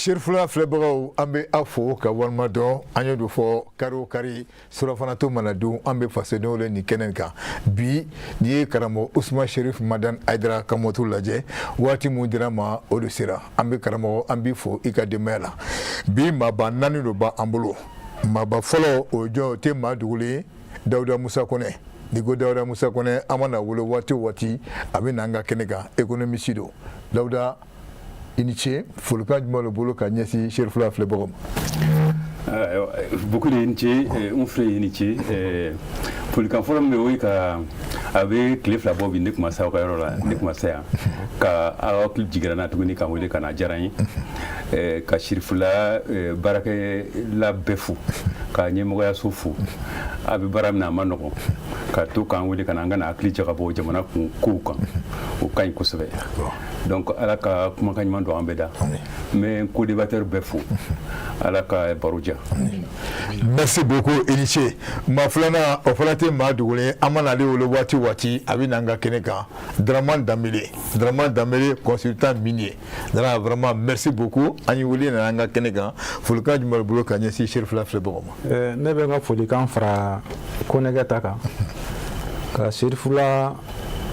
Serifula filɛbagaw, an bɛ aw fo ka walima dɔn. An ye don fɔ kari o kari, surafana to mana dun, an bɛ fasodenw le nin kɛnɛ kan. Bi, n'i ye karamɔgɔ Usman Sherif Madani Hayidara Kamɔtu lajɛ, waati mun dira ma, o de sera. An bɛ karamɔgɔ, an b'i fo i ka denbaya la. Bi, maaba naani do b'an bolo. Maaba fɔlɔ, o jɔn? O tɛ maa dogolen ye, Dawuda Musa Kɔnɛ. N'i ko Dawuda Musa Kɔnɛ, an mana wele waati o waati, a bɛ na an ka kɛnɛ kan. Économiste don. Dawuda, i ni ce. Folikan jumɛn b'i bolo ka ɲɛsin Serifula filɛbagaw ma? Bukuri, i ni ce. N filɛ, i ni ce. Folikan fɔlɔ min bɛ, o ye ka a bɛ tile 2 bɔ bi, ne kuma se aw ka yɔrɔ la, ne kuma se yan ka aw hakili jigira na tuguni ka wele ka na, diyara n ye. Ka Sirifula baarakɛla bɛɛ fo, ka ɲɛmɔgɔyaso fo. A bɛ baara min na, a ma nɔgɔn, ka to k'an wele ka na, an ka na hakili jagabɔ jamana kun kow kan, o ka ɲi kosɛbɛ. Donc Ala ka kumakan ɲuman don an bɛɛ da. N bɛ co-débatteur bɛɛ fo, Ala ka baro diya. Merci beaucoup, i ni ce. Maa filanan, o fana tɛ maa dogolen ye. An mana ale wele waati o waati, a bɛ na an ka kɛnɛ kan, Dramane Danbele. Dramane Danbele, consultant minier. Dra, vraiment merci beaucoup. An ye wele nana an ka kɛnɛ kan. Folikan jumɛn b'i bolo ka ɲɛsin Serifula filɛbagaw ma? Ne bɛ n ka folikan fara Konɛkɛ ta kan, ka Serifula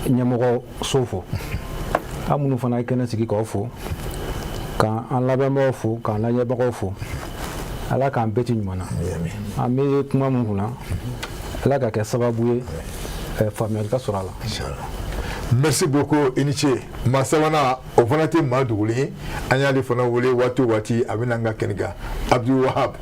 ɲɛmɔgɔ so fo, an minnu fana ye kɛnɛ sigi k'aw fo, k'an lamɛnbagaw fo, k'an lajɛbagaw fo. Ala k'an bɛɛ ci ɲuman na. An bɛ kuma min kunna, Ala ka kɛ sababu ye faamuyali ka sɔrɔ a la. Merci beaucoup, i ni ce. Maa sabanan, o fana tɛ maa dogolen ye. An y'ale fana wele waati o waati, a bɛ na an ka kɛnɛ kan, Abdul Wahab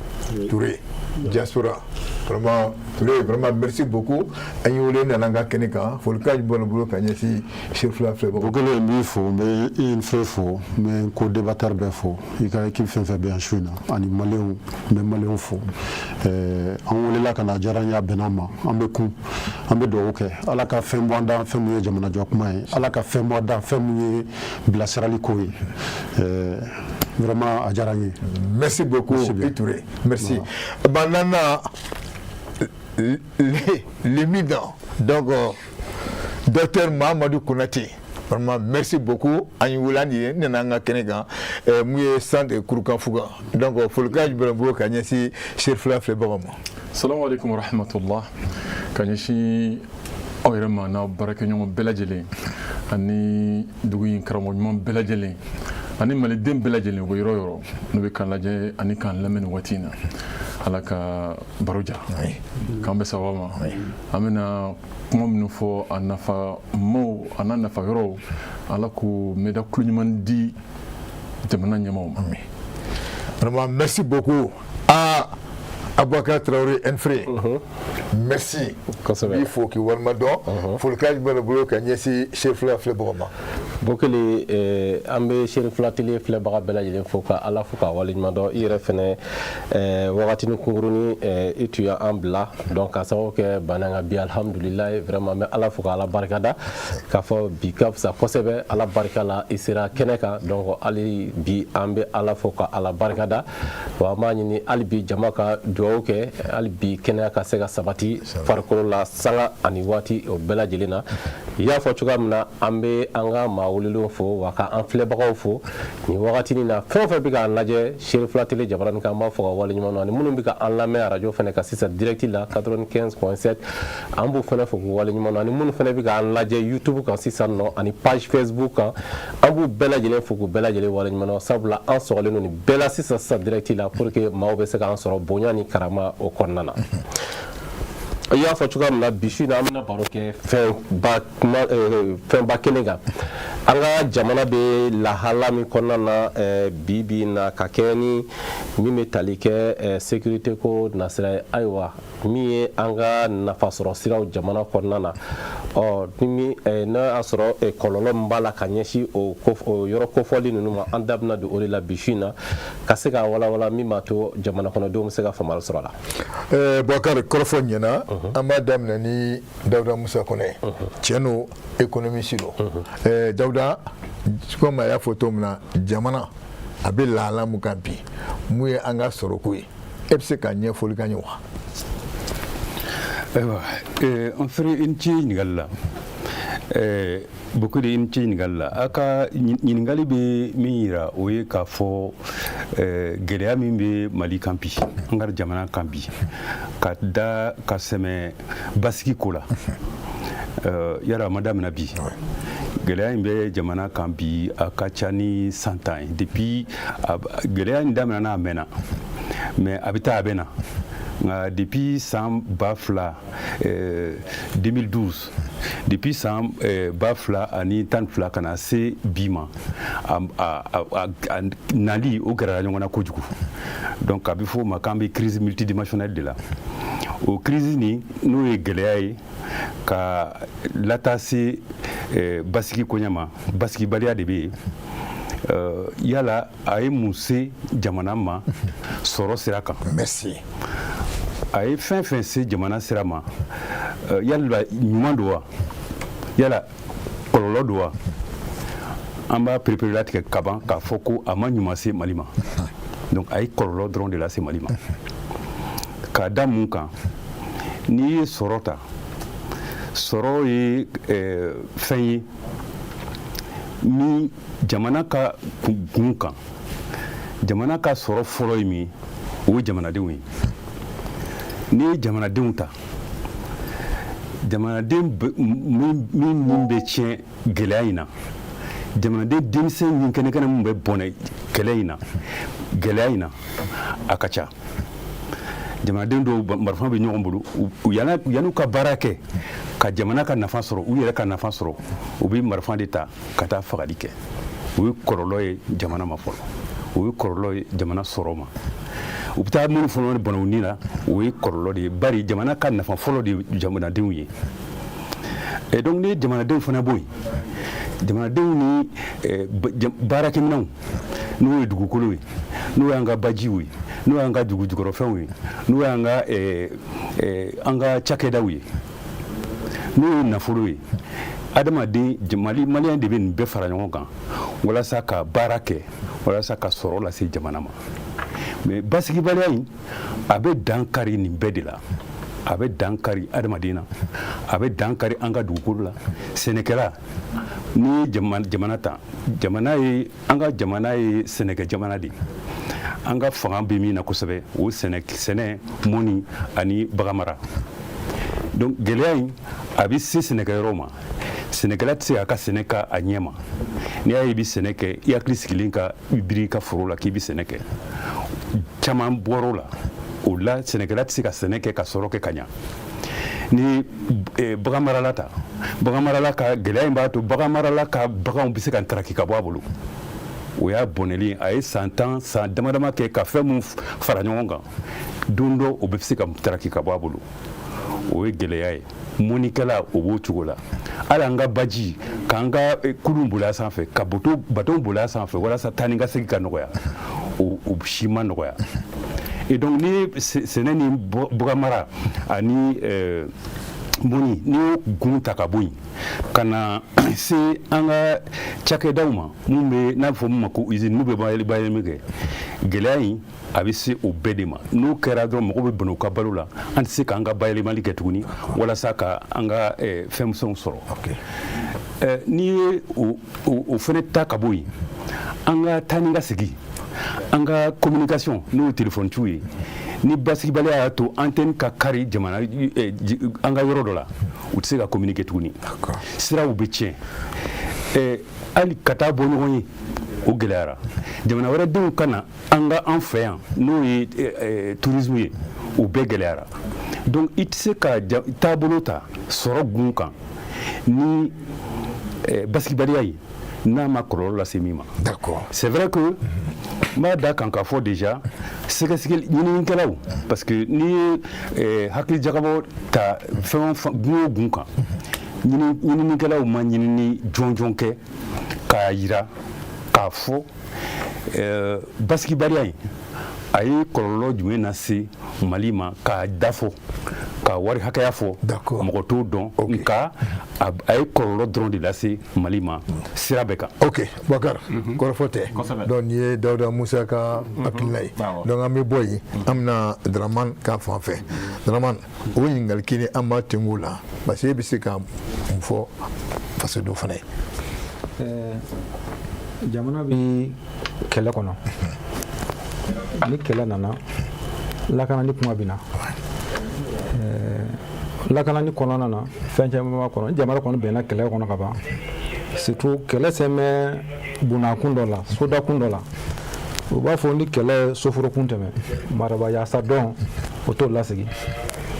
Touré, diaspora. Vraiment Touré, vraiment merci beaucoup. An ye wele nana an ka kɛnɛ kan. Folikan jumɛn b'i bolo ka ɲɛsin Serifula filɛbagaw? Bukele, n b'i fo, n bɛ i fɛ fo, n bɛ n co-débatteur bɛɛ fo, i ka équipe fɛn fɛn bɛ yan su in na, ani maliyɛnw, n bɛ maliyɛnw fo. An welela ka na, a diyara n ye, a bɛnna an ma. An bɛ kun, an bɛ dugawu kɛ, Ala ka fɛn bɔ an da, fɛn min ye jamanajɔ kuma ye, Ala ka fɛn bɔ an da, fɛn min ye bilasirali ko ye. Vraiment, a diyara n ye. Merci beaucoup. Merci. Touré, merci. Banana l'éminent, donc docteur Mahamadou Konate, vraiment merci beaucoup. An ye wele, an ye nana an ka kɛnɛ kan, mun ye centre Kurukanfuga. Donc folikan jumɛn bolo ka ɲɛsin Serifula filɛbagaw ma? Salamu alaikum warahmatullah. Ka ɲɛsin aw yɛrɛ ma n'aw baarakɛɲɔgɔn bɛɛ lajɛlen, ani dugu in karamɔgɔ ɲuman bɛɛ lajɛlen, ani maliden bɛɛ lajɛlen, u bɛ yɔrɔ yɔrɔ n'u bɛ k'an lajɛ ani k'an lamɛn nin waati in na, Ala ka baro ja, k'an bɛ sababa ma. An bɛna kuma minnu fɔ, a nafa maw a n'a nafa yɔrɔw, Ala k'o mɛda kulo ɲuman di jamana ɲɛmaaw ma. Vraiment merci beaucoup à Aboubacar Traoré Enfré. Merci. Kosɛbɛ. B'i fo k'i walima dɔn. Folikan jumɛn b'i bolo ka ɲɛsin Serifula filɛbagaw ma? Bokele, an bɛ Serifula Télé filɛbaga bɛɛ lajɛlen fo, ka Ala fo k'a waleɲuman dɔn. I yɛrɛ fɛnɛ, wagatinin kunkurunin i tun y'an bila, donc ka sababu kɛ bana nka bi, alhamdulilayi, vraiment an bɛ Ala fo ka Ala barikada k'a fɔ bi ka fisa kosɛbɛ. Ala barika la, i sera kɛnɛ kan. Donc hali bi, an bɛ Ala fo ka Ala barikada. Wa an b'a ɲini hali bi jama ka dugawu kɛ, hali bi kɛnɛya ka se ka sabati farikolo la, sanga ani waati o bɛɛ lajɛlen na. I y'a fɔ cogoya min na, an bɛ an ka maa welelenw fo, wa ka an filɛbagaw fo nin wagatinin na. Fɛn o fɛn bɛ k'an lajɛ Serifula Télé jabaranin kan, an b'a fɔ ka waleɲuman dɔn, ani minnu bɛ ka an lamɛn arajo fana ka sisan direct la 95.7, an b'u fana fo k'u waleɲuman dɔn, ani minnu fana bɛ k'an lajɛ YouTube kan sisan nɔ ani page Facebook kan, an b'u bɛɛ lajɛlen fo k'u bɛɛ lajɛlen waleɲuman dɔn, sabula an sɔgɔlen don nin bɛɛ la sisan sisan direct la pour que maaw bɛ se k'an sɔrɔ bonya ni karama o kɔnɔna na. I y'a fɔ cogoya min na, bi su in na, an bɛna baro kɛ fɛnba kuma, fɛnba kelen kan. An ka jamana bɛ lahala min kɔnɔna na bi bi in na, ka kɛ ni min bɛ tali kɛ sécurité ko nasira ye, ayiwa, min ye an ka nafasɔrɔ siraw jamana kɔnɔna na, ɔ ni min n'a y'a sɔrɔ kɔlɔlɔ min b'a la ka ɲɛsin o yɔrɔ kofɔli ninnu ma, an da bɛna don o de la bi su in na, ka se ka walawala min b'a to jamana kɔnɔdenw bɛ se ka faamuyali sɔrɔ a la. Bubakari, kɔrɔfɔ ɲɛna. An b'a daminɛ ni Dawuda Musa Kɔnɛ. Tiɲɛ don, économiste don. Dawuda, komi a y'a fɔ cogo min na, jamana a bɛ lahala mun kan bi, mun ye an ka sɔrɔko ye, e bɛ se ka ɲɛfɔli k'an ye wa? Ayiwa, an fɛrɛ, i ni ce ɲininkali la. Bokele, i ni ce ɲininkali la. A ka ɲininkali bɛ min yira, o ye k'a fɔ Gɛlɛya min bɛ Mali kan bi, an ka jamana kan bi, ka da ka sɛmɛ basigi ko la, yala a ma daminɛ bi. Gɛlɛya in bɛ jamana kan bi, a ka ca ni san 10 ye. Depuis gɛlɛya in daminɛna, a mɛnna, mais a bɛ taa, a bɛ na. Nka depuis san 2000, 2012, depuis san 2012 ka na se bi ma, a nali o gɛrɛla ɲɔgɔn na kojugu. Donc a bɛ fɔ o ma k'an bɛ crise multidimensionnelle de la. O crise nin, n'o ye gɛlɛya ye ka lataa se basigi koɲɛ ma, basigibaliya de bɛ yen. Yala a ye mun se jamana ma sɔrɔ sira kan? Merci. A ye fɛn fɛn se jamana sira ma, yala ɲuman don wa, yala kɔlɔlɔ don wa? An b'a pereperelatigɛ kaban k'a fɔ ko a ma ɲuman se Mali ma. Donc a ye kɔlɔlɔ dɔrɔn de lase Mali ma. K'a da mun kan? N'i ye sɔrɔ ta, sɔrɔ ye fɛn ye ni jamana ka gun kan. Jamana ka sɔrɔ fɔlɔ ye min ye, o ye jamanadenw ye. N'i ye jamanadenw ta, jamanaden min bɛ tiɲɛ gɛlɛya in na, jamanaden denmisɛn min kɛnɛ kɛnɛ min bɛ bɔnɛ kɛlɛ in na, gɛlɛya in na, a ka ca. Jamanaden dɔw, marifa bɛ ɲɔgɔn bolo, yan'u ka baara kɛ ka jamana ka nafa sɔrɔ, u yɛrɛ ka nafa sɔrɔ, u bɛ marifa de ta ka taa fagali kɛ. O ye kɔlɔlɔ ye jamana ma fɔlɔ, o ye kɔlɔlɔ ye jamana sɔrɔ ma. U bɛ taa minnu fɔlɔ bɔnɛ u ni la, o ye kɔlɔlɔ de ye, bari jamana ka nafa fɔlɔ de ye jamanadenw ye. Et donc ni ye jamanadenw fana bɔ yen, jamanadenw ni baarakɛminɛnw, n'o ye dugukolo ye, n'o y'an ka bajiw ye, n'o y'an ka dugu jukɔrɔfɛnw ye, n'o y'an ka an ka cakɛdaw ye, n'o ye nafolo ye, adamaden Mali, maliyɛn de bɛ nin bɛɛ fara ɲɔgɔn kan walasa ka baara kɛ, walasa ka sɔrɔ lase jamana ma. Mais basigibaliya in, a bɛ dan kari nin bɛɛ de la. A bɛ dan kari adamaden na, a bɛ dan kari an ka dugukolo la. Sɛnɛkɛla, n'i ye jamana ta, jamana ye, an ka jamana ye sɛnɛkɛ jamana de ye. An ka fanga bɛ min na kosɛbɛ, o sɛnɛ, sɛnɛ, mɔni ani baganmara. Donc gɛlɛya in, a bɛ se sɛnɛkɛyɔrɔ ma. Sɛnɛkɛla tɛ se k'a ka sɛnɛ k'a a ɲɛ ma. N'i y'a ye i bɛ sɛnɛ kɛ, i hakili sigilen ka i biri i ka foro la k'i bɛ sɛnɛ kɛ, caman bɔr'o la. O la, sɛnɛkɛla tɛ se ka sɛnɛ kɛ ka sɔrɔ kɛ ka ɲa. Ni bagan marala ta, bagan marala ka gɛlɛya in b'a to bagan marala ka baganw bɛ se ka taraki ka bɔ a bolo. O y'a bɔnɛli. A ye san 10, san dama dama kɛ ka fɛn mun fara ɲɔgɔn kan, don dɔ o bɛ se ka taraki ka bɔ a bolo. O ye gɛlɛya ye. Mɔnikɛla, o b'o cogo la. Hali an ka baji, k'an ka kulun boli a sanfɛ, ka bateau boli a sanfɛ walasa taa ni ka segin ka nɔgɔya, o si ma nɔgɔya. Et donc ni ye sɛnɛ ni bagan mara ani mɔni, n'i y'o gun ta ka bɔ yen ka na se an ka cakɛdaw ma, mun bɛ n'a bɛ fɔ min ma ko usine, n'u bɛ bayɛlɛmali kɛ, gɛlɛya in a bɛ se o bɛɛ de ma. N'o kɛra dɔrɔn, mɔgɔw bɛ bɔnɛ u ka balo la. An tɛ se k'an ka bayɛlɛmali kɛ tuguni walasa ka an ka fɛnmisɛnw sɔrɔ. N'i ye o fɛnɛ ta ka bɔ yen, an ka taa ni ka segin, an ka communication, n'o ye téléphone ye, ni basigibaliya y'a to antenne ka kari jamana an ka yɔrɔ dɔ la, u tɛ se ka communiquer tuguni, siraw bɛ tiɲɛ. Hali ka taa bɔ ɲɔgɔn ye, o gɛlɛyara. Jamana wɛrɛ denw ka na an ka an fɛ yan, n'o ye tourisme ye, o bɛɛ gɛlɛyara. Donc i tɛ se ka taabolo ta sɔrɔ gun kan ni basigibaliya ye, n'a ma kɔlɔlɔ lase min ma. C'est vrai que n b'a da kan k'a fɔ déjà, sɛgɛsɛgɛli ɲininikɛlaw, parce que n'i ye hakili jagabɔ ta fɛn o fɛn, gun o gun kan, ɲininikɛlaw ma ɲinini jɔnjɔn kɛ k'a yira k'a fɔ basigibaliya in, a ye kɔlɔlɔ jumɛn lase Mali ma, k'a da fɔ, ka wari hakɛya fɔ, mɔgɔ t'o dɔn. Nka a ye kɔlɔlɔ dɔrɔn de lase Mali ma sira bɛɛ kan. Ok, Bakar, kɔrɔfɔ tɛ. Donc nin ye Dawuda Musa ka hakilina ye. Donc an bɛ bɔ yen, an bɛna Dramane ka fan fɛ. Dramane, o ɲininkali kelen an b'a tengu la, parce que e bɛ se ka mun fɔ fasodenw fana ye? Jamana bɛ kɛlɛ kɔnɔ. Ni kɛlɛ nana, lakanani kuma bɛ na. Lakanani kɔnɔna na, fɛn caman b'a kɔnɔ. Ni jamana kɔni bɛnna kɛlɛ kɔnɔ ka ban, surtout kɛlɛ sɛmɛ bonnakun dɔ la, sodakun dɔ la, u b'a fɔ ni kɛlɛ soforokun tɛmɛ, maraba yaasa dɔn o t'o lasegin.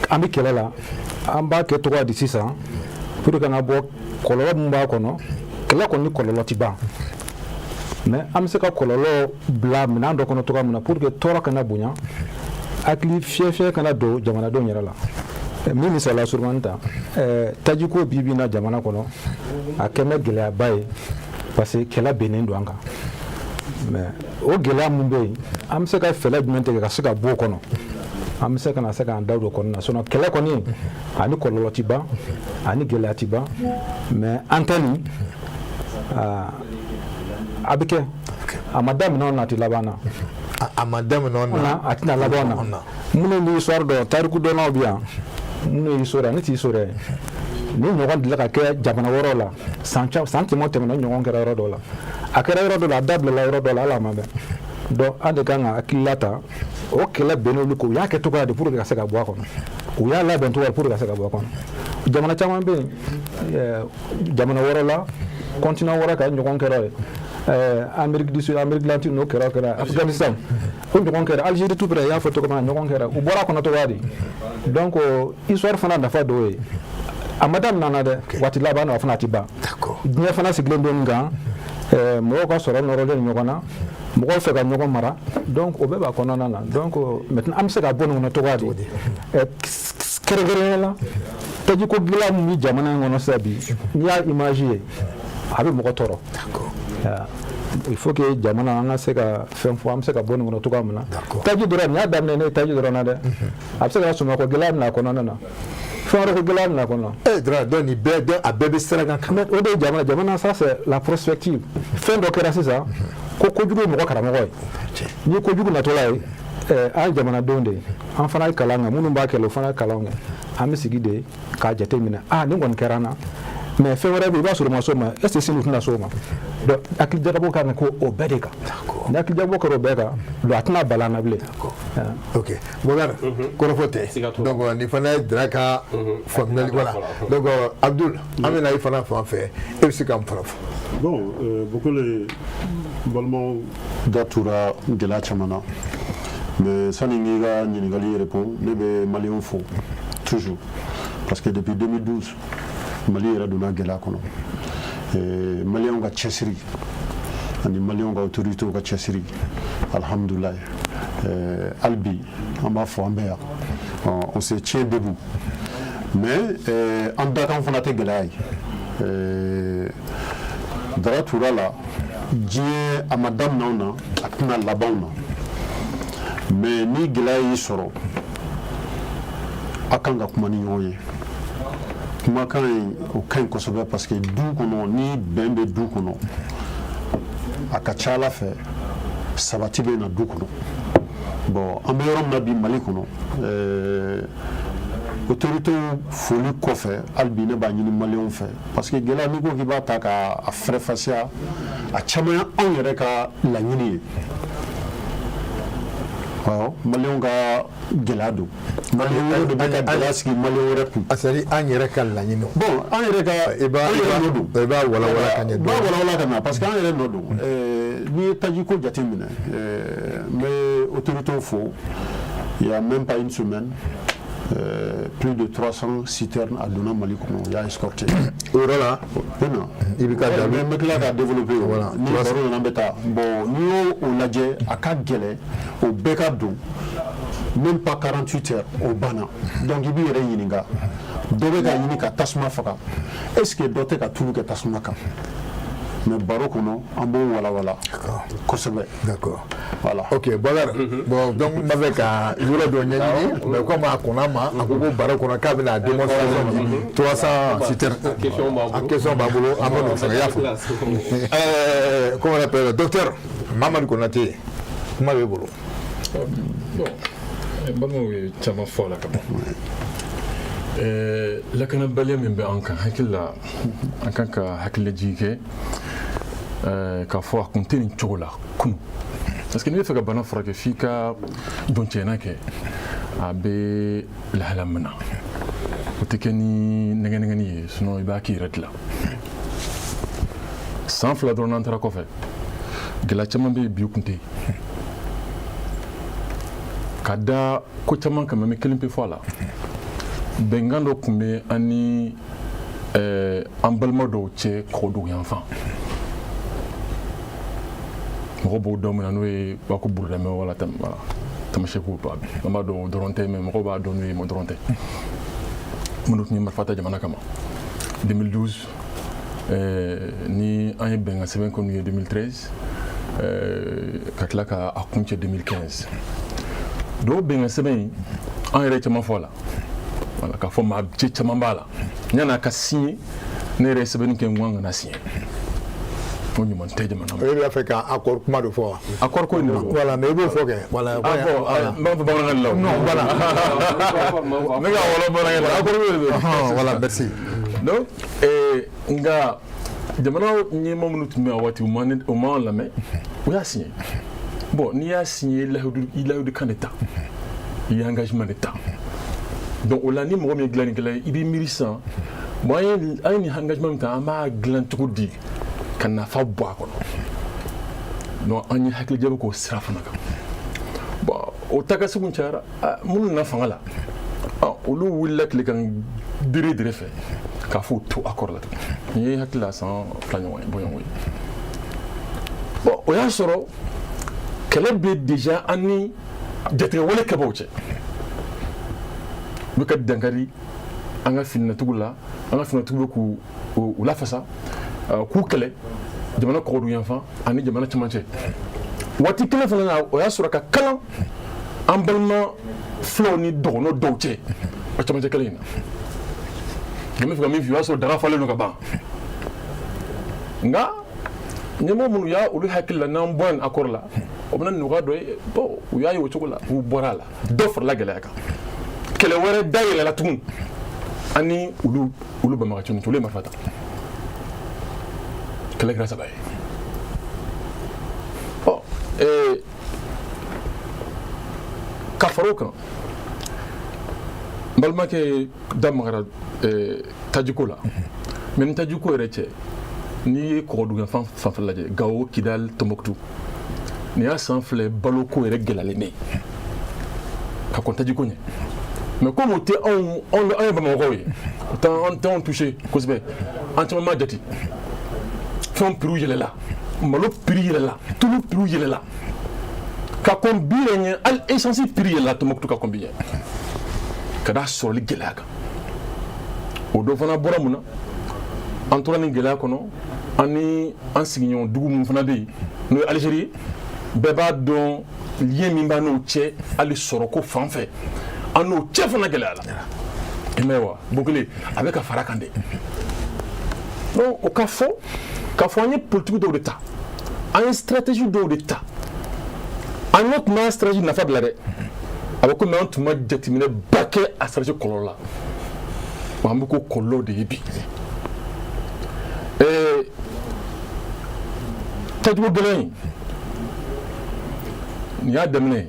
An bɛ kɛlɛ la, an b'a kɛ cogoya di sisan pour que an ka bɔ kɔlɔlɔ min b'a kɔnɔ? Kɛlɛ kɔni kɔlɔlɔ ti ban, mais an bɛ se ka kɔlɔlɔ bila minɛn dɔ kɔnɔ cogoya min na pour que tɔɔrɔ kana bonya, hakili fiyɛ fiyɛ kana don jamanadenw yɛrɛ la. Min misaliya surumani ta, tajiko bi bi in na jamana kɔnɔ, a kɛn bɛ gɛlɛyaba ye parce que kɛlɛ bennen don an kan. Mais o gɛlɛya min bɛ yen, an bɛ se ka fɛɛrɛ jumɛn tigɛ ka se ka bɔ o kɔnɔ? An bɛ se ka na se k'an da don o kɔnɔna na. Sinon kɛlɛ kɔni ani kɔlɔlɔ ti ban, ani gɛlɛya ti ban, mais an ta nin, a bɛ kɛ, a ma daminɛ o na, a tɛ laban na. A ma daminɛ o na, a tɛna laban na. Minnu bɛ histoire dɔn, tariku dɔnnaw bɛ yan, minnu ye histoire, ne tɛ histoire ye, ni ɲɔgɔn delila ka kɛ jamana wɛrɛw la. San san tɛmɛ o tɛmɛna, ɲɔgɔn kɛra yɔrɔ dɔ la, a kɛra yɔrɔ dɔ la, a dabilala yɔrɔ dɔ la, hali a ma bɛn. Donc an de kan ka hakilila ta o kɛlɛ bɛnnen olu kan, u y'a kɛ cogoya di pour que ka se ka bɔ a kɔnɔ? U y'a labɛn cogoya pour que ka se ka bɔ a kɔnɔ? Jamana caman bɛ yen, jamana wɛrɛ la, continent wɛrɛ ka ɲɔgɔn kɛra ye, Amérique du Sud, Amérique latine, n'o kɛra, o kɛra Afghanistan, o ɲɔgɔn kɛra Algérie tout près, i y'a fɔ cogo min na, ɲɔgɔn kɛra, u bɔra a kɔnɔ cogoya di? Donc histoire fana nafa dɔw ye, a ma daminɛ na dɛ, waati laban na, o fana ti ban. Diɲɛ fana sigilen don nin kan, mɔgɔw ka sɔrɔ nɔrɔlen ɲɔgɔn na, mɔgɔw fɛ ka ɲɔgɔn mara, donc o bɛɛ b'a kɔnɔna na. Donc maintenant an bɛ se ka bɔ nin kɔnɔ cogoya di? Kɛrɛnkɛrɛnnenya la, tajiko gɛlɛya min bɛ jamana in kɔnɔ sisan bi, n'i y'a image ye, a bɛ mɔgɔ tɔɔrɔ. Il faut que jamana an ka se ka fɛn fɔ, an bɛ se ka bɔ nin kɔnɔ cogoya min na. Taji dɔrɔn, nin y'a daminɛ ne ye taji dɔrɔn na dɛ, a bɛ se ka sɔmɔkɔ gɛlɛya min a kɔnɔna na, fɛn wɛrɛ ko gɛlɛya min a kɔnɔ. Eh Dra, donc nin bɛɛ, donc a bɛɛ bɛ sira kan. Mais o de ye jamana jamana, ça c'est la prospective. Fɛn dɔ kɛra sisan ko kojugu ye mɔgɔ karamɔgɔ ye. Ni kojugu natɔla ye, an jamanadenw de ye, an fana ye kalan kɛ, minnu b'a kɛ, o fana ye kalan kɛ, an bɛ sigi de k'a jate minɛ. Ah, nin kɔni kɛra an na, mais fɛn wɛrɛ bɛ yen, i b'a sɔrɔ o ma s'o ma, est ce que sini u tɛna s'o ma? Donc hakili jagabɔ kan ka k'o bɛɛ de kan. Ni hakili jagabɔ kɛra o bɛɛ kan, donc a tɛna bala an na bilen. Ok Bokar, kɔrɔfɔ tɛ. Donc nin fana ye Dra ka faamuyali, voilà. Donc Abdul, an bɛna i fana fan fɛ, e bɛ se ka mun fana fɔ? Bon, Bokole, balimaw da tura gɛlɛya caman na, mais sani n k'i ka ɲininkali répond, ne bɛ maliyɛnw fo toujours, parce que depuis 2012 Mali yɛrɛ donna gɛlɛya kɔnɔ. Maliyɛnw ka cɛsiri ani maliyɛnw ka autorités ka cɛsiri, alhamdulilayi, hali bi an b'a fɔ an bɛ yan, on se tient debout. Mais an dakan fana tɛ gɛlɛya ye. Dara tura la, diɲɛ a ma daminɛ anw na, a tɛna laban anw na. Mais ni gɛlɛya y'i sɔrɔ, a kan ka kuma ni ɲɔgɔn ye. Kumakan in, o ka ɲi kosɛbɛ, parce que du kɔnɔ, ni bɛn bɛ du kɔnɔ, a ka ca ala fɛ sabati bɛ na du kɔnɔ. Bon, an bɛ yɔrɔ min na bi Mali kɔnɔ, autorités foli kɔfɛ, hali bi ne b'a ɲini maliyɛnw fɛ, parce que gɛlɛya, n'i ko k'i b'a ta k'a fɛrɛfasiya, a caman ye anw yɛrɛ ka laɲini ye. Awɔ, maliyɛnw ka gɛlɛya don, maliyɛn wɛrɛ de bɛ ka gɛlɛya sigi maliyɛn wɛrɛ kun. C'est à dire an yɛrɛ ka laɲini. Bon, an yɛrɛ ka I b'a an yɛrɛ nɔ don. I b'a walawala ka ɲɛ. N b'a walawala ka na, parce que an yɛrɛ nɔ don. N'i ye tajiko jate minɛ, n bɛ autorités fo, il y a même pas une semaine, plus de 300 citernes a donna Mali kɔnɔ, u y'a escorté. O yɔrɔ la, bɛ na. I bɛ ka Mais n bɛ tila k'a développer o. Voilà. Ni baro nana, an bɛ taa. Bon, n'i y'o o lajɛ, a ka gɛlɛn o bɛɛ ka don même pas 48 heures, o banna. Donc i b'i yɛrɛ ɲininka, dɔ bɛ ka ɲini ka tasuma faga, est ce que dɔ tɛ ka tulu kɛ tasuma kan? Mais baro kɔnɔ, an b'o walawala kosɛbɛ. D'accord. Voilà. Ok Bokar, bon, donc n b'a fɛ ka yɔrɔ dɔ ɲɛɲini, mais comme a kɔnna ma, a ko ko baro kɔnɔ k'a bɛna démonstration di 300 citernes. Question b'a bolo. A question b'a bolo, an bɛ n'o fɛngɛ, i y'a faamu. Comment on appelle, docteur Mamadu Konate, kuma b'e bolo. Bon, n balimaw ye caman fɔ a la ka ban. Lakanabaliya min bɛ an kan, hakili la, an kan ka hakililajigin kɛ k'a fɔ a kun tɛ nin cogo la kunun. Parce que n'i bɛ fɛ ka bana furakɛ, f'i ka dɔncɛna kɛ a bɛ lahala min na. O tɛ kɛ ni nɛgɛnɛgɛni ye, sinon i b'a k'i yɛrɛ dilan. San 2 dɔrɔn n'an taara kɔfɛ, gɛlɛya caman bɛ yen bi, o tun tɛ yen. Ka da ko caman kan, mais n bɛ kelen pe fɔ a la. Bɛnkan dɔ tun bɛ an ni an balima dɔw cɛ kɔgɔdugu yanfan. Mɔgɔ b'o dɔn min na, n'o ye b'a ko burudamɛ wala tamasɛkiw. An b'a dɔn o dɔrɔn tɛ, mais mɔgɔw b'a dɔn n'o ye, o dɔrɔn tɛ. Minnu tun ye marifa ta jamana kama 2012, ni an ye bɛnkan sɛbɛn kɛ n'u ye 2013, ka tila ka a kuncɛ 2015. Dɔw bɛnkan sɛbɛn in, an yɛrɛ caman fɔ a la, voilà, k'a fɔ maa cɛ caman b'a la. Yan'a ka signé, ne yɛrɛ ye sɛbɛnni kɛ n ko an kana signé, o ɲuman tɛ jamana ma. E b'a fɛ ka accord kuma de fɔ wa? Accord ko in de don. Voilà, mais i b'o fɔ kɛ. Voilà. Ah bon, n b'a fɔ bamanankan de la o. Non, voilà. Ne ka wɔlɔ bamanankan la, accord ko de don. Voilà, merci. Donc nka jamana ɲɛmaa minnu tun bɛ a waati, u m'an lamɛn, u y'a signé. Bon, n'i y'a signé, i layidu kan de ta, i ye engagement de ta. Donc o la, ni mɔgɔ min ye dilannikɛla ye, i b'i miiri sisan: bon, an ye nin engagement min ta, an b'a dilan cogo di ka nafa bɔ a kɔnɔ? Donc an ye hakilijabɔ k'o sira fana kan. Bon, o taa ka seginw cayara. Minnu nana fanga la, olu wulila tile kan dere dere fɛ k'a fɔ to accord la tugun. Nin ye hakili la san 2 ɲɔgɔn ye bɔɲɔgɔn ye. Bon, o y'a sɔrɔ kɛlɛ bɛ déjà an ni jatigɛwale kɛbaaw cɛ. U bɛ ka dankari an ka fininatigiw la, an ka fininatigiw bɛ k'u u lafasa, k'u kɛlɛ jamana kɔgɔdugu yanfan ani jamana cɛmancɛ. Waati kelen fana na, o y'a sɔrɔ ka kalan an balima filaw ni dɔgɔnɔ dɔw cɛ o cɛmancɛ kɛlɛ in na. N bɛ fɛ ka min f'i ye, o y'a sɔrɔ daga falen don ka ban. Nka ɲɛmɔgɔ minnu y'a olu hakili la, n'an bɔra nin accord la, o bɛna nɔgɔya dɔ ye. Bon, u y'a ye o cogo la, u bɔra a la, dɔ farala gɛlɛya kan, kɛlɛ wɛrɛ dayɛlɛla tugun ani olu banbagaciw ni olu ye marifa ta. Kɛlɛ kɛra saba ye. Ɔ ka fara o kan, n balimakɛ da magara tajiko la. Mais ni tajiko yɛrɛ cɛ, n'i ye kɔgɔdugu fan fanfɛla lajɛ, Gawo, Kidal, Tombouctou, nin y'a san 2 baloko yɛrɛ gɛlɛyalen bɛ yen ka kɔn tajiko ɲɛ. Mais comme o tɛ anw, anw ye Bamakɔkaw ye, o t'an tɛ anw touché kosɛbɛ. An caman b'a jate, fɛnw prix yɛlɛla, malo prix yɛlɛla, tulu prix yɛlɛla ka kɔn bi yɛrɛ ɲɛ. Hali essence prix yɛlɛla Tombouctou ka kɔn bi ɲɛ, ka da sɔrɔli gɛlɛya kan. O dɔ fana bɔra mun na? An tora nin gɛlɛya kɔnɔ, an ni an sigiɲɔgɔn dugu min fana bɛ yen, n'o ye Algérie ye. Bɛɛ b'a dɔn lien min b'an n'o cɛ, hali sɔrɔko fan fɛ, an n'o cɛ fana gɛlɛyara. I m'a ye wa, bokele a bɛ ka fara kan de. Donc o ka fɔ k'a fɔ an ye politique dɔw de ta, an ye stratégie dɔw de ta. An ɲɛ tun b'an stratégie nafa bila dɛ, a bɛ komi an tun ma jateminɛ ba kɛ a stratégie kɔlɔlɔ la. Wa an bɛ k'o kɔlɔlɔw de ye bi. Tajugu gɛlɛn in, nin y'a daminɛ ye.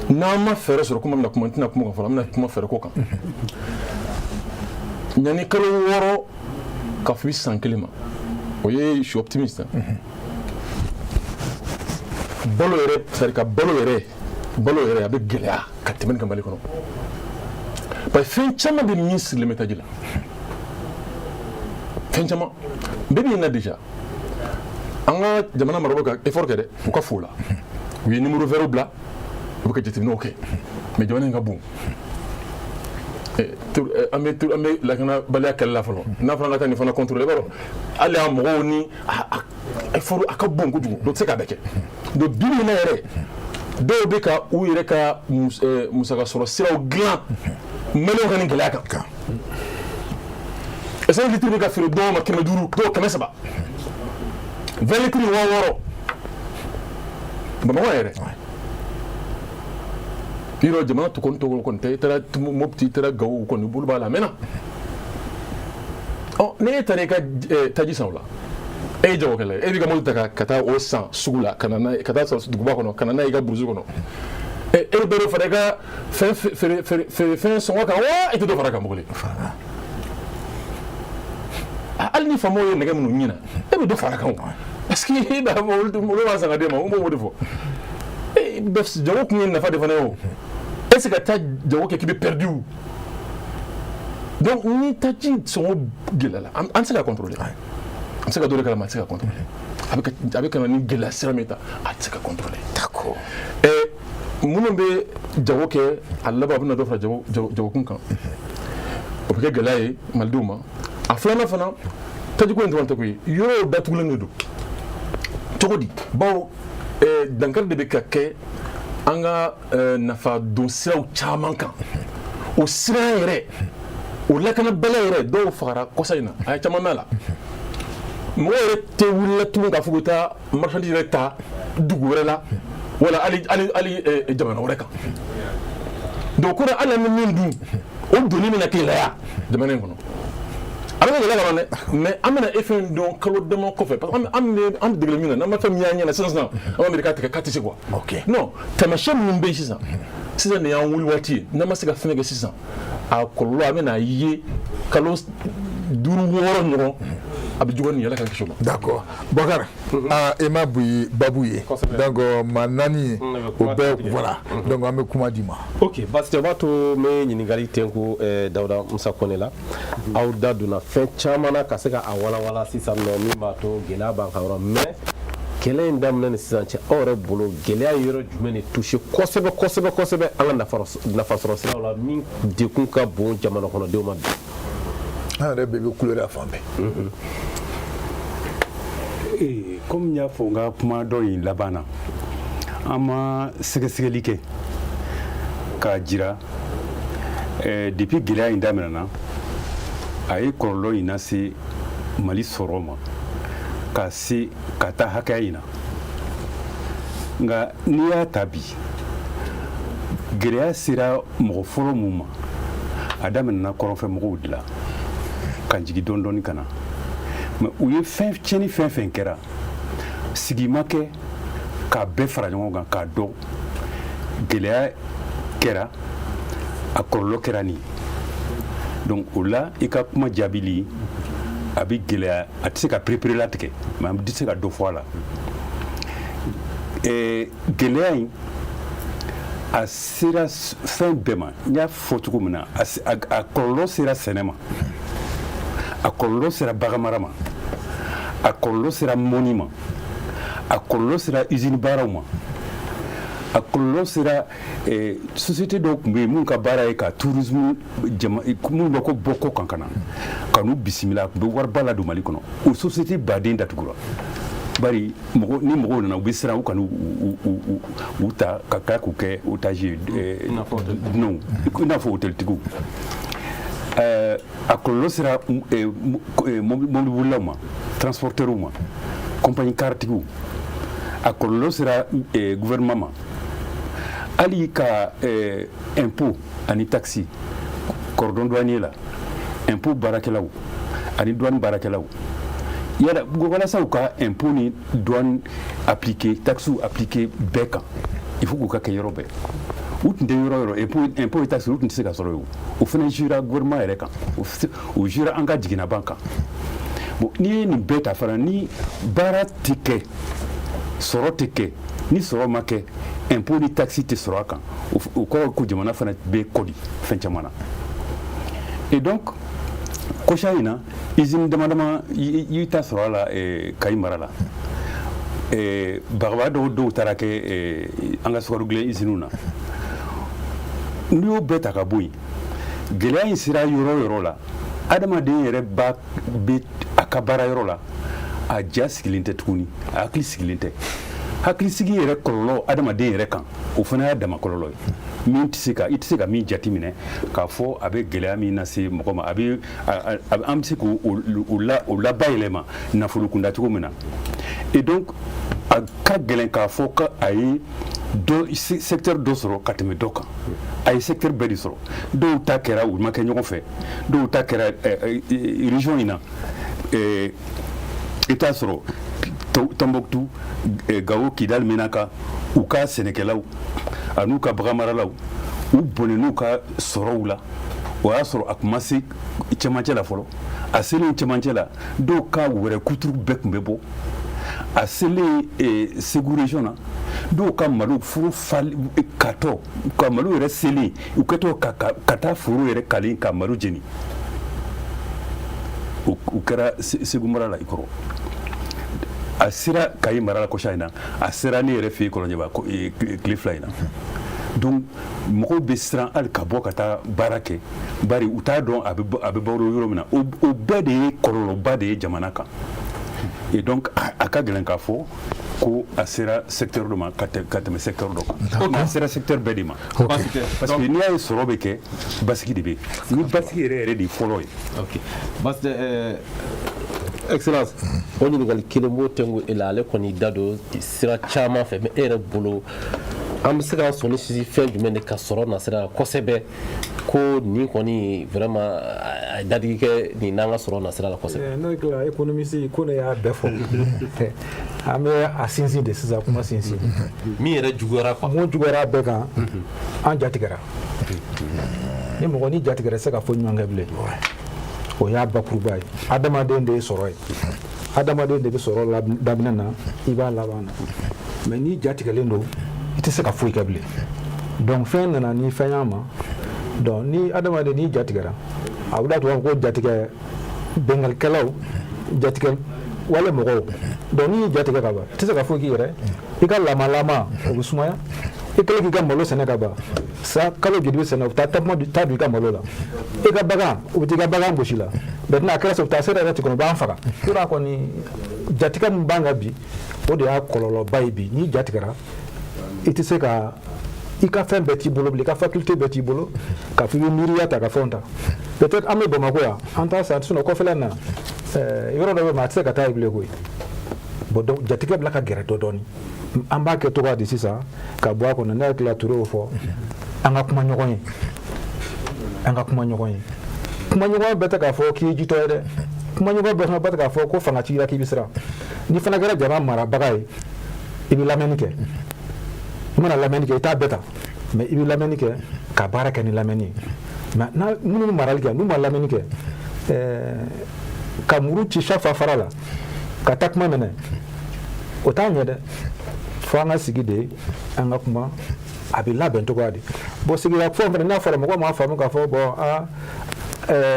N'an ma fɛɛrɛ sɔrɔ, komi an bɛna kuma, n tɛna kuma kan fɔlɔ, an bɛna kuma fɛɛrɛ ko kan. Yanni kalo 6 ka fɔ san kelen ma, o ye, je suis optimiste, balo yɛrɛ, c'est à dire ka balo yɛrɛ a bɛ gɛlɛya ka tɛmɛ nin kan Mali kɔnɔ, parce que fɛn caman bɛ min sirilen bɛ taji la. Fɛn caman bɛɛ bɛ na déjà. An ka jamana marabagaw ka effort kɛ dɛ, u ka fo la, u ye numéro vert bila, u bɛ ka jateminɛw kɛ. Mais jamana in ka bon, an bɛ lakanabaliya kɛlɛ la fɔlɔ. N'a fɔra an ka taa nin fana contrôler, i b'a dɔn hali a mɔgɔw ni a effort a ka bon kojugu, dɔ tɛ se k'a bɛɛ kɛ. Donc bi bi in na yɛrɛ, dɔw bɛ ka u yɛrɛ ka musaka sɔrɔ siraw dilan Maliyɛnw ka nin gɛlɛya kan. Essence litre bɛ ka feere dɔw ma 500, dɔw 300, 20 litres 6000 Bamakɔ yɛrɛ. Yɔrɔ jamana to kɔni tɔgɔ kɔni tɛ. I taara Mopti, i taara Gawo kɔni, bolo b'a la a mɛnna. Ɔ, ne e taara i ka taji san o la, E ye jagokɛla ye, e b'i ka mobili ta ka taa o san sugu la, ka na n'a ye, ka taa sɔrɔ duguba kɔnɔ, ka na n'a ye i ka burusi kɔnɔ. E bɛ dɔ fara i ka fɛn feere feere fɛn sɔngɔ kan wa, e tɛ dɔ fara kan mobili? Hali ni faamaw ye nɛgɛ minnu ɲina, e bɛ dɔ fara kan o, parce que e b'a fɔ olu b'a san ka d'e ma. N b'o de fɔ, jago kun ye nafa de fana ye o. E se ka taa jago kɛ k'i bɛ perdu. Donc ni taji sɔngɔ gɛlɛyara, an tɛ se ka contrôler. An bɛ se ka dɔ de kalama, a tɛ se ka contrôler. A bɛ ka na ni gɛlɛya sira min ta, a tɛ se ka contrôler. Minnu bɛ jago kɛ, a laban a bɛna dɔ fara jagokun kan, o bɛ kɛ gɛlɛya ye malidenw ma. A filanan fana, tajiko in dɔrɔn tɛ koyi, yɔrɔw datugulen de don cogo di? Bawo dankari de bɛ ka kɛ an ka nafa don siraw caman kan. O sira yɛrɛ, o lakanabaliya yɛrɛ, dɔw fagara kɔsa in na, a ye caman mɛn a la. Mɔgɔ yɛrɛ tɛ wulila tugun k'a fɔ k'u taa marchandise yɛrɛ ta dugu wɛrɛ la, wala hali jamana wɛrɛ kan. Donc ko hali an bɛ min dun, o donni bɛna gɛlɛya jamana in kɔnɔ. A bɛ gɛlɛya ka ban dɛ, mais an bɛna effet in dɔn kalo dama kɔfɛ, parce que an bɛ degeli min na, n'an ma fɛn min y'an ɲɛna sisan sisan, an b'a miiri k'a tigɛ k'a tɛ se quoi. Non, taamasiyɛn minnu bɛ yen sisan sisan, nin y'an wuli waati ye. N'an ma se ka fɛn kɛ sisan, a kɔlɔlɔ a bɛna ye kalo 5, 6 ɲɔgɔn, a bɛ juguya nin yɛlɛ ka kisi o ma. D'accord, Bɔkari, aa, e ma boyi babu ye. Donc maa naani o bɛɛ, voilà, donc an bɛ kuma di ma. Ok, basi tɛ. O b'a to n bɛ ɲininkali tɛnku Dawuda Musa Kɔnɛ la. Aw da donna fɛn caman na ka se ka a walawala sisan nɔ, min b'a to gɛlɛya b'an kan yɔrɔ. Mais kɛlɛ in daminɛ ni sisan cɛ, aw yɛrɛ bolo, gɛlɛya ye yɔrɔ jumɛn de touché kosɛbɛ kosɛbɛ kosɛbɛ an ka nafasɔrɔ siraw la, min dekun ka bon jamana kɔnɔdenw ma bi? An yɛrɛ bɛɛ bɛ kulera fan bɛɛ. Komi n y'a fɔ n ka kuma dɔ in laban na, an ma sɛgɛsɛgɛli kɛ k'a jira depuis gɛlɛya in daminɛna, a ye kɔlɔlɔ in lase Mali sɔrɔ ma ka se ka taa hakɛya in na. Nka n'i y'a ta bi, gɛlɛya sera mɔgɔ fɔlɔ mun ma, a daminɛna kɔrɔnfɛ mɔgɔw de la ka jigin dɔɔni dɔɔni ka na. Mais u ye fɛn tiɲɛni fɛn fɛn kɛra, sigi ma kɛ k'a bɛɛ fara ɲɔgɔn kan k'a dɔn gɛlɛya kɛra, a kɔlɔlɔ kɛra nin ye. Donc o la, i ka kuma jaabili a bɛ gɛlɛya, a tɛ se ka perepere latigɛ, mais an tɛ se ka dɔ fɔ a la. Gɛlɛya in a sera fɛn bɛɛ ma. N y'a fɔ cogo min na, a kɔlɔlɔ sera sɛnɛ ma, a kɔlɔlɔ sera baganmara ma, a kɔlɔlɔ sera mɔni ma, a kɔlɔlɔ sera usine baaraw ma, a kɔlɔlɔ sera société dɔw tun bɛ yen minnu ka baara ye ka tourisme jama minnu bɛ ko bɔ kɔ kan ka na ka n'u bisimila, a tun bɛ wariba ladon Mali kɔnɔ. O société baden datugura, bari mɔgɔ ni mɔgɔw nana, u bɛ siran u kana u ta ka tila k'u kɛ otage ye, dunanw, i n'a fɔ hôteltigiw. A kɔlɔlɔ sera mobilibolilaw ma, transporteurs ma, compagnie cartigiw. A kɔlɔlɔ sera gouvernement ma, hali ka impôt ani taxe, cordon douanier la, impôt baarakɛlaw ani douane baarakɛlaw yala, walasa u ka impôt ni douane appliquer, taxe appliquer bɛɛ kan, il faut k'u ka kɛ yɔrɔ bɛɛ. U tun tɛ yɔrɔ yɔrɔ, impôt et taxe, olu tun tɛ se ka sɔrɔ yen. O fana jouera gouvernement yɛrɛ kan, o jouera an ka jiginnaban kan. Bon, n'i ye nin bɛɛ ta fana, ni baara tɛ kɛ, sɔrɔ tɛ kɛ. Ni sɔrɔ ma kɛ, impôt ni taxe tɛ sɔrɔ a kan. O kɔrɔ ko jamana fana bɛ kɔdi fɛn caman na. Et donc kɔsa in na, usine dama dama i y'i ta sɔrɔ a la Kayi mara la. Bagaba dɔw taara kɛ an ka sukaro dilan usines na. N'i y'o bɛɛ ta ka bɔ yen, gɛlɛya in sera yɔrɔ o yɔrɔ la, adamaden yɛrɛ ba bɛ a ka baara yɔrɔ la, a ja sigilen tɛ tuguni, a hakili sigilen tɛ. Hakilisigi yɛrɛ kɔlɔlɔ adamaden yɛrɛ kan, o fana y'a dama kɔlɔlɔ ye min tɛ se ka, i tɛ se ka min jateminɛ k'a fɔ a bɛ gɛlɛya min lase mɔgɔ ma. A bɛ an bɛ se k'o o labayɛlɛma nafolo kunda cogo min na. Et donc a ka gɛlɛn k'a fɔ ko a ye dɔ secteur dɔ sɔrɔ ka tɛmɛ dɔ kan. A ye secteur bɛɛ de sɔrɔ. Dɔw ta kɛra, u ma kɛ ɲɔgɔn fɛ, dɔw ta kɛra région in na. I t'a sɔrɔ Tɔnbɔkutu, Gawo, Kidali, Menaka, u ka sɛnɛkɛlaw an'u ka baganmaralaw, u bɔnɛn'u ka sɔrɔw la. O y'a sɔrɔ a tun ma se cɛmancɛ la fɔlɔ. A selen cɛmancɛ la, dɔw ka wɛrɛ kuturu bɛɛ tun bɛ bɔ. A selen Segu région na, dɔw ka malo foro fali katɔ ka malo yɛrɛ selen, u kɛtɔ ka taa foro yɛrɛ kalen ka malo jeni, o kɛra Segu mara la i kɔrɔ. A sera Kayi mara la kɔsa in na, a sera ne yɛrɛ fɛ yen Kɔlɔnjɛba tile 2 in na. Donc mɔgɔw bɛ siran hali ka bɔ ka taa baara kɛ, bari u t'a dɔn a bɛ balo yɔrɔ min na. O bɛɛ de ye kɔlɔlɔba de ye jamana kan. Et donc a ka gɛlɛn k'a fɔ ko a sera secteur dɔ ma ka tɛmɛ secteur dɔ kan. A sera secteur bɛɛ de ma, parce que n'i y'a ye sɔrɔ bɛ kɛ, basigi de bɛ yen. Ni basigi yɛrɛ yɛrɛ de ye fɔlɔ ye. Ok, basi excellence, o ɲininkali kelen b'o tɛnku e la. Ale kɔni da don sira caman fɛ, mais e yɛrɛ bolo, an bɛ se k'an sɔnni sinsin fɛn jumɛn de ka sɔrɔ nasira la kosɛbɛ, ko nin kɔni vraiment a ye dadigi kɛ nin n'an ka sɔrɔ nasira la kosɛbɛ? Ne hakili la, économiste ko ne y'a bɛɛ fɔ. An bɛ a sinsin de sisan, kuma sinsin. Min yɛrɛ juguyara quoi. Mun juguyara bɛɛ kan? An jatigɛra. Ni mɔgɔ ni jatigɛra, se ka fɔ ɲuman kɛ bilen. O y'a bakuruba ye. Adamaden de ye sɔrɔ ye, adamaden de bɛ sɔrɔ daminɛ na, i b'a laban na. Mais n'i jatigɛlen don, i tɛ se ka foyi kɛ bilen. Donc fɛn nana ni fɛn y'a ma. Donc ni adamaden n'i jatigɛra, a bɛ tubabu ko jatigɛ bɛnkalikɛlaw, jatigɛ wale mɔgɔw. Donc n'i y'i jatigɛ ka ban, i tɛ se ka foyi k'i yɛrɛ. I ka lamalama, o bɛ sumaya. I kɛlen k'i ka malo sɛnɛ ka ban, sa kalo joli bɛ sɛnɛ, u bɛ taa takuma ta don i ka malo la. I ka bagan, u bɛ t'i ka bagan gosi la. Maintenant a kɛra sa, u bɛ taa sira yɛrɛ tigɛ, u b'an faga. Yɔrɔ a kɔni, jatigɛ min b'an kan bi, o de y'a kɔlɔlɔba ye bi. N'i jatigɛra, i tɛ se ka i ka fɛn bɛɛ t'i bolo bilen, i ka faculté bɛɛ t'i bolo k'a fɔ i bɛ miiriya ta ka fɛnw ta. Peut-être an bɛ Bamakɔ yan, an t'a san, sinon kɔfɛla in na, yɔrɔ dɔ bɛ yen, a tɛ se ka taa yen bilen koyi. Bon, donc jatigɛ bila ka gɛrɛ dɔ dɔɔni. An b'a kɛ cogoya di sisan ka bɔ a kɔnɔ? Ne hakili la, Ture y'o fɔ, an ka kuma ɲɔgɔn ye, an ka kuma ɲɔgɔn ye. Kuma ɲɔgɔn bɛɛ tɛ k'a fɔ k'i ye jitɔ ye dɛ. Kuma ɲɔgɔn bɛɛ fana bɛɛ tɛ k'a fɔ ko fanga t'i la k'i bɛ siran. N'i fana kɛra jama marabaga ye, i bɛ lamɛnni kɛ. I mana lamɛnni kɛ, i t'a bɛɛ ta, mais i bɛ lamɛnni kɛ ka baara kɛ ni lamɛnni ye. Mais n'a minnu bɛ marali kɛ, n'u ma lamɛnni kɛ, ka muru ci chaque fois fara la ka takuma minɛ, o t'a ɲɛ dɛ. Fo an ka sigi de, an ka kuma, a bɛ labɛn cogoya di? Bon, sigida fɔ fana, n'a fɔra mɔgɔw m'a faamu k'a fɔ bon, aa,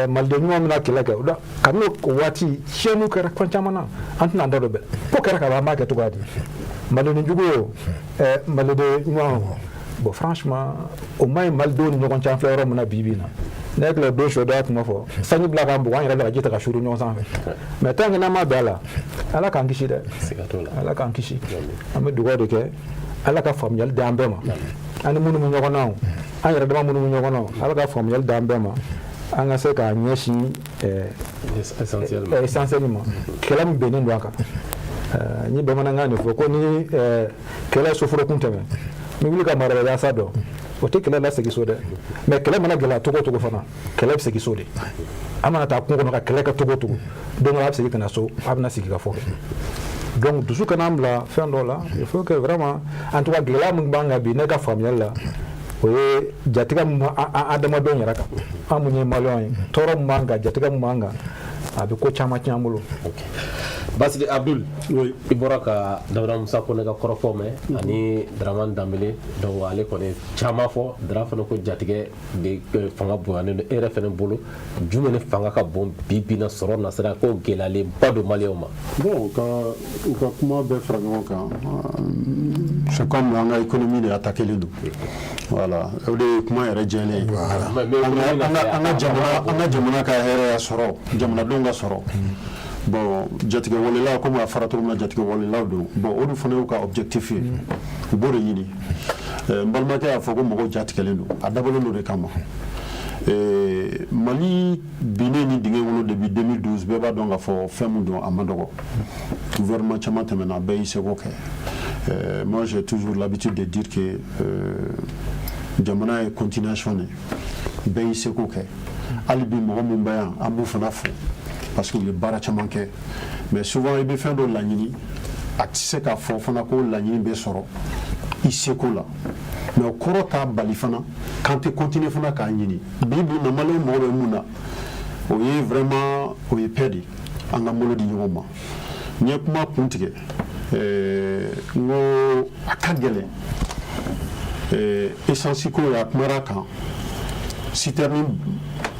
maliden ɲuman bɛna kɛlɛ kɛ. Kabini o waati, tiɲɛniw kɛra fɛn caman na, an tɛna an da don bɛɛ. Ko kɛra ka ban, an b'a kɛ cogoya di? Maliden jugu ye o, maliden ɲuman o, bon, franchement, o ma ɲi malidenw ni ɲɔgɔn cɛ. An filɛ yɔrɔ min na bi bi in na, ne hakili la, don sɔ dɔ y'a kuma fɔ, sanji bila k'an bugɔ, an yɛrɛ bɛ ka ji ta ka suuru ɲɔgɔn sanfɛ. Mais tant que n'an ma bɛn a la, Ala k'an kisi dɛ, Ala k'an kisi. An bɛ dugawu de kɛ, Ala ka faamuyali di an bɛɛ ma. An ni minnu bɛ ɲɔgɔn na o, an yɛrɛ dama minnu bɛ ɲɔgɔn na o, Ala ka faamuyali di an bɛɛ ma, an ka se k'a ɲɛsin essentiel ma. Kɛlɛ min bennen don a kan, n ye bamanankan de fɔ ko ni kɛlɛ soforokun tɛmɛ, n bɛ wuli ka marabaliya dɔn, o tɛ kɛlɛ lasegin so dɛ. Mais kɛlɛ mana gɛlɛya cogo o cogo fana, kɛlɛ bɛ segin so de. An mana taa kungo kɔnɔ ka kɛlɛ kɛ cogo o cogo, don dɔ la a bɛ segin ka na so, a bɛna sigi ka fɔ kɛ. Donc dusu kana an bila fɛn dɔw la. Il faut que vraiment, en tout cas, gɛlɛya min b'an kan bi, ne ka faamuyali la, o ye jatigɛ min b'an adamadenw yɛrɛ kan, an mun ye maliyɛnw ye, tɔɔrɔ min b'an kan, jatigɛ min b'an kan, a bɛ ko caman tiɲɛ an bolo. Basidi Abdul, i bɔra ka Dawuda Musa Kone ka kɔrɔfɔ mɛn ani Dramane Danbele. Donc ale kɔni caman fɔ. Dra fana ko jatigɛ de fanga bonyanen don. E yɛrɛ fana bolo, jumɛn de fanga ka bon bi bi na sɔrɔ nasira ko gɛlɛyalenba don maliyɛnw ma? Bon, ka u ka kuma bɛɛ fara ɲɔgɔn kan, c'est comme an ka économie de attaqué len don. Voilà, o de ye kuma yɛrɛ jɛlen ye. An ka jamana ka hɛrɛ ya sɔrɔ, jamanadenw ka sɔrɔ. Bon, jatigɛ walela, komi a fɔra cogo min na, jatigɛ walelaw don. Bon, o de fana y'u ka objectif ye, u b'o de ɲini. N balimakɛ y'a fɔ ko mɔgɔw jatigɛlen don, a dabɔlen don de kama. Mali binnen ni dingɛ kɔnɔ depuis 2012, bɛɛ b'a dɔn k'a fɔ fɛn min don, a ma dɔgɔ. Gouvernement caman tɛmɛna, bɛɛ y'i seko kɛ. Moi, j'ai toujours l'habitude de dire que jamana ye continuation de, bɛɛ y'i seko kɛ. Hali bi mɔgɔ min bɛ yan, an b'u fana fo. parce que u ye baara caman kɛ. Mais souvent, i bɛ fɛn dɔ laɲini, a tɛ se k'a fɔ fana ko laɲini bɛ sɔrɔ i seko la, mais o kɔrɔ t'a bali fana k'an tɛ continuer fana k'a ɲini. Bi bi in na, maliyɛnw mago bɛ mun na? O ye vraiment, o ye paix de ye. An k'an bolo di ɲɔgɔn ma. N ye kuma kun tigɛ, n ko a ka gɛlɛn. Essence ko, a kumara a kan, citerne,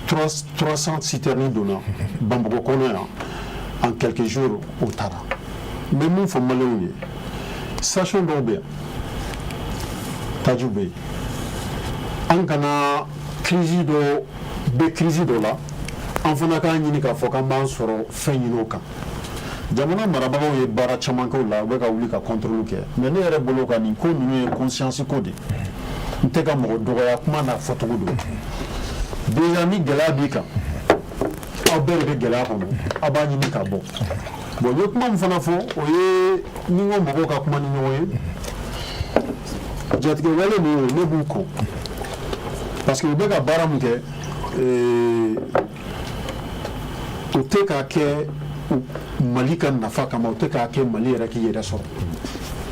300 citernes donna Bamakɔ kɔnɔ yan en quelques jours, o taara. N bɛ mun fɔ maliyɛnw ye? Station dɔw bɛ yan, tajiw bɛ yen. An kana crise dɔ bɛ crise dɔ la, an fana k'a ɲini k'a fɔ k'an b'an sɔrɔ fɛn ɲini o kan. Jamana marabagaw ye baara caman kɛ o la, u bɛ ka wuli ka contrôle kɛ. Mais ne yɛrɛ bolo, ka nin ko ninnu ye conscience ko de. N tɛ ka mɔgɔ dɔgɔya, kuma n'a fɔcogo don. Déjà, ni gɛlɛya b'i kan, aw bɛɛ de bɛ gɛlɛya kɔnɔ, aw b'a ɲini ka bɔ. Bon, n ye kuma min fana fɔ, o ye ni n ko mɔgɔw ka kuma ni ɲɔgɔn ye. Jatigɛ wale ninnu, ne b'u kɔn, parce que u bɛ ka baara min kɛ, u tɛ k'a kɛ Mali ka nafa kama, u tɛ k'a kɛ Mali yɛrɛ k'i yɛrɛ sɔrɔ.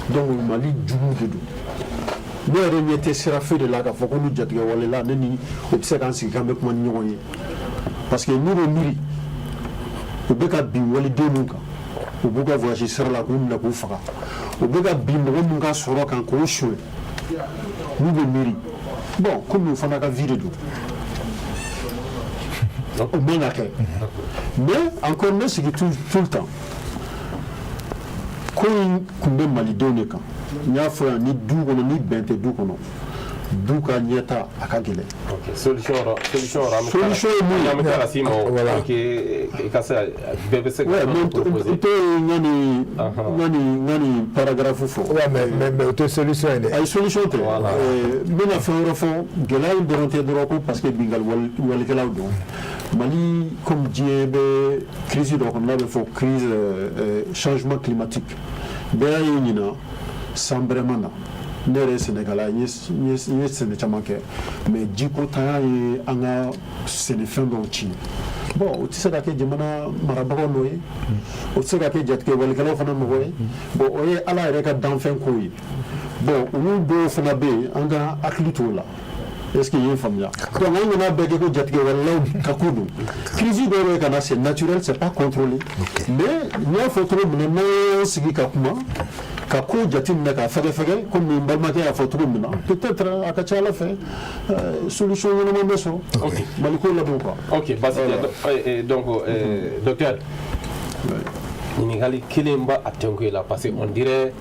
Donc Mali jugu de don. Ne yɛrɛ ɲɛ tɛ sira foyi de la k'a fɔ ko ni jatigɛ walela, ne ni o bɛ se k'an sigi k'an bɛ kuma ni ɲɔgɔn ye, parce que n'u bɛ miiri, u bɛ ka bin waliden mun kan, u b'u ka voyage sira la k'u minɛ k'u faga, u bɛ ka bin mɔgɔ mun ka sɔrɔ kan k'o suɲɛ, n'u bɛ miiri, bon, komi u fana ka vie de don, o man ka kɛ. Mais encore, ne sigi tout le temps, ko in kun bɛ malidenw de kan. N y'a fɔ yan, ni du kɔnɔ, ni bɛn tɛ du kɔnɔ, du ka ɲɛta a ka gɛlɛn. Solution yɔrɔ, solution yɔrɔ, an bɛ Solution ye mun ye? An bɛ tila ka s'i ma o. Voilà. Pour que i ka se ka bɛɛ bɛ se ka Ouais, mais proposer. n tɛ ŋani paragraphe fɔ. Ouais, mais o tɛ solution ye dɛ. Ayi, solution tɛ. Voilà. N bɛna fɛn wɛrɛ fɔ. Gɛlɛya in dɔrɔn tɛ dɔrɔn ko parce que bingali walikɛlaw don. Mali, comme diɲɛ bɛ crise dɔ kɔnɔ, n'a bɛ fɔ crise changement climatique, bɛɛ y'a ye ɲinan san bɛrɛ ma na. Ne yɛrɛ ye sɛnɛkɛla ye, n ye sɛnɛ caman kɛ, mais jiko tanya ye an ka sɛnɛfɛn dɔw tiɲɛ. Bon, o tɛ se ka kɛ jamana marabagaw nɔ ye, o tɛ se ka kɛ jatigɛ walikɛlaw fana mɔgɔ ye. Bon, o ye Ala yɛrɛ ka danfɛn ko ye. Bon, olu dɔw fana bɛ yen, an ka hakili t'o la. Est ce que i ye n faamuya? Donc an kana bɛɛ kɛ ko jatigɛ wɛrɛlaw ka ko don. Crise dɔw bɛ ka na, c'est naturel, c'est pas contrôlé. Mais n y'a fɔ cogo min na, n'an y'an sigi ka kuma, ka ko jateminɛ, k'a fɛgɛ-fɛgɛ, komi n balimakɛ y'a fɔ cogo min na, peut-être a ka ca Ala fɛ, solution ɲɛnama bɛ sɔrɔ Mali ko labɛn quoi. Ok, basi tɛ. Donc docteur, ɲininkali kelen b'a a tɛnku la, parce que on dirait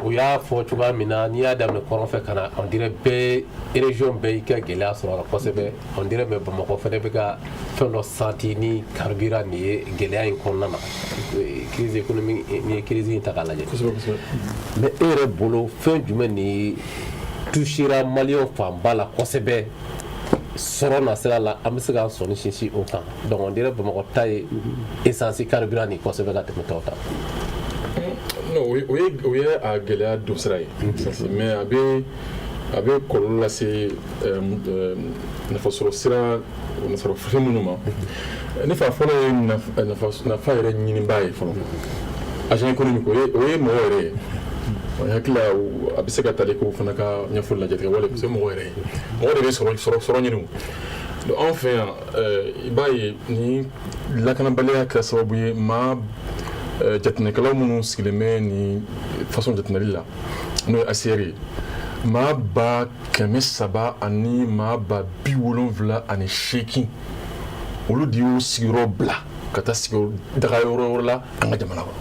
o y'a fɔ cogoya min na, n'i y'a daminɛ kɔrɔn fɛ ka na, on dirait bɛɛ, région bɛɛ y'i ka gɛlɛya sɔrɔ a la kosɛbɛ. On dirait, mais Bamakɔ fɛnɛ bɛ ka fɛn dɔ santi ni carburant nin ye gɛlɛya in kɔnɔna na, crise économique, n'i ye crise in ta k'a lajɛ. Mais e yɛrɛ bolo, fɛn jumɛn ni touchera maliyɛnw fanba la kosɛbɛ sɔrɔ na sira la, an bɛ se k'an sɔnni sinsin o kan? Donc on dirait Bamakɔ ta ye essence, carburant nin kosɛbɛ ka tɛmɛ tɔw ta. Non, o ye a gɛlɛya don sira ye, mais a bɛ kɔlɔlɔ lase nafasɔrɔ sira, nafasɔrɔ fɛn minnu ma. Ne fa fɔlɔ ye nafa yɛrɛ ɲinibaa ye fɔlɔ, agent économique, o ye mɔgɔ yɛrɛ ye. O hakili la, a bɛ se ka tali k'o fana ka ɲɛfɔli la, jatigɛ wale, parce que mɔgɔ yɛrɛ ye mɔgɔ de bɛ sɔrɔ ɲini. Donc anw fɛ yan, i b'a ye ni lakanabaliya kɛra sababu ye, maa jateminɛkɛlaw minnu sigilen bɛ nin façon jateminɛli la, n'o ye ACR ye, maa 300 ani maa 78,000, olu de y'u sigiyɔrɔ bila ka taa sigi daga yɔrɔ wɛrɛ la an ka jamana kɔnɔ.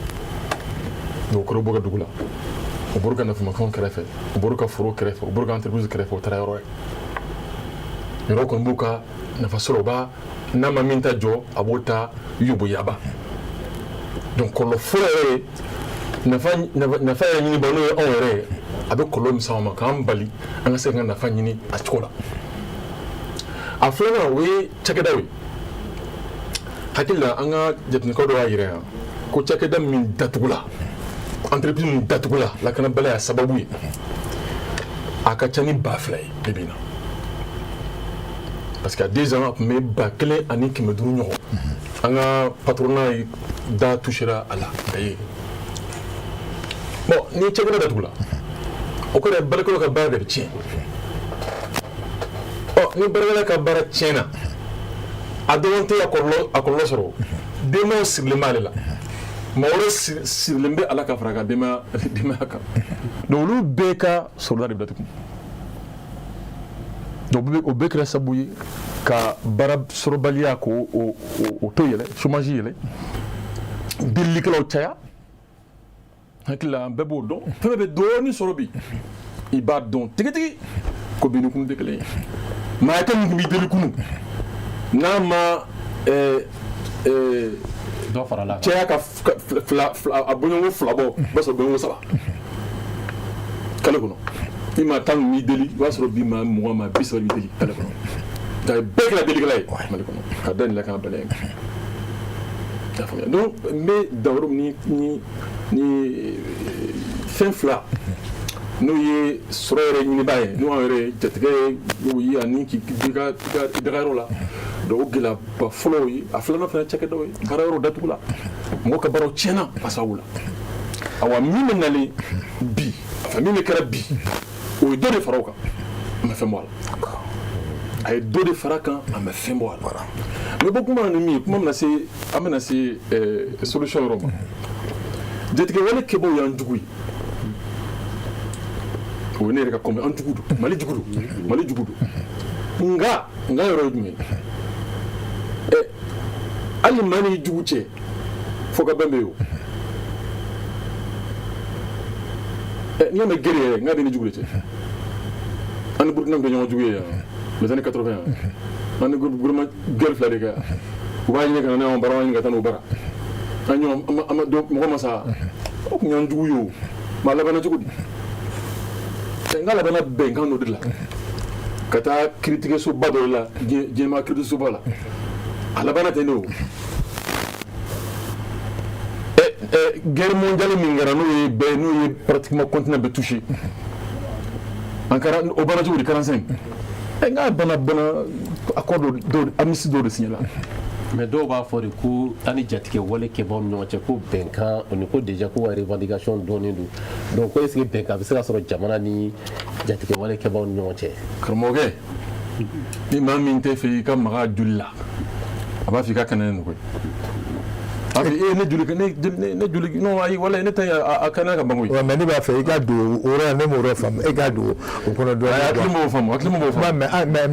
Donc o kɛra, u bɔ ka dugu la, u bɔra ka nafamafɛnw kɛrɛfɛ, u bɔra ka foro kɛrɛfɛ, u bɔra ka entreprise kɛrɛfɛ, u taara yɔrɔ ye. Yɔrɔ kɔni b'u ka nafa sɔrɔ, u b'a n'a ma min ta jɔ, a b'o ta yoboyaba. Donc kɔlɔlɔ fɔlɔ yɛrɛ ye nafa yɛrɛ ɲini, n'o ye anw yɛrɛ ye, a bɛ kɔlɔlɔ min s'anw ma k'an bali an ka se ka nafa ɲini a cogo la. A filanan, o ye cakɛdaw ye. Hakili la, an ka jateminɛkaw dɔ y'a yira yan ko cakɛda min datugula, entreprise min datugula lakanabaliya sababu ye, a ka ca ni 2000 ye bi bi in na. Parce que 2 ans a tun bɛ 1500 ɲɔgɔn. An ka patronat ye da touchera a la a ye. Bon, ni cakɛda datugula, o kɔrɔ ye baarakɛlaw ka baara de bɛ tiɲɛ. Ɔ, ni baarakɛla ka baara tiɲɛna, a dɔrɔn tɛ a kɔlɔlɔ sɔrɔ, denbayaw sirilen b'ale la, mɔgɔ wɛrɛ sirilen bɛ a la ka fara a ka denbaya kan. Donc olu bɛɛ ka sɔrɔda de bɛ datugu. Donc o bɛɛ kɛra sababu ye ka baara sɔrɔbaliya k'o o taux yɛlɛ, chômage yɛlɛ, delilikɛlaw caya. Hakili la, an bɛɛ b'o dɔn. Fɛn bɛɛ bɛ dɔɔnin sɔrɔ bi, i b'a dɔn tigitigi ko bi ni kunu tɛ kelen ye. Maa tɛ min tun b'i deli kunu, n'a ma dɔ farala. Caya ka fila a bɔɲɔgɔnko fila bɔ, o b'a sɔrɔ bɔɲɔgɔnko saba kalo kɔnɔ. Ni maa 10 b'i deli, i b'a sɔrɔ bi maa 20, maa 30 b'i deli kalo kɔnɔ. Nka bɛɛ kɛra delikɛla ye Mali kɔnɔ ka da nin lakanabaliya in kan. I y'a faamuya? Donc n bɛ dan yɔrɔ min ni fɛn fila, n'o ye sɔrɔ yɛrɛ ɲinibaa ye, n'o y'an yɛrɛ ye jatigɛ ye, o ye ani k'i ka dagayɔrɔ la. Donc o gɛlɛyaba fɔlɔ ye. A filanan fana, cakɛdaw ye baara yɔrɔ datugu la, mɔgɔw ka baaraw tiɲɛna a sababu la. Awa, min bɛ nalen bi, enfin min bɛ kɛra bi, o ye dɔ de fara o kan, a ma fɛn bɔ a la. A ye dɔ de fara kan, a ma fɛn bɔ a la. Mais bɔ kuma na ni min ye, kuma bɛna se, an bɛna se solution yɔrɔ ma. Jatigɛwale kɛbaw y'an jugu ye, o ye ne yɛrɛ ka kɔmi an jugu don, Mali jugu don, Mali jugu don. Nka yɔrɔ ye jumɛn ye? Hali maa n'i jugu cɛ, fo ka bɛn bɛ yen o. N'i y'a mɛn guerre yɛrɛ, n k'a bɛ ni jugu de cɛ. An ni Burukina tun tɛ ɲɔgɔn jugu ye yan les années 80? An ni gouvernement guerre fila de kɛ yan. U b'a ɲini ka na n'anw bara, an b'a ɲini ka taa n'u bara. An ɲɔgɔn an ma mɔgɔ ma sa, o tun y'an jugu ye o. Mais a labanna cogo di? N ka labanna bɛnkan dɔ de la ka taa kiiritigɛsoba dɔ la, diɲɛmaa kiiritigɛsoba la. A labanna ten de o. Guerre mondiale min kɛra, n'o ye bɛɛ, n'o ye pratiquement continent bɛɛ touché, an kɛra o banna cogo di? 45, n k'a banna accord dɔ, amnistie dɔw de signé la. Mais dɔw b'a fɔ de ko an ni jatigɛ wale kɛbaw ni ɲɔgɔn cɛ, ko bɛnkan o ni ko déjà ko ka revendication dɔɔnin don. Donc ko est ce que bɛnkan bɛ se ka sɔrɔ jamana ni jatigɛ wale kɛbaw ni ɲɔgɔn cɛ? Karamɔgɔkɛ, ni maa min tɛ fɛ i ka maga joli la, a b'a fɔ i ka kɛnɛ nin koyi. A fɔ e ne joli, ne joli, non, ayi, walayi ne tɛ a kɛnɛ ka ban koyi. Ouais, mais ne b'a fɛ i ka don o yɔrɔ la, ne m'o yɔrɔ faamu, e ka don o kɔnɔ dɔɔnin. Ayi, hakili m'o faamu, hakili m'o faamu. Mais n bɛna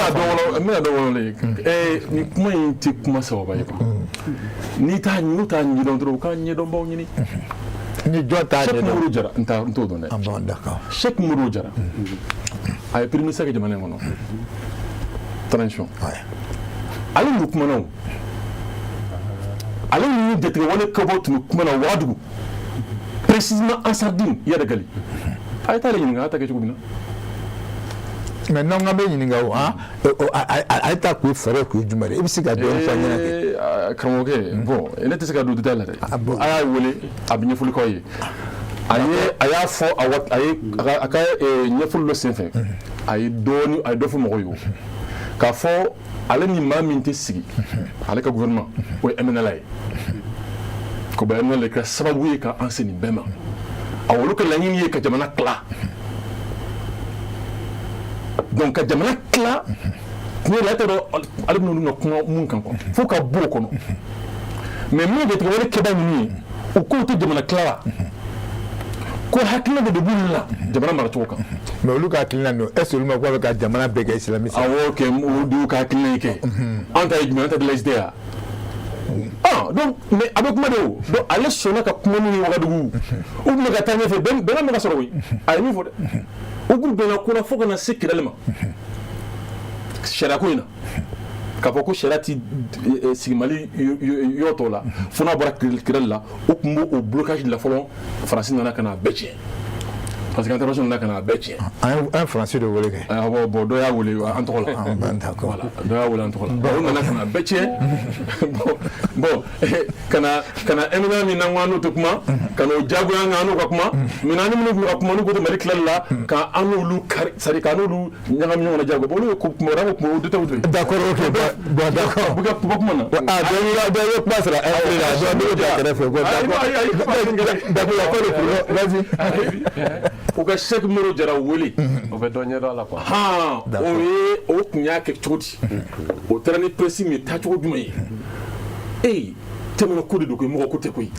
dɔn wɔlɔ, n bɛna dɔn wɔlɔ ye. Nin kuma in tɛ kuma sababa ye quoi. N'i t'a n'u t'a ɲɛdɔn dɔrɔn, u k'a ɲɛdɔnbaw ɲini. Ni jɔn t'a Cheikh ɲɛdɔn? Modibo Jara, n t'o dɔn dɛ. Ah bon, d'accord. Cheikh Modibo Jara, a ye premier ministre kɛ jamana in kɔnɔ transition. Ale n'u kumana o, ale ni jatigɛwale kɛbaw tun bɛ kuma na Wagadugu, précisément Ansardine Iyad Ghali. A ye t'ale ɲininka a ta kɛ cogo min na. Mais n'an k'an bɛ ɲininka o, han, ale ta kun ye fɛɛrɛ kun ye jumɛn de ye? I bɛ se ka dɔɔnin fɔ an ɲɛna kɛ. Karamɔgɔkɛ, bon, ne tɛ se ka don détail la dɛ. Ah bon. A y'a wele, a bɛ ɲɛfɔli k'aw ye. A ye a y'a fɔ a wa a ye a ka ɲɛfɔli dɔ senfɛ, a ye dɔɔni, a ye dɔ fɔ mɔgɔw ye o, k'a fɔ ale ni maa min tɛ sigi, ale ka gouvernement, o ye MNLA ye, ko ba MNLA kɛra sababu ye ka an se nin bɛɛ ma. A olu ka laɲini ye ka jamana tila. Donc ka jamana tila, tiɲɛ yɛrɛ la, e t'a dɔn ale bɛna olu ka kuma mun kan quoi, fo ka bɔ o kɔnɔ. Mais min ye jatigɛwale kɛba ninnu ye, u k'u tɛ jamana tila la, ko hakilina dɔ de b'olu la jamana maracogo kan. Mais olu ka hakilina ninnu, est ce que olu ma ko a bɛ ka jamana bɛɛ kɛ islamiste? Awɔ, kɛ olu de y'u ka hakilina ye kɛ. An ta ye jumɛn? An ta tɛ laïcité ya? Ah, donc mais a bɛ kuma de o. Donc ale sɔnna ka kuma min ye Wagadugu, u tun bɛ ka taa ɲɛfɛ, bɛn bɛnkan bɛ ka sɔrɔ koyi. A ye min fɔ dɛ, u kun bɛnna ko la fo ka na se Kidali ma sariya ko in na, k'a fɔ ko sariya ti sigi Mali yɔrɔ tɔw la fo n'a bɔra Kidali la. U tun b'o blocage de la fɔlɔ. Faransi nana ka na a bɛɛ tiɲɛ. Parce que intervention nana ka na a bɛɛ tiɲɛ. An ye Faransi de wele kɛ. Awɔ, bon, dɔ y'a wele an tɔgɔ la. Ah, ben, d'accord. Voilà, dɔ y'a wele an tɔgɔ la. Bon, o nana ka na bɛɛ tiɲɛ. Bon, ka na MNA min n'an ko an n'o tɛ kuma, ka n'o diyagoya an kan an n'o ka kuma. Maintenant ni minnu tun bɛ ka kuma n'u ko tɛ Mali tilali la, ka an n'olu kari, c'est à dire k'an n'olu ɲagami ɲɔgɔn na diyagoya. Bon, olu ye ko kuma wɛrɛ, an ko kuma o détail to yen. D'accord, ok, bon, d'accord. Bɛ ka kuma kuma na. Ah, dɔ ye kuma sara un la, dɔ bɛ bila kɛrɛfɛ. Bon, d'accord. D'accord, y a pas de problème. Vas-y. U ka Cheick Modibo Diarra wele. O bɛ dɔ ɲɛdɔn a la quoi. Han, o ye o tun y'a kɛ cogo di? O taara ni presse min ye, taacogo jumɛn ye? Ee, jamana ko de don koyi, mɔgɔ ko tɛ koyi.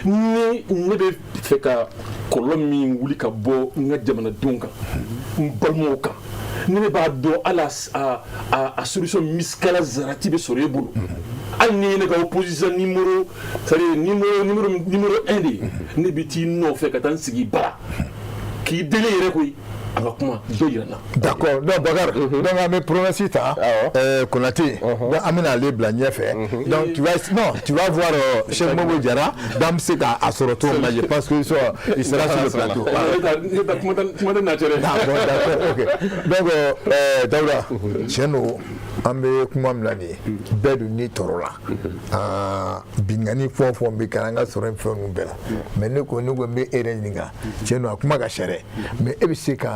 Ni ne bɛ fɛ ka kɔlɔlɔ min wuli ka bɔ n ka jamanadenw kan, n balimaw kan, ni ne b'a dɔn hali a solution misikala zarati bɛ sɔrɔ e bolo, hali ni ye ne ka opposition numéro, c'est à dire numéro 1 de ye, ne bɛ t'i nɔfɛ ka taa n sigi bara k'i deli yɛrɛ koyi, an ka kuma dɔ yira n na. D'accord. Donc, Bakar, donc an bɛ promesse ta, Konaté, donc an bɛna ale bila ɲɛfɛ. Donc, tu vas, non, tu vas voir Cheikh Modibo Diarra, donc an bɛ se k'a sɔrɔ cogo min na, je pense que il sera sur le plateau. Ne ta kuma tɛ na cɛ dɛ. Ah, bon, d'accord, ok. Donc, Dawuda, tiɲɛ don, an bɛ kuma min na nin ye, bɛɛ dun ni tɔɔrɔ la. Ah, binkanni fɛn o fɛn bɛ kɛ an ka sɔrɔ nin fɛn ninnu bɛɛ la. Mais ne ko n bɛ e yɛrɛ ɲininka, tiɲɛ don a kuma ka ca dɛ, mais e bɛ se ka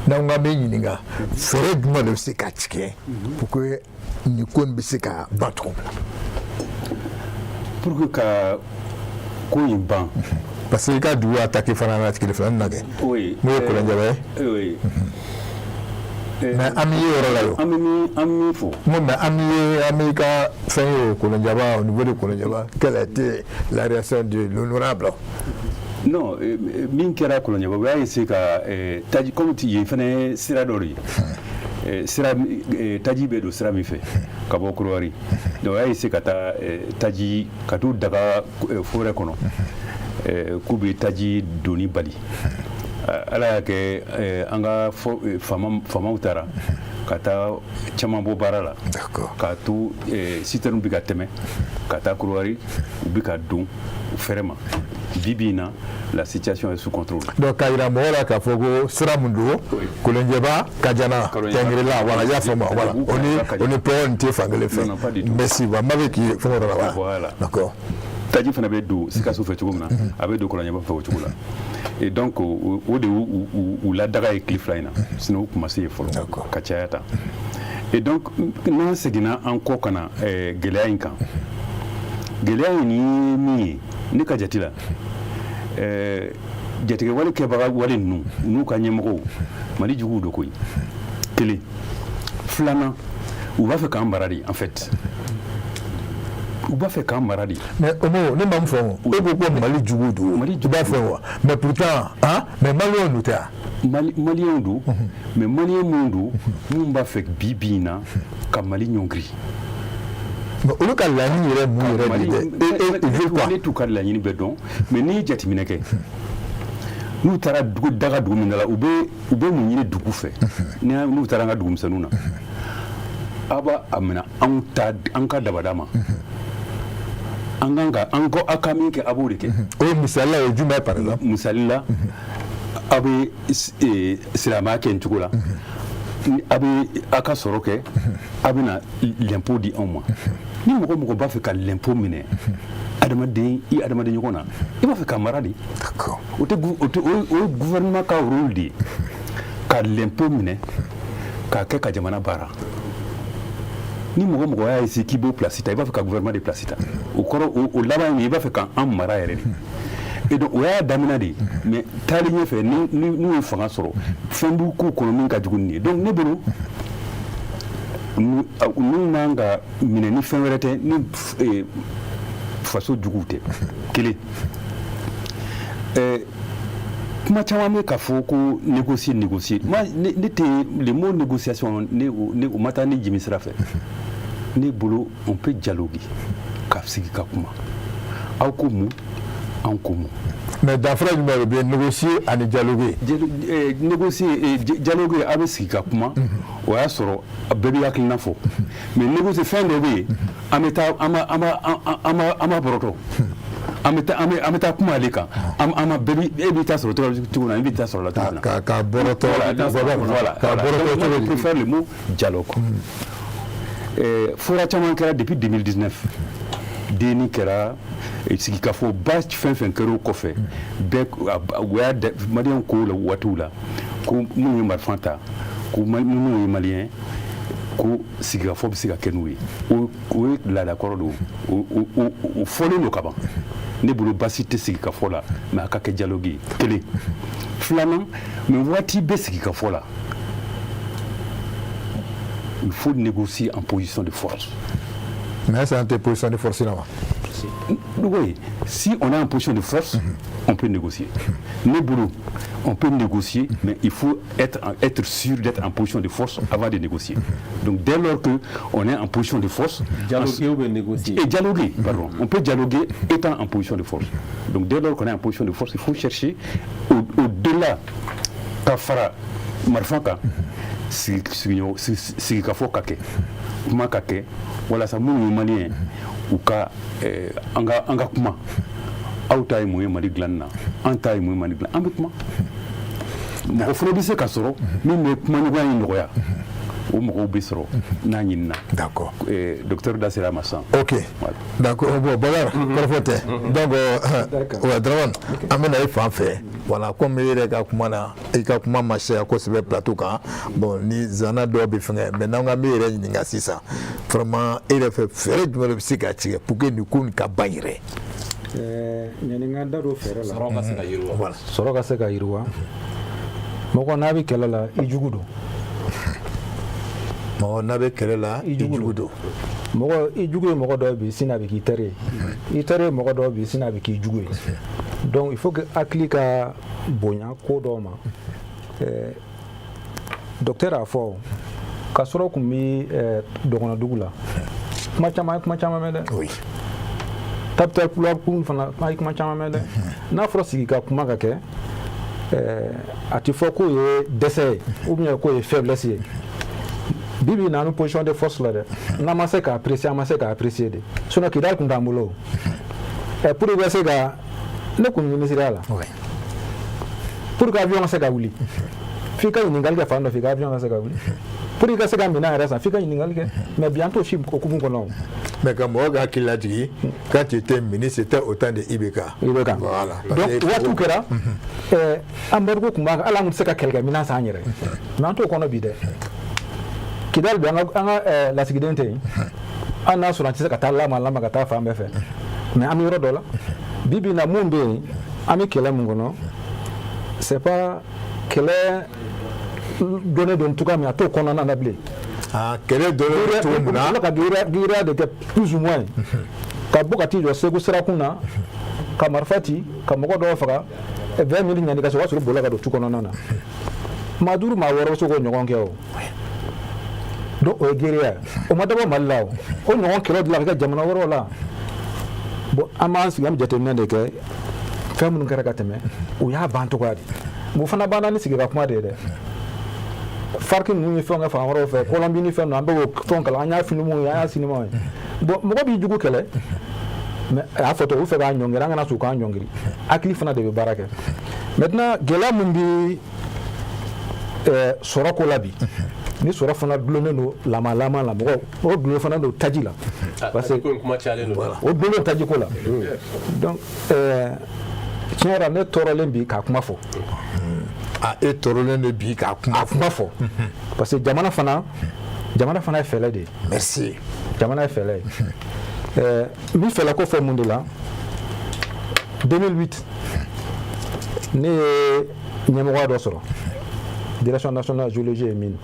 n'an ko an bɛ ɲininka, fɛɛrɛ jumɛn de bɛ se ka tigɛ pour que nin ko in bɛ se ka ban cogo min na? Pour que ka ko in ban. Parce que i ka dugu attaqué fana na tile filanin na kɛ. Oui. N'o ye Kɔlɔnjɛba ye. Oui. Mais an bɛ ye yɔrɔ la o. An bɛ min fɔ. Non, mais an bɛ ye, an bɛ ka fɛn ye o Kɔlɔnjɛba, au niveau de Kɔlɔnjɛba, quelle a été la réaction de l'honorable? Non, min kɛra Kɔlɔnjɛba, u y'a essayer ka taji comme yen fana ye sira dɔ de ye. Sira taji bɛ don sira min fɛ ka bɔ Korowari, donc u y'a essayer ka taa taji ka t'u daga forêt kɔnɔ k'u bɛ taji donni bali. Ala y'a kɛ an ka faamaw taara ka taa caman bɔ baara la k'a to citerne bɛ ka tɛmɛ ka taa Korowari, u bɛ ka don u fɛrɛ ma. Bi bi in na, la situation est sous contrôle. Donc k'a yira mɔgɔw la k'a fɔ ko sira mun don, Kolonjɛba, Kajana, Tɛngirila, voilà, i y'a faamu, voilà, o ni pɔn nin tɛ fankelen fɛ. Non, non, pas du tout. Merci, wa n b'a fɛ k'i fɛn dɔ la, voilà. Voilà. D'accord. Taji fana bɛ don Sikaso fɛ cogo min na, a bɛ don Kɔlɔnjɛba fɛ o cogo la. Et donc o de y'u ladaga ye tile 2 in na, sinon u tun ma se yen fɔlɔ ka caya tan. Et donc n'an seginna an kɔ ka na gɛlɛya in kan, gɛlɛya in ye min ye, ne ka jate la, jatigɛwale kɛbaga wale ninnu n'u ka ɲɛmɔgɔw, Mali juguw don koyi. Kelen filanan, u b'a fɛ k'an mara de, en fait u b'a fɛ k'an mara de. Mais Omo, ne ma mun fɔ, e ko ko Mali juguw don, Mali i b'a fɛ wa? Mais pourtant, hein, mais Maliyɛnw don tɛ wa? Maliyɛnw don, mais Maliyɛn minnu don, minnu b'a fɛ bi bi in na ka Mali ɲɔngiri. Mais olu ka laɲini yɛrɛ mun yɛrɛ de dɛ? E ils veulent quoi? Ne t'u ka laɲini bɛɛ dɔn, mais n'i ye jateminɛ kɛ, n'u taara dugu daga dugu min da la, u bɛ mun ɲini dugu fɛ? N'u taara an ka dugumisɛnninw na, aw b'a a minɛ anw ta an ka dabada ma, an kan ka an ko aw ka min kɛ, a b'o de kɛ. O ye misali la, o ye jumɛn ye par exemple? Misali la, aw bɛ silamɛya kɛ nin cogo la, aw bɛ aw ka sɔrɔ kɛ, aw bɛ na l'impôt di anw ma. Ni mɔgɔ mɔgɔ b'a fɛ ka l'impôt minɛ adamaden i adamaden ɲɔgɔn na, i b'a fɛ ka mara de. O tɛ o tɛ o ye gouvernement ka rôle de ye ka l'impôt minɛ k'a kɛ ka jamana baara. Ni mɔgɔ mɔgɔ y'a essayer k'i b'o place ta, i b'a fɛ ka gouvernement de place ta, o kɔrɔ o laban ye min ye, i b'a fɛ k'an mara yɛrɛ de. Et donc o y'a daminɛ de ye, mais taalen ɲɛfɛ, ni n'u ye fanga sɔrɔ, fɛn b'u k'u kɔnɔ min ka jugu ni nin ye. Donc ne bolo, n'u man ka minɛ ni fɛn wɛrɛ tɛ, ni faso juguw tɛ. Kelen, kuma caman bɛ ka fɔ ko négocier, négocier. Moi, ne tɛ le mot négociation, ne o ma taa ne jimi sira fɛ. Ne bolo, on peut dialoguer, ka sigi ka kuma, aw ko mun, anw ko mun. Mais danfara jumɛn de bɛ négocier ani dialoguer? Négocier, dialoguer, a bɛ sigi ka kuma, o y'a sɔrɔ bɛɛ b'i hakilina fɔ. Mais négocier, fɛn dɔ bɛ yen, an bɛ taa an b'a an b'a an b'a an b'a bɔrɔtɔ. An bɛ taa kuma ale kan. An ma bɛɛ e b'i ta sɔrɔ cogo min na, i b'i ta sɔrɔ la cogo min na. Ka bɔrɔtɔ. Voilà. Ka bɔrɔtɔ cogo di? di? Je préfère le mot dialogue. Fɔra caman kɛra depuis 2019. DNI kɛra, sigikafɔba fɛn fɛn kɛra o kɔfɛ, bɛɛ u y'a maliyɛnw ko la waatiw la ko minnu ye marifa ta, ko minnu ye maliyɛn, ko sigikafɔ bɛ se ka kɛ n'u ye. O ye laada kɔrɔ don, o fɔlen don ka ban. Ne bolo, basi tɛ sigikafɔ la, mais a ka kɛ dialogue ye. Kelen filanan, mais waati bɛ sigikafɔ la, il faut négocier en position de force. Mais ça tɛ position de force la wa? Oui, si on est en position de force, on peut négocier. Ne bolo, on peut négocier, mais il faut être sûr d'être en position de force avant de négocier. Donc dès lors que on est en position de force, Dialoguer ou bien négocier? Et dialoguer, pardon. On peut dialoguer étant en position de force. Donc dès lors qu'on est en position de force, il faut chercher au-delà ka fara marifa kan, sigikafɔ ka kɛ, kuma ka kɛ, walasa minnu ye maliyɛn, u ka an ka kuma. Aw ta ye mun ye Mali dilanni na? An ta ye mun ye Mali dilan? An bɛ kuma. Mɔgɔ fana bɛ se ka sɔrɔ min bɛ kumaɲɔgɔnya in nɔgɔya. O mɔgɔw bɛ sɔrɔ n'a ɲinina. Docteur da sera a ma sisan. Ok. Voilà. D'accord. Bon, Bakar, kɔrɔfɔ tɛ. Donc, ouais, Dramane, an bɛ na i fan fɛ. Voilà, comme i yɛrɛ ka kuma na, i ka kuma ma caya kosɛbɛ plateau kan. Bon, ni zana dɔw bɛ fɛngɛ. Maintenant, an bɛ yɛrɛ ɲininka sisan. Vraiment, e yɛrɛ fɛ, fɛɛrɛ jumɛn de bɛ se ka tigɛ pour que nin ko nin ka ban yɛrɛ? Yanni n ka da don fɛɛrɛ la, Sɔrɔ ka se ka yiriwa. Voilà. Sɔrɔ ka se ka yiriwa. Mɔgɔ n'a bɛ kɛlɛ la, i jugu don. Mɔgɔ n'a bɛ kɛlɛ la, i jugu don. Mɔgɔ, i jugu ye mɔgɔ dɔ ye bi, sini a bɛ k'i teri ye. I teri ye mɔgɔ dɔ bi, sini a bɛ k'i jugu ye. Donc il faut que hakili ka bonya ko dɔw ma. Docteur y'a fɔ ka sɔrɔ kun bɛ dɔgɔnɔdugu la, kuma caman ye, kuma caman mɛn dɛ. Tabital pulaar kun fana, an ye kuma caman mɛn dɛ. N'a fɔra sigi ka kuma ka kɛ, a tɛ fɔ k'o ye dɛsɛ ye ou bien k'o ye faiblesse ye. Bi bi in na, an bɛ position de force la dɛ. N'an ma se k'a apprécier, an ma se k'a apprécier de. Sinon Kidali tun t'an bolo o. Pour que i ka se ka, ne kun bɛ ministériya la, pour que avion ka se ka wuli, f'i ka ɲininkali kɛ fan dɔ fɛ i ka avion ka se ka wuli. Pour que i ka se ka minɛn yɛrɛ san, f'i ka ɲininkali kɛ. Mais bi, an t'o si hukumu kɔnɔ o. Mais ka mɔgɔ ka hakili lajigin, quand tu étais ministre, c'était au temps de IBK. IBK. Voilà. Parce Donc que- waatiw kɛra, embargo tun b'an kan, hali an tun tɛ se ka kɛlɛkɛminɛn san an yɛrɛ ye. Mais an t'o kɔnɔ bi dɛ. Kidali bi, an ka lasigiden tɛ yen. Hali n'a sɔrɔ an tɛ se ka taa lama lama ka taa fan bɛɛ fɛ, mais an bɛ yɔrɔ dɔ la bi bi in na. Mun bɛ yen? An bɛ kɛlɛ mun kɔnɔ, c'est pas kɛlɛ donnen don cogoya min, a t'o kɔnɔna na bilen. Ah, kɛlɛ dɔnnen don cogo min na. Ala ka guérilla de kɛ plus ou moins, ka bɔ ka t'i jɔ Segu sirakun na, ka marifa ci, ka mɔgɔ dɔw faga. 20 minutes ɲani ka se, o b'a sɔrɔ bolila ka don tu kɔnɔna na. Maa duuru, maa wɔɔrɔ bɛ se k'o ɲɔgɔn kɛ o. Donc o ye guérilla ye. O ma dabɔ Mali la o. O ɲɔgɔn kɛlɛ dilan ka kɛ jamana wɛrɛw la. Bon, an b'an sigi, an bɛ jateminɛ de kɛ. Fɛn minnu kɛra ka tɛmɛ, o y'a ban cogoya di? O fana banna ni sigi ka kuma de ye dɛ. FARC ninnu ye fɛnw kɛ fan wɛrɛw fɛ, Colombie ni fɛn ninnu, an bɛ k'o fɛnw kalan, an y'a filimuw ye, an y'a sinima ye. Bon, mɔgɔ b'i jugu kɛlɛ, mais a y'a fɔ ten, u fɛ k'an ɲɔngiri, an kana sɔn k'an ɲɔngiri. Hakili fana de bɛ baara kɛ. Maintenant, gɛlɛya mun bi sɔrɔ ko la bi, ni sɔrɔ fana dulonnen don lama lama la, mɔgɔ o dulonnen fana don taji la, parce que ko in kuma cayalen don. O dulonnen taji ko la. Donc tiɲɛ yɛrɛ la, ne tɔɔrɔlen bi k'a kuma fɔ. Ah, e tɔɔrɔlen de bi k'a kuma A kuma fɔ, parce que jamana fana ye fɛɛrɛ de ye. Merci. Jamana ye fɛɛrɛ ye. N bɛ fɛɛrɛ ko fɔ mun de la? 2008, ne ye ɲɛmɔgɔya dɔ sɔrɔ, Direction nationale géologie et mine.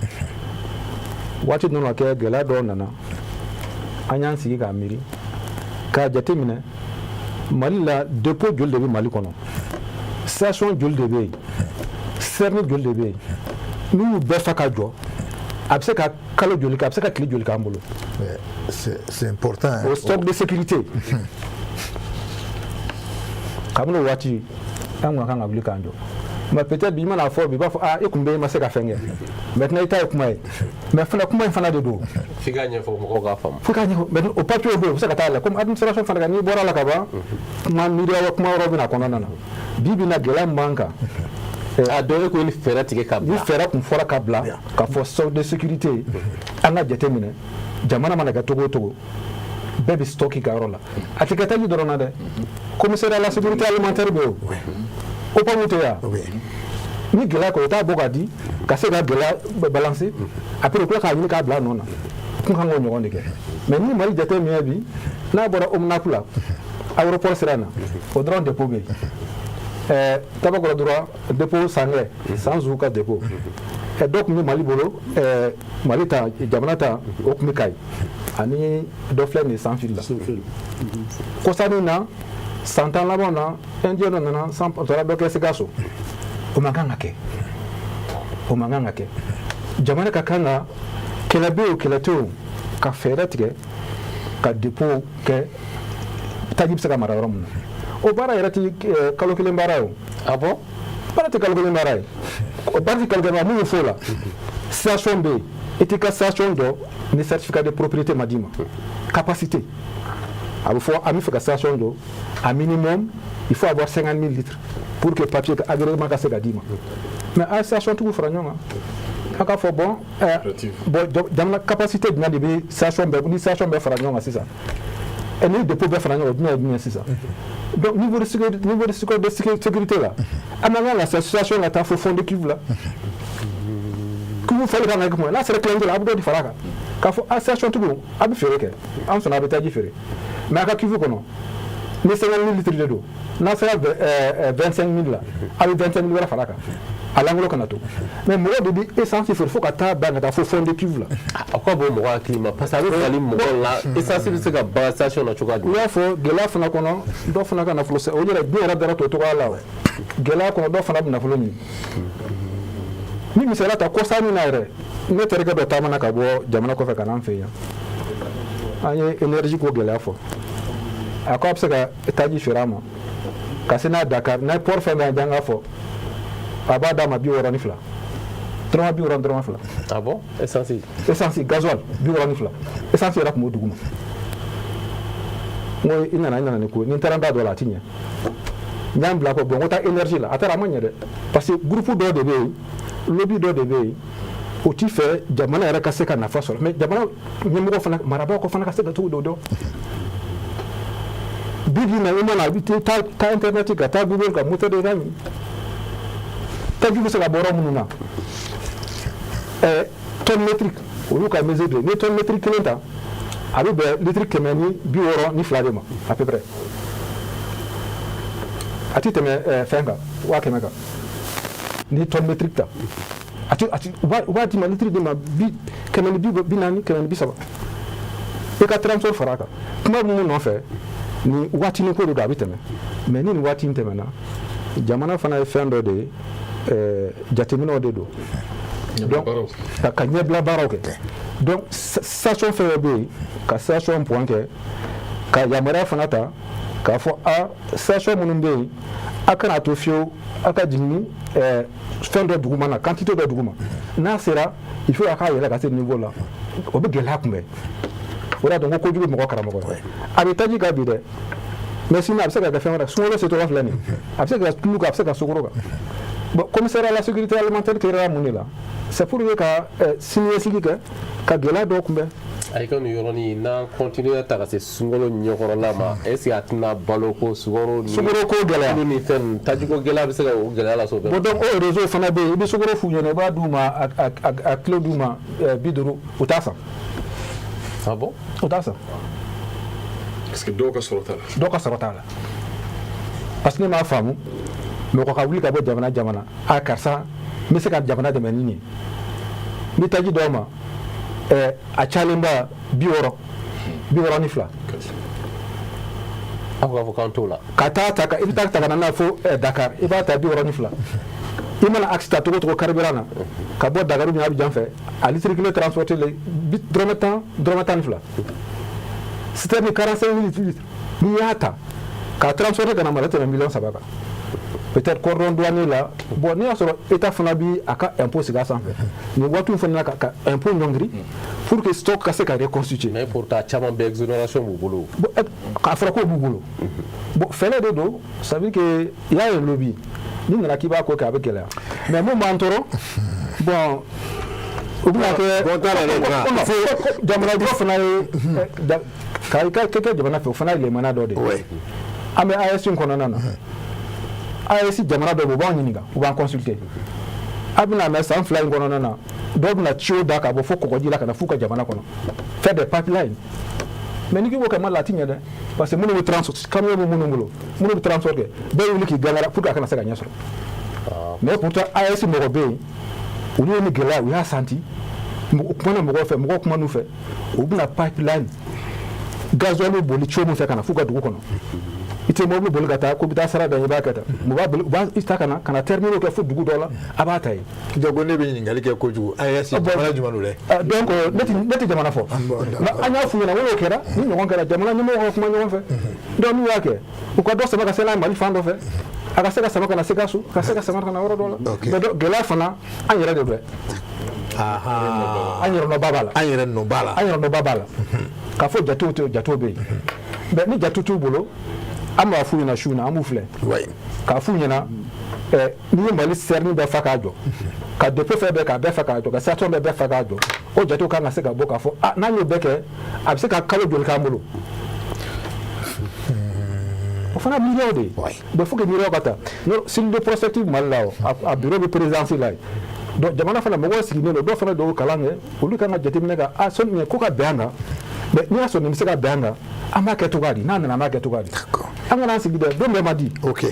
Waati dɔ nana kɛ, gɛlɛya dɔw nana, an y'an sigi k'a miiri k'a jateminɛ Mali la, dépôt joli de bɛ Mali kɔnɔ, station joli de bɛ yen, citerne joli de bɛ yen. N'u y'u bɛɛ fa ka jɔ, a bɛ se ka kalo joli kɛ, a bɛ se ka tile joli k'an bolo? Mais c'est important, hein. O stock de sécurité, kabini o waati, an kun ka kan ka wuli k'an jɔ. Mais peut-être bi, i mana fɔ bi, i b'a fɔ: "Ah, e kun bɛ, i ma se ka fɛn kɛ." Maintenant, i ta ye kuma ye, mais fana kuma in fana de don. F'i ka ɲɛfɔ mɔgɔw k'a faamu. Fo k'a ɲɛfɔ. Maintenant, o papier bɛ yen, u bɛ se ka taa la comme administration fana kan. N'i bɔra la ka ban, kuma miiriya kuma wɛrɛw bɛ na kɔnɔna na. Bi bi in na, gɛlɛya min b'an kan, A dɔn e ko ni fɛɛrɛ tigɛ ka ni bila. Fɛɛrɛ kun fɔra ka bila ka fɔ stock de sécurité, an ka jate minɛ, jamana mana kɛ cogo o cogo, bɛɛ bɛ stock ka yɔrɔ la. A tɛ kɛ taji dɔrɔn na dɛ. Commissariat à la sécurité alimentaire bɛ yen, o OPAM tɛ yan. Ni gɛlɛya kɛ, o t'a bɔ ka di ka se ka gɛlɛya balancer. Après, u tila k'a ɲini k'a bila a nɔ na. Kun kan k'o ɲɔgɔn de kɛ. Mais ni Mali jate minɛ bi, n'a bɔra OMNAP la, aéroport sira in na, o dɔrɔn dépôt bɛ yen. Tabakɔrɔ dɔrɔn dépôt, Sangɛ Sanzu ka dépôt, dɔ tun bɛ Mali bolo, Mali ta, jamana ta, o tun bɛ Kayi, ani dɔ filɛ nin ye Sanfili la. Kɔsani na, san 10 laban na, indien dɔ nana san taara dɔ kɛ Sikaso. O man kan ka kɛ, o man kan ka kɛ. Jamana ka kan ka, kɛlɛ bɛ yen o, kɛlɛ tɛ yen o, ka fɛɛrɛ tigɛ ka dépôt kɛ, taji bɛ se ka mara yɔrɔ min na. O baara yɛrɛ ti kalo kelen baara ye o. Ah bon? Baara tɛ kalo kelen baara ye, o baara tɛ kalo kelen baara. Mun bɛ fɔ o la, station bɛ yen, i t'i ka station jɔ ni certificat de propriété ma d'i ma. Capacité, a bɛ fɔ an bɛ fɛ ka station jɔ, a minimum il faut avoir 50 000 litres pour que papier agrément ka se ka d'i ma. Mais a ye station tigiw fara ɲɔgɔn kan, a k'a fɔ: bon, bon, jamana capacité jumɛn de bɛ station bɛɛ? Ni station bɛɛ fara ɲɔgɔn kan sisan, ni dépôt bɛɛ fara ɲɔgɔn kan, jumɛn ye jumɛn sisan? Donc niveau de sécurité la, an man kan ka station ka taa fo fond de cuve la. Cuve fali kan ka kɛ kuma ye, n'a sera tilancɛ la, a bɛ dɔ de fara a kan k'a fɔ a station tigiw, a bɛ feere kɛ, an sɔnna, a bɛ taji feere, mais a ka cuve kɔnɔ, ni 50 000 litres de don, n'a sera 25 000 la, a bɛ 25 000 wɛrɛ fara a kan, a langolo kana to. Mais mɔgɔ de bɛ essence feere fo ka taa ban ka taa fo fond de cuve la. A ka bon mɔgɔ hakili ma, parce que a bɛ fali mɔgɔ la, essence bɛ se ka ban station na cogoya U jumɛn? y'a fɔ gɛlɛya fana kɔnɔ, dɔ fana ka nafolo o yɛrɛ diɲɛ yɛrɛ dara to cogoya la. O gɛlɛya kɔnɔ, dɔ fana bɛ nafolo ɲini. Ni misaliya ta kɔsa min na yɛrɛ, ne terikɛ dɔ taamana ka bɔ jamana kɔfɛ ka na an fɛ yan, an ye énergie ko gɛlɛya fɔ. A ko a bɛ se ka taji feere a ma ka se n'a Dakar, n'a port fɛn bɛ yan, ka fɔ a b'a d'a ma 62, dɔrɔmɛ 60, dɔrɔmɛ 2. Ah bon, essence? Essence, gasoil, 62. Essence yɛrɛ tun b'o dugu ma. N ko i nana ni ko ni n taara n da dɔ la, a ti ɲɛ. N y'an bila kɔ. Bon, n ko taa énergie la. A taara, a ma ɲɛ dɛ, parce que groupe dɔ de bɛ yen, lobby dɔ de bɛ yen, o ti fɛ jamana yɛrɛ ka se ka nafa sɔrɔ. Mais jamana ɲɛmɔgɔ fana, marabaaw fana ka se ka cogo dɔ dɔn. Bi bi in na, i mana, i bɛ taa internet kan, taa Google kan, moteur de ɲini, taji bɛ se ka bɔ yɔrɔ minnu na, tonne métrique, olu ka mesure de, ni tonne métrique kelen ta, a bɛ bɛn litre 162 de ma à peu près. A ti tɛmɛ fɛn kan, 100 000 kan. Ni tonne métrique ta, a ti u b'a d'i ma, litre d'i ma bi 140, 130. I ka transport fara a kan. Kuma bɛ mun nɔfɛ? Ni waatinin ko de don, a bɛ tɛmɛ. Mais ni nin waati in tɛmɛna, jamana fana ye fɛn dɔ de ye, jateminɛw de don. Donc ka ɲɛbila baaraw kɛ. Donc station fɛn fɛn bɛ yen, ka station point kɛ, ka yamaruya fana ta k'a fɔ a station minnu bɛ yen, a kana to fiyewu a ka jigin ni fɛn dɔ duguma na, quantité dɔ duguma. N'a sera, il faut a k'a yɛlɛ ka se niveau la, o bɛ gɛlɛya kunbɛn. O de y'a to n ko kojugu mɔgɔ karamɔgɔ ye. A bɛ taji kan bi dɛ, mais sini a bɛ se ka kɛ fɛn wɛrɛ. Sunkalo setɔla filɛ nin ye, a bɛ se ka kɛ tulu kan, a bɛ se ka sukaro kan. Bon, commissariat à la sécurité alimentaire kɛra mun de la? C'est pour que ka siniɲɛsigi kɛ, ka gɛlɛya dɔw kunbɛn. A ka nin yɔrɔnin, n'an continuer ta ka se sunkalo ɲɛkɔrɔla ma, est ce que a tɛna balo ko, sukaro ni sukaro ko gɛlɛya? Tulu ni fɛn ninnu, tajiko gɛlɛya bɛ se ka o gɛlɛya lase o bɛɛ ma. Bon, donc o réseau fana bɛ yen, i bɛ sukaro f'u ɲɛna, i b'a d'u ma, a kilo d'u ma 50, u t'a san. Ah bon? U t'a san. Parce que dɔw ka sɔrɔ t'a la. Dɔw ka sɔrɔ t'a la, parce que ne m'a faamu, mɔgɔ ka wuli ka bɔ jamana jamana, a karisa, n bɛ se ka jamana dɛmɛ ni nin ye, n bɛ taji dɔw ma, a cayalenba 60, 62. Aw k'a fɔ k'an t'o la. Ka taa ta, i bɛ taa ta ka na n'a ye fo Dakar, i b'a ta 62. I mana axe ta cogo o cogo carburant na, ka bɔ Dakar ou bien Abidjan fɛ, a litre kelen transporter le dɔrɔmɛ 10, dɔrɔmɛ 12. Citerne 45 litres, n'i y'a ta k'a transporter ka na, mara tɛmɛ miliyɔn 3 kan. Peut-être cordon douanier la. Bon, n'i y'a sɔrɔ État fana bi a ka impôt sigi a sanfɛ nin waatiw fana na, ka impôt ɲɔngiri pour que stock ka se ka reconstituer. Mais pourtant caman bɛ, exonération b'u bolo. Bon, k'a fɔra k'o b'u bolo. Bon, fɛɛrɛ de don, ça veut dire que i y'a ye, lobby n'i nana k'i b'a ko kɛ, a bɛ gɛlɛya. Mais mun b'an tɔɔrɔ, bon, u bɛna kɛ Bon, t'a la dɛ, jamana jɔ fana ye ka i ka kɛ jamana fɛ, o fana ye lemana dɔ de ye. An bɛ AES kɔnɔna na. AES jamana dɔ bɛ, u b'an ɲininka, u b'an consulter. A bɛna mɛn san 2 in kɔnɔna na, dɔw bɛna tuyau da ka bɔ fo kɔgɔji la ka na f'u ka jamana kɔnɔ, faire des pipelines. Mais n'i k'i b'o kɛ Mali la, a ti ɲɛ dɛ, parce que minnu bɛ transport, camion bɛ minnu bolo, minnu bɛ transport kɛ, bɛɛ wuli k'i gangara pour que a kana se ka ɲɛ sɔrɔ. Mais pourtant AES mɔgɔ bɛ yen, olu ye ni gɛlɛya, u y'a senti, u kumana mɔgɔw fɛ, mɔgɔw kuma n'u fɛ, u bɛna pipeline gasoil boli tuyau min fɛ ka na f'u ka dugu kɔnɔ. I tɛ mobili boli ka taa ko bɛ taa sara da, i b'a kɛ tan, u b'a boli, u b'a ta ka na terminaux kɛ fo dugu dɔ la, a b'a ta yen. Donc ne bɛ ɲininkali kɛ kojugu, AES jamana jumɛn don dɛ? Donc ne tɛ jamana fɔ, mais an y'a f'u ɲɛna, n'o kɛra, ni ɲɔgɔn kɛra, jamana ɲɛmɔgɔw ka kuma ɲɔgɔn fɛ. Donc n'u y'a kɛ, u ka dɔ sama ka se n'a ye Mali fan dɔ fɛ, a ka se ka sama ka na Sikaso, a ka se ka sama ka na yɔrɔ dɔ la. Mais gɛlɛya fana, an yɛrɛ de don dɛ, an yɛrɛ nɔba b'a la. An yɛrɛ nɔ b'a la. An yɛrɛ nɔba b'a la k'a fɔ jatew tɛ, jatew bɛ yen. Mais ni jate t'u bolo, an b'a f'u ɲɛna su in na, an b'u filɛ k'a f'u ɲɛna, n'i ye Mali citerne bɛɛ fa k'a jɔ, ka dépôt fɛn bɛɛ k'a bɛɛ fa k'a jɔ, ka station bɛɛ fa k'a jɔ, o jatew kan ka se ka bɔ k'a fɔ, ah, n'an y'o bɛɛ kɛ, a bɛ se ka kalo joli k'an bolo? O fana miiriyaw de ye. Mais faut que miiriyaw ka ta. Cellule de prospective Mali la, o a bureau bɛ présidence la yen. Donc jamana fana mɔgɔw sigilen don, dɔw fana dɔw kalan kɛ, olu kan ka jateminɛ ka ah sɔnni ko ka bɛn an kan. Mais n'i y'a sɔrɔ nin bɛ se ka bɛn an kan, an b'a kɛ cogoya di? N'a nana, an b'a kɛ cogoya di? An kana an sigi dɛ, don bɛɛ ma di. Ok,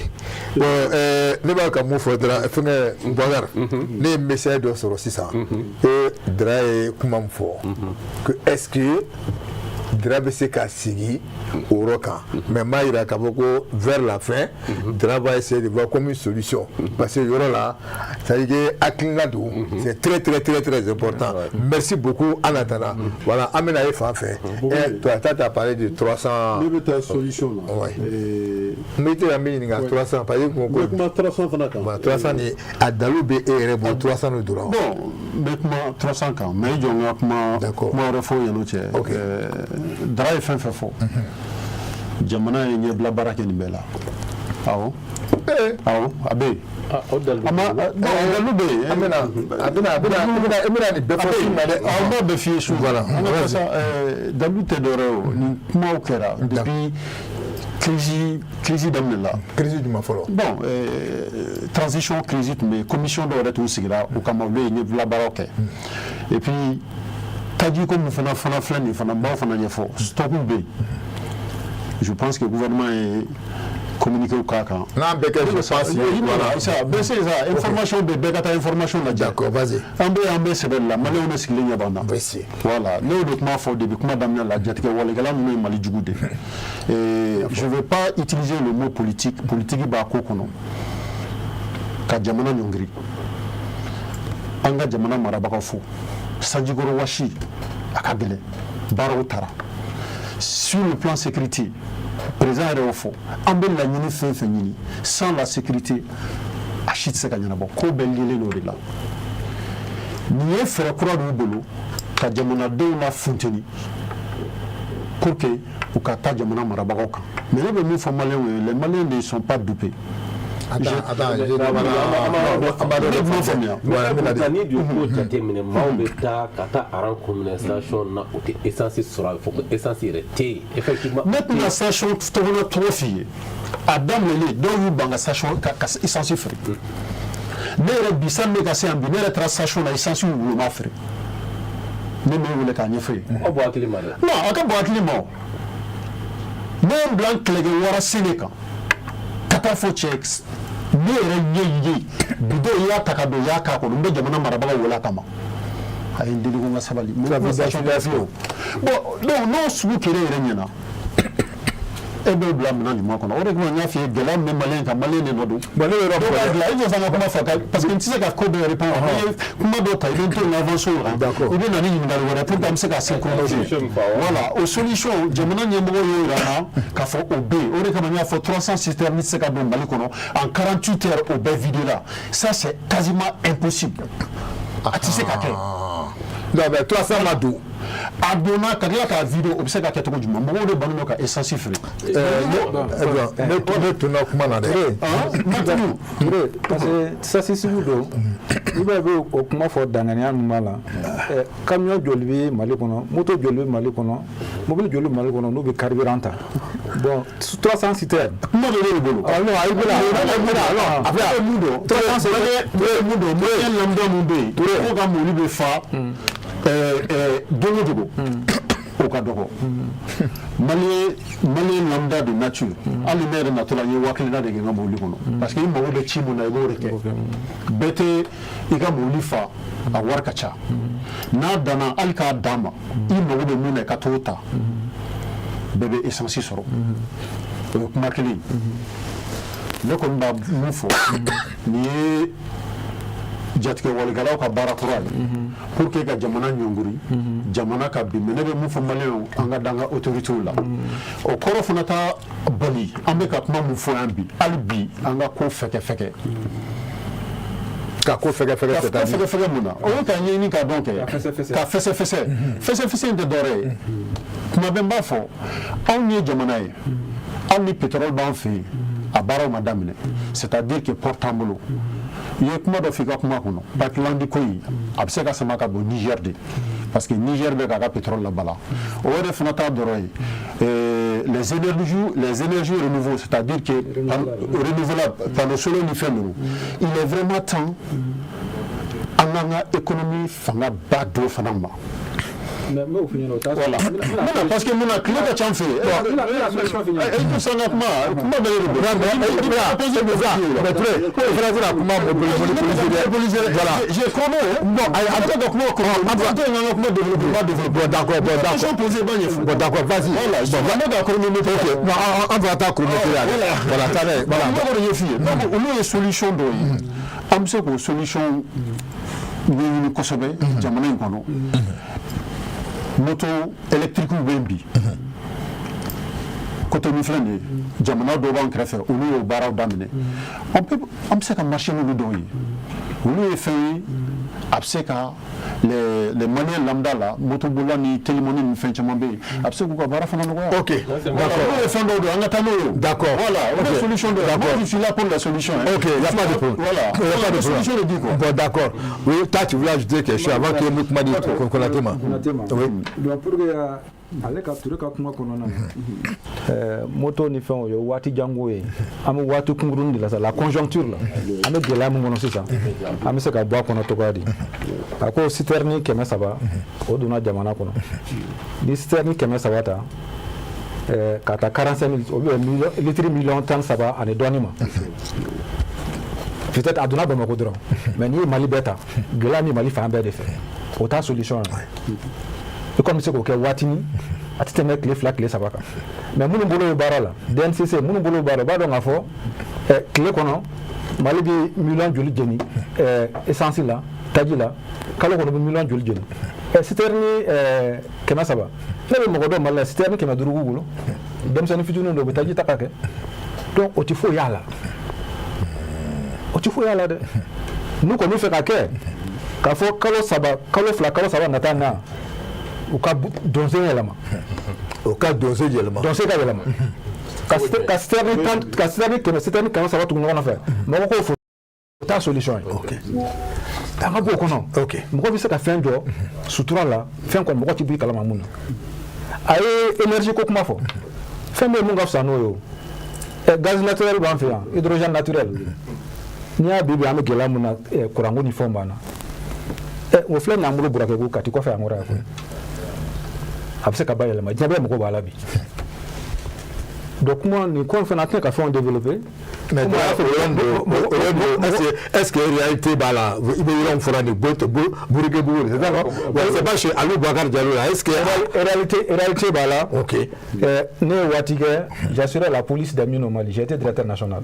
bon, ne b'a ka mun fɔ dɔrɔn, fɛnkɛ Boubacar, ne ye message dɔ sɔrɔ sisan ko Dra ye kuma min fɔ, que est ce que Dra bɛ se ka sigi o yɔrɔ kan? Mais n b'a yira k'a fɔ ko vers la fin, Dra va essayer de voir comme une solution, parce que yɔrɔ la, c'est à dire que hakilina don, c'est très très très très important. Merci beaucoup. En attendant, voilà, an bɛna ye fan fɛ. Toi, t'as parlé de 300. Ne bɛ taa solution na. Ouais. N bɛ tɛ ka min ɲininka, 300, parce que n bɛ kuma 300 fana kan. 300 ni a dalu bɛ e yɛrɛ bolo, 300 de dɔrɔn. Bon, n bɛ kuma 300 kan, mais i jɔ n ka kuma kuma wɛrɛ fɔ yan'o cɛ. Dara ye fɛn fɛn fɔ, jamana ye ɲɛbila baara kɛ nin bɛɛ la. Awɔ, awɔ, a bɛ yen. O dalu A ma, non, dalu bɛ yen. An bɛna a bɛna a bɛna i bɛna nin bɛɛ fɔ su ma dɛ. Awɔ, n b'a bɛɛ f'i ye su. Voilà. An ka taa sa, dalu tɛ dɔwɛrɛ ye o, nin kumaw kɛra depuis crise daminɛ la. Crise jumɛn fɔlɔ? Bon, transition crise tun bɛ yen, commission dɔw yɛrɛ tun sigira o kama, olu ye ɲɛbila baaraw kɛ. Et puis tajiko min fana filɛ nin fana, n b'aw fana ɲɛfɔ, stock bɛ yen. Je pense que gouvernement ye communiqué k'a kan. N'an bɛɛ kɛ, je pense. Voilà, ça bɛɛ se sa, information bɛ, bɛɛ ka taa information lajɛ. D'accord, vas-y. An bɛ sɛbɛn la, maliyɛnw de sigilen ɲɛ b'an na. Vas-y. Voilà, ne y'o de kuma fɔ depuis kuma daminɛ la, jatigɛ walekɛla ninnu ye Mali jugu de ye. Je veux pas utiliser le mot politique, politique b'a ko kɔnɔ ka jamana ɲɔngiri. An ka jamana marabagaw fo, sanjikɔrɔ wasi a ka gɛlɛn, baaraw taara. Sur le plan sécurité, président yɛrɛ y'o fɔ, an bɛ laɲini fɛn fɛn ɲini, sans la sécurité a si tɛ se ka ɲɛnabɔ. Ko bɛɛ liélen don o de la. Nin ye fɛɛrɛ kura d'u bolo ka jamanadenw la funteni pour que u ka taa jamana marabagaw kan. Mais ne bɛ min fɔ maliyɛnw ye, les Maliens ne sont pas dupés. Attends, attends, an b'a dɔn. Ne m'o faamuya. Voilà, n bɛna di. N'i dun ko jateminɛ, maaw bɛ taa ka taa rang kun minɛ station na, o tɛ essence sɔrɔ, a bɛ fɔ ko essence yɛrɛ tɛ yen effectivement. Ne tɛna station tɔgɔ f'i ye. A daminɛlen, dɔw y'u ban ka station ka essence feere. Ne yɛrɛ bi, sani ne ka se yan bi, ne yɛrɛ taara station na, essence y'u bolo, u m'a feere. Ne m'e wele k'a ɲɛfɔ ye. Aw bɔ hakili ma dɛ. Non, a ka bɔ hakili ma o. Ne ye n bila n kɛlɛkɛ wara sen de kan ka taa fɔ cɛ, ne yɛrɛ ɲɛ ye bidon, i y'a ta ka don, i y'a k'a kɔnɔ, n bɛ jamana marabagaw wele a kama. A ye n deli ko n ka sabali. N bɛ station tɛ fiyewu. Bon, donc n'o sugu kɛra e yɛrɛ ɲɛna, E b'o bila minɛn jumɛn kɔnɔ? O de kama n y'a f'i ye, gɛlɛya min bɛ Malien kan, Malien de nɔ don. Bon, ne bɛ yɔrɔ Dɔw b'a fɔ dɛ. dilan, i jɔ sa, n ka kuma fɔ, parce que n tɛ se ka ko bɛɛ répondre. N'i ye kuma dɔw ta, i bɛ n to yen avance o kan. I bɛ na ni ɲininkali wɛrɛ pour que an bɛ se ka synchroniser. Voilà, o solution, jamana ɲɛmɔgɔw y'o yira an na k'a fɔ o bɛ yen. O de kama n y'a fɔ, 300 citernes tɛ se ka don Mali kɔnɔ en 48 heures, o bɛɛ vidé la. Ça, c'est quasiment impossible, a tɛ se ka kɛ. Non, mais 300 ma don. A donna ka tila k'a vidé, o bɛ se ka kɛ cogo jumɛn? Mɔgɔw de bannen don ka essence feere. Ne tunna kuma na dɛ. Touré, parce que sasi sugu don, i b'a ye, bɛ o kuma fɔ, danganiya min b'a la, camion joli bɛ Mali kɔnɔ, moto joli bɛ Mali kɔnɔ, mobili joli bɛ Mali kɔnɔ n'u bɛ carburant ta? Bon, 300 citernes. Kuma dɔ b'e bolo. Ah non, ayi, bɛna bɛna a bɛna mun don? 300. Touré, mun don? Malien lambda mun bɛ yen ko ka mobili bɛ fa don o dogo, o ka dɔgɔ. Malien lambda de nature, hali ne yɛrɛ natɔla, n ye 10 000 de kɛ n ka mobili kɔnɔ, parce que i mago bɛ ci mun na, i b'o de kɛ. Bɛɛ tɛ i ka mobili fa, a wari ka ca. N'a danna hali k'a d'a ma, i mago bɛ mun na, i ka t'o ta. Bɛɛ bɛ essence sɔrɔ, o ye kuma kelen ye. Ne kɔni b'a mun fɔ, nin ye jatigɛwalikɛlaw ka baara kura ye pour que ka jamana ɲɔngiri, jamana ka bin. Mais ne bɛ mun fɔ Maliyɛnw, an ka da an ka autorités la. O kɔrɔ fana t'a bali an bɛ ka kuma mun fɔ yan bi, hali bi an ka ko fɛkɛ fɛkɛ. Ka ko fɛgɛ fɛgɛ? Ka C'est-à-dire? Fɛgɛ fɛgɛ mun na? O ye ka ɲɛɲini k'a dɔn kɛ, ka fɛsɛ fɛsɛ. Fɛsɛ fɛsɛ in tɛ dɔwɛrɛ ye, tuma bɛɛ n b'a fɔ, anw ye jamana ye, hali ni pétrole b'an fɛ yen, a baaraw ma daminɛ, c'est-à-dire que port t'an bolo. I ye kuma dɔ f'i ka kuma kɔnɔ, pipeline ko in, a bɛ se ka sama ka bɔ Niger de, parce que Niger bɛ k'a ka pétrole labala. O yɛrɛ fana t'a dɔrɔn ye. Les énergies renouvelables, c'est-à-dire que renouvelable, panneau solaire ni fɛn ninnu, il est vraiment temps an k'an ka économie fanga ba dɔ fana ma. Mais n b'o f'i ɲɛna, o t'a Voilà, mun, parce que mun na, tile ka ca an fɛ yen. N bɛna solution f'i ɲɛna. E tɛ ka kuma, kuma bɛɛ de Mais mais Touré, o fana tɛna kuma monopoliser dɛ. Voilà. J'ai chrono. Non, ayi, an tɛ ka kuma chrono. An tɛ ka kuma développer. Bon, d'accord, bon, d'accord, bon, d'accord. Question posée, b'a ɲɛfɔ. Bon, d'accord, vas-y. Voilà, bon, ne ka chronomètre. Ok, non, an fana taa chronomètre la dɛ. Voilà, taa n'a ye. Voilà. N b'o de ɲɛf'i ye. Donc olu ye solution dɔw ye, an bɛ se k'o solution ɲɛɲini kosɛbɛ jamana in kɔnɔ. Moto électrique bɛ yen bi, Cotonou filɛ nin ye, jamana dɔw b'an kɛrɛfɛ, olu y'o baaraw daminɛ. On peut, an bɛ se ka marché n'olu dɔw ye. Olu ye fɛn ye, a bɛ se ka les Maliens lambda la, motobolila ni telimani ni fɛn caman bɛ yen, a bɛ se k'u ka baara fana nɔgɔya. Ok, d'accord. Olu ye fɛn dɔw don, an ka taa n'o ye. Voilà, o ye solution dɔ ye. D'accord. Moi, je suis là pour la solution, hein. Ok, il n'y a pas de problème. Voilà. Il n'y a pas de problème. Solution de di quoi. Bon, d'accord. Oui, toi, tu voulais ajouter quelque chose avant que nous kuma di Konaté ma. Konaté ma. Oui. Donc pour que ale ka Touré ka kuma kɔnɔna na, moto ni fɛnw, o ye waati janko ye. An bɛ waati kunkurunin de la sa, la conjoncture la, an bɛ gɛlɛya min kɔnɔ sisan, an bɛ se ka bɔ a kɔnɔ cogoya di? A ko citerne 300, o donna jamana kɔnɔ. Ni citerne 300 ta, ka taa 45 000, o bɛ bɛn litre miliyɔn 13 ani dɔɔnin ma. Peut-être a donna Bamakɔ dɔrɔn, mais n'i ye Mali bɛɛ ta, gɛlɛya ni Mali fan bɛɛ de fɛ, o t'a solution ye. I kɔni bɛ se k'o kɛ waatinin, a tɛ tɛmɛ tile 2, tile 3 kan. Mais minnu bolo bɛ baara la, DNCC minnu bolo bɛ baara la, u b'a dɔn k'a fɔ tile kɔnɔ Mali bɛ miliyɔn joli jeni essence la, taji la, kalo kɔnɔ bɛ miliyɔn joli jeni citerne 300. Ne bɛ mɔgɔ dɔn Mali la, citerne 500 b'u bolo, denmisɛnnin fitininw don, u bɛ taji ta ka kɛ. Donc o tɛ foyi y'a la, o tɛ foyi y'a la dɛ. N'u kɔni fɛ ka kɛ k'a fɔ kalo 3, kalo 2, kalo 3 nata na, u ka donsen yɛlɛma. O ka donso yɛlɛma. Donsen ka yɛlɛma ka citerne 10, ka citerne 100, citerne 300 tugu ɲɔgɔn nɔfɛ, mɔgɔ k'o fɔ, o t'a solution ye. An ka bɔ o kɔnɔ. Mɔgɔ bɛ se ka fɛn jɔ sutura la, fɛn kɔni mɔgɔ ti bɔ i kalama mun na. A ye énergie ko kuma fɔ, fɛn bɛ yen mun ka fisa n'o ye. O gaz naturel b'an fɛ yan, hydrogène naturel. N'i y'a bi bi, an bɛ gɛlɛya mun na, kuranko ni fɛnw b'an na. O filɛ nin y'an bolo Burakɛ Kati kɔfɛ yan kɔrɔ yan koyi. A bɛ se ka bayɛlɛma, diɲɛ bɛɛ mago b'a la bi. Donc kuma nin ko in fana, a tɛna ka fɛnw développer. Mais est-ce que réalité b'a la? I bɛ yɔrɔ min fɔra nin, Burekebugu, c'est ça, non? C'est pas chez Alou Boubacar Diallo là, est-ce que Réalité b'a la. Ne ye waati kɛ, j'assurais la police des mines au Mali, j'ai été directeur national.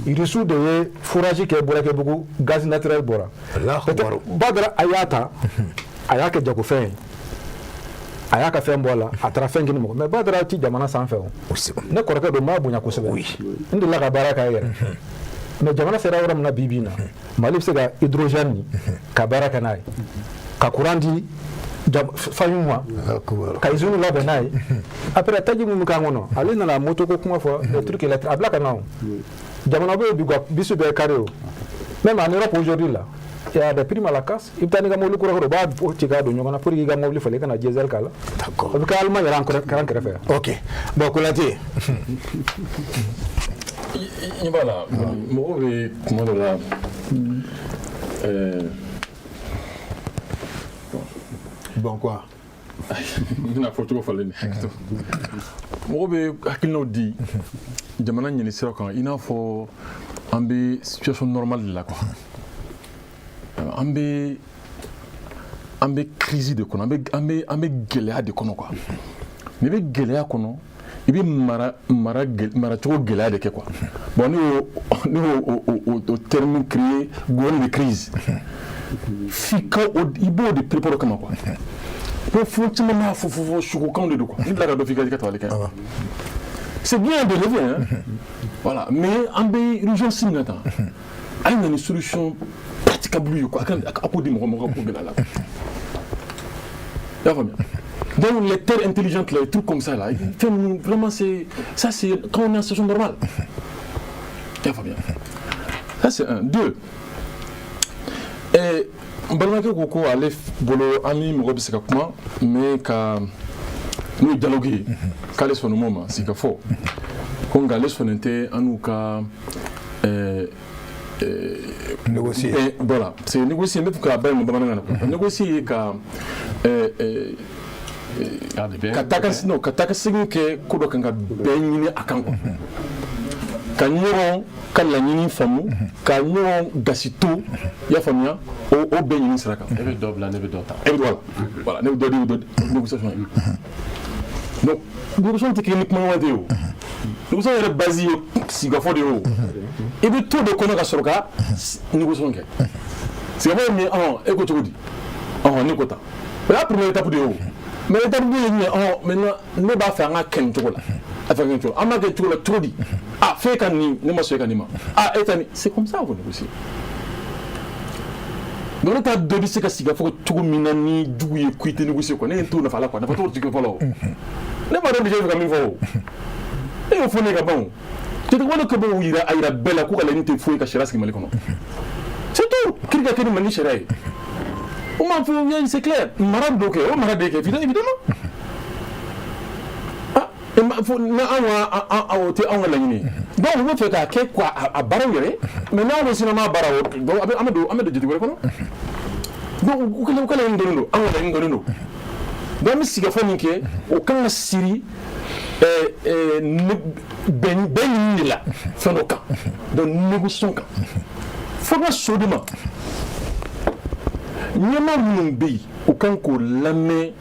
Irisiw de ye forage kɛ Burekebugu, gaz naturel bɔra. Badara a y'a ta, a y'a kɛ jagofɛn ye, a y'a ka fɛn bɔ a la, a taara fɛn kini mɔgɔ. Mais Badara ti jamana sanfɛ o. Ne kɔrɔkɛ don, n b'a bonya kosɛbɛ, n delila ka baara k'a yɛrɛ. Mais jamana sera yɔrɔ min na bi bi in na, Mali bɛ se ka hydrogène nin ka baara kɛ n'a ye, ka courant di famille ma, ka usine labɛn n'a ye. Après, taji min bɛ k'an kɔnɔ, ale nana moto ko kuma fɔ, les trucs électriques, a bila ka na o. Jamana bɛ yen bi, ka bus bɛɛ carré o. Même en Europe aujourd'hui là, il y a des primes à la casse. I bɛ taa n'i ka mobili kura kɔrɔ, u b'a ci k'a don ɲɔgɔn na pour que i ka mobili falen, i kana diesel k'a la. O bɛ kɛ Allemagne yɛrɛ, an kɛrɛfɛ yan. Ok, bon, Konate. I b'a la, mɔgɔw bɛ kuma dɔ la. Bon quoi? N bɛna fɔ cogo falen ni hakili to. Mɔgɔw bɛ hakilinaw di jamana ɲini sira kan, i n'a fɔ an bɛ situation normale de la quoi. An bɛ crise de kɔnɔ, an bɛ gɛlɛya de kɔnɔ quoi. N'i bɛ gɛlɛya kɔnɔ, i bɛ mara mara maracogo gɛlɛya de kɛ quoi. Bon, ne y'o terme créé, gouvernement de crise. F'i ka o, i b'o de préparer o kama quoi. Bon, fɛn caman b'a fɔ sugukanw de don quoi. Ni bila ka dɔ f'i ka tabali kɛ. C'est bien de lever, hein. Voilà, mais an bɛ urgence min na tan, a ye na ni solution praticable ye quoi. A k'o di mɔgɔ mɔgɔ ko gɛlɛya la. I y'a faamuya? Donc les terres intelligentes là, les trucs comme ça là, fɛn vraiment, c'est ça, c'est quand on est en situation normale. I y'a faamuya? Ça, c'est un. Deux. N balimakɛ ko ale bolo, an ni mɔgɔ bɛ se ka kuma, mais ka n'o ye dialogue ye, k'ale sɔnna o ma sigikafɔ ko, nka ale sɔnnen tɛ an n'u ka négocier. Voilà, c'est négocier. N bɛ fɛ k'a bayɛlɛma bamanankan na. Négocier ye ka ka taa ka non ka taa ka segin kɛ ko dɔ kan, ka bɛɛ ɲini a kan quoi, ka ɲɔgɔn ka laɲini faamu, ka ɲɔgɔn gasi to, i y'a faamuya, o bɛɛ ɲini sira kan. E bɛ dɔ bila, ne bɛ dɔ ta. E bɛ voilà voilà, ne bɛ dɔ di, i bɛ dɔ di, négociation ye. Donc négociation tɛ kɛ ni kuma ɲɔgɔn tɛ ye o. Négociation yɛrɛ base ye sigikafɔ de ye o. I bɛ to de kɔnɔ ka sɔrɔ ka négociation kɛ. Sigikafɔ ye min ye, ɔhɔn, e ko cogo di? Ɔhɔn, ne ko tan. O y'a première étape de ye o. Mais étape 2 ye jumɛn ye? Ɔhɔn, maintenant ne b'a fɛ an ka kɛ nin cogo la. A fɛ ka kɛ nin cogo la. An b'a kɛ cogo la cogo di? Ah, f'e ka nin, ne ma sɔn e ka nin ma. Ah, e ta nin, c'est comme ça qu'on négocie. Donc ne t'a dɔn bɛ se ka sigikafɔ cogo min na ni jugu ye ko i tɛ négocier quoi. Ne ye n t'o nafa la quoi. Nafa t'o sigikafɔ la o. Ne b'a dɔn déjà i bɛ ka min fɔ o. E y'o fɔ ne ka ban o. Jatigɛwale kɛ b'o yira, a yira bɛɛ la k'u ka laɲini tɛ foyi ka sariya sigi Mali kɔnɔ. C'est tout. Kiiri ka kɛ ni Mali sariya ye. O ma fɔ, c'est clair. Mara dɔ kɛ, o mara de kɛ évidemment. Ah, fo na anw ka o tɛ anw ka laɲini ye. Donc u bɛ fɛ k'a kɛ quoi, a baaraw yɛrɛ. Mais n'anw ko sinama baara o, donc an bɛ don jate wɛrɛ kɔnɔ. Donc u ka laɲini dɔnnen don, anw ka laɲini dɔnnen don. Donc an bɛ sigikafɔ min kɛ, o kan ka siri bɛn ɲini de la fɛn dɔ kan. Donc négociation kan. Fo ka so de ma. Ɲɛmaa minnu bɛ yen, u kan k'o lamɛn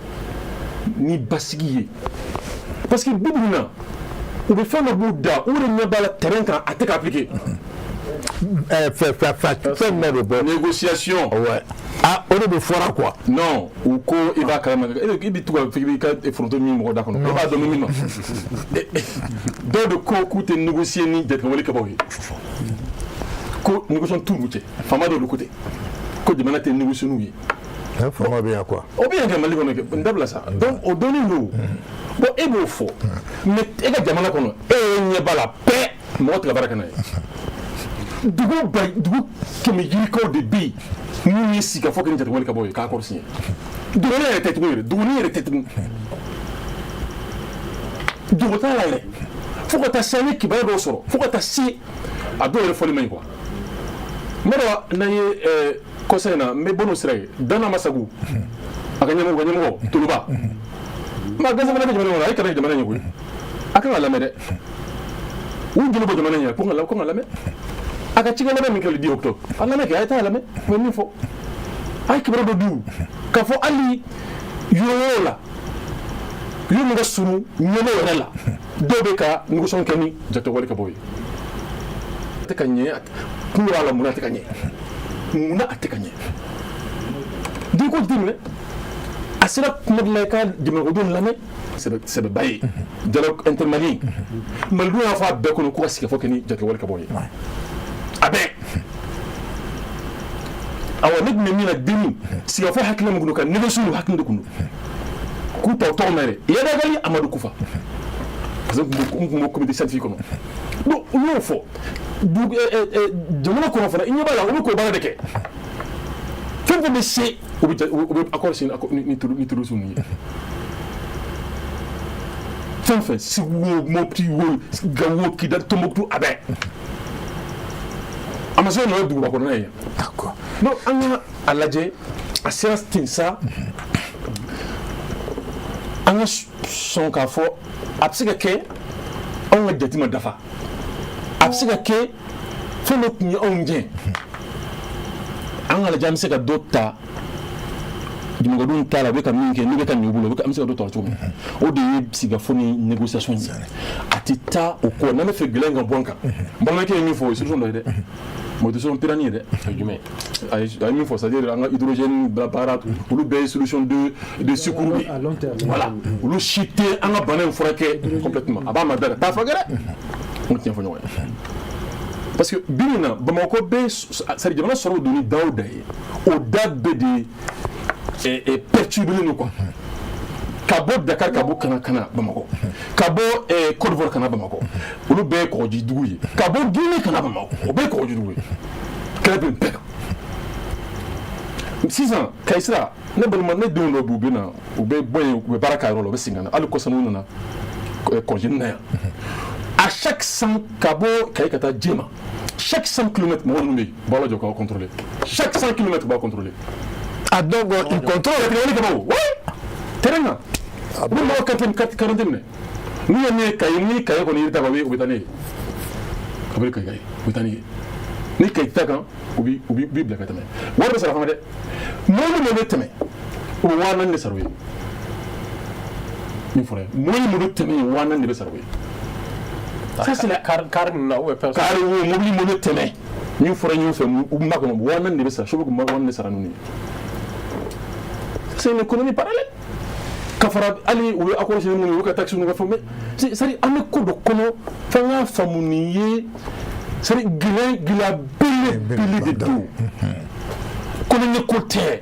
ni basigi ye. Parce que bi bi in na, u bɛ fɛn dɔ b'u da, u yɛrɛ ɲɛ b'a la terrain kan, a tɛ ka appliquer. Fɛn jumɛn de bɔ? Négociation. Ouais. Ah, o de bɛ fɔra quoi. Non, u ko i b'a kalama, i bɛ to ka f'i b'i ka foronto min mɔgɔ da kɔnɔ, e b'a dɔn min ma. Dɔw de ko k'u tɛ négocier ni jatigɛwale kɛbagaw ye. Ko négociation t'u n'u cɛ. Faama dɔw de ko ten. Ko jamana tɛ négocier n'u ye. Faama bɛ yan quoi. O bɛ yan kɛ Mali kɔnɔ kɛ, n dabila sa. Donc o dɔnnen don. Bon, e b'o fɔ. Mais e ka jamana kɔnɔ, e yɛrɛ ɲɛ b'a la bɛɛ, mɔgɔ tɛ ka baara kɛ n'a ye. Dugu ba dugu 100 yirikaw de bɛ yen minnu ye sigikafɔ kɛ ni jatigɛwale kɛbagaw ye k'a kɔrɔ siɲɛ. Duguni yɛrɛ tɛ tugun yɛrɛ, duguni yɛrɛ tɛ tugun. Dugu t'a la yɛrɛ. Fo ka taa se an ye kibaruya dɔw sɔrɔ, fo ka taa se a dɔw yɛrɛ fɔli man ɲi quoi. N b'a dɔn n'an ye kɔsa in na, n bɛ bɔ n'o sira ye, Dana Masagu, a ka ɲɛmɔgɔ, ka ɲɛmɔgɔ Toloba. Ma gafe fana bɛ jamana kɔnɔ, a ye kalan jamana in ye koyi. A kan ka lamɛn dɛ. U joli bɔ jamana in ye ko n ka lamɛn a ka cikɛ labɛn min kɛ le 10 octobre. A lamɛn kɛ, a ye taa a lamɛn. U bɛ min fɔ, a ye kibaruya dɔ di u k'a fɔ hali yɔrɔ wɛrɛw la, yɔrɔ min ka surun ɲɛmɔgɔ yɛrɛ la, dɔw bɛ ka négociation kɛ ni jatigɛwale ka bɔ yen. A tɛ ka ɲɛ kun b'a la. Munna a tɛ ka ɲɛ? Munna a tɛ ka ɲɛ? N'i ko jateminɛ, a sera kuma dɔ la, i ka jamanadenw lamɛn, sɛbɛba ye dialogue intermalien. Malidenw y'a fɔ a bɛɛ kɔnɔ ko ka sigikafɔ kɛ ni jatigɛwale ka bɔ yen. A bɛɛ, awa, ne tun bɛ min na denni sigikafɔ hakilina min kun don ka négocier, o hakilina de kun don k'u ta o tɔgɔ ma yɛrɛ Iyad Ag Ghali, Amadu Kufa, parce que n tun b'o comité scientifique kɔnɔ. Donc u y'o fɔ dugu jamana kɔnɔ fana. I ɲɛ b'a la, u bɛ k'o baara de kɛ. Fɛn fɛn bɛ se, u bɛ accord signer ni terroristes ninnu ye. Fɛn fɛn, Segu wo, Mopti wo, Gawo, Kidali, Tombouctou, a bɛɛ. A ma se ka nɔ ye duguba kɔnɔna ye. Donc an ka a lajɛ, a sera ten sa, an ka sɔn k'a fɔ a bɛ se ka kɛ anw ka jate ma dafa, a bɛ se ka kɛ fɛn dɔ tun ye anw jɛ. An ka lajɛ, an bɛ se ka dɔ ta jamanadenw ta la, u bɛ ka min kɛ, n'u bɛ ka ɲɛ u bolo, an bɛ se ka dɔ ta o cogo min. O de ye sigikafɔ ni négociation ye. A tɛ taa o kɔ. N'an bɛ fɛ gɛlɛya in ka bɔ an kan, n balimakɛ ye min fɔ, o ye solution dɔ ye dɛ, mais o tɛ solution pérenne ye dɛ. Jumɛn? A ye min fɔ, c'est à dire an ka hydrogène baara, olu bɛɛ ye solution de secours de ye. À long terme. Voilà, olu si tɛ an ka bana in furakɛ complètement. A b'a ma da taa furakɛ dɛ, an ka tiɲɛ fɔ ɲɔgɔn ye, parce que bi bi in na, Bamakɔ bɛ, c'est à dire jamana sɔrɔ bɛ don ni da o da ye, o da bɛɛ de perturbé don quoi. Ka bɔ Dakar, ka bɔ kana Bamakɔ, ka bɔ Côte d'Ivoire kana Bamakɔ, olu bɛɛ ye kɔgɔji dugu ye. Ka bɔ Guinée kana Bamakɔ, o bɛɛ ye kɔgɔji dugu ye. Kɛlɛ bɛ nin bɛɛ kan sisan. Kayisira, ne balima, ne denw dɔw bɛ, u bɛ na, u bɛ bɔ yen, u bɛ baara kɛ a yɔrɔ la, u bɛ segin ka na. Hali kɔsa n'u nana congé na yan, à chaque 100, ka bɔ Kayi ka taa Jema, chaque 100 kilomètres, mɔgɔ ninnu bɛ yen, u b'a lajɔ k'aw contrôler. Chaque 100 kilomètres, u b'a contrôler. Ah, donc il contrôle. Jatigɛwale kama o, oui, terrain kan, u bɛ mɔgɔ carte minɛ. N'u ye ne ye Kayi, ni Kayi kɔni yiri ta kan, u bɛ taa ne ye ka bɔ Kayi, u bɛ taa ne ye. Ni Kayi ta kan, u b'i bila ka tɛmɛ. Wari bɛ sara fana dɛ. Mɔbili min bɛ tɛmɛ, o bɛ 4000 de sara o ye. Min fɔra ye, mɔbili min bɛ tɛmɛ yen, 4000 de bɛ sara o ye. Ça, c'est la Car ninnu na ou bien personne? Car wo, mobili min bɛ tɛmɛ, min fɔra ɲɔgɔn fɛ, u b'a kɔnɔ, 4000 de bɛ sara. Chauffeur kun bɛ 4000 de sara ninnu ye. C'est une économie parallèle. Ka fara hali u ye accord signé minnu ye, u ka taxe ninnu ka fɛnw, mais c'est à dire an bɛ ko dɔ kɔnɔ, f'an k'a faamu nin ye, c'est à dire gɛlɛya belebele de don. Kolonkɛ ko tɛ,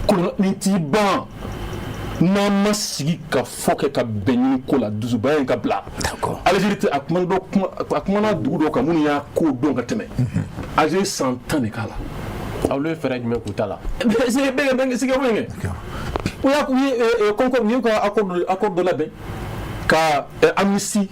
kolon nin t'i ban n'an ma sigi ka fɔ kɛ ka bɛn ɲini ko la, dusubaya in ka bila. Algérie tɛ a kuma dɔ kuma, a kumana dugu dɔw kan minnu y'a ko dɔn ka tɛmɛ Algérie, san 10 de k'a la. Olu ye fɛɛrɛ jumɛn k'u ta la? Bɛɛ sigikafɔ in kɛ, u ye concours, u ye ka accord dɔ labɛn ka amnistie,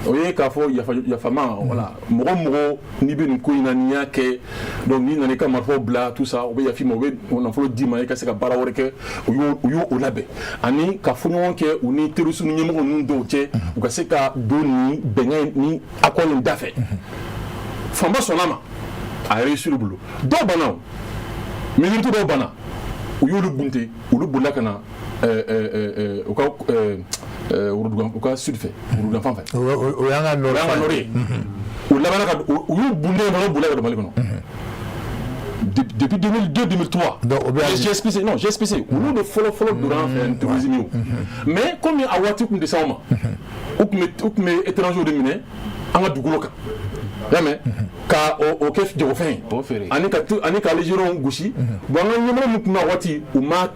o ye k'a fɔ yafa yafama, voilà, mɔgɔ mɔgɔ n'i bɛ nin ko in na, n'i y'a kɛ, donc n'i nana i ka marifaw bila, tout ça, u bɛ yafa i ma, u bɛ nafolo d'i ma i ka se ka baara wɛrɛ kɛ. U y'o o labɛn ani ka fɔ ɲɔgɔn kɛ u ni terroristes ni ɲɛmɔgɔ ninnu dɔw cɛ, u ka se ka don nin bɛnkan ni accord in da fɛ. Fanba sɔnna ma, a réussir u bolo. Dɔw banna, o minorité dɔw banna, u y'olu bunte, olu bolila ka na u ka worodugu, u ka sud fɛ, worodugu fan fɛ. O y'an ka nord. O y'an ka nord ye. U labanna ka u y'u bunte fana, bolila ka don Mali kɔnɔ depuis 2002, 2003. Donc o bɛ GSPC, non, GSPC, olu de fɔlɔ fɔlɔ donna an fɛ yan terrorisme ye o. Mais comme a waati tun tɛ s'anw ma, u tun bɛ étrangers de minɛ an ka dugukolo kan, i y'a mɛn, ka o kɛ jagofɛn ye. K'o feere. Ani ka Algériens gosi. Bon, an ka ɲɛmɔgɔ min tun bɛ a waati, u ma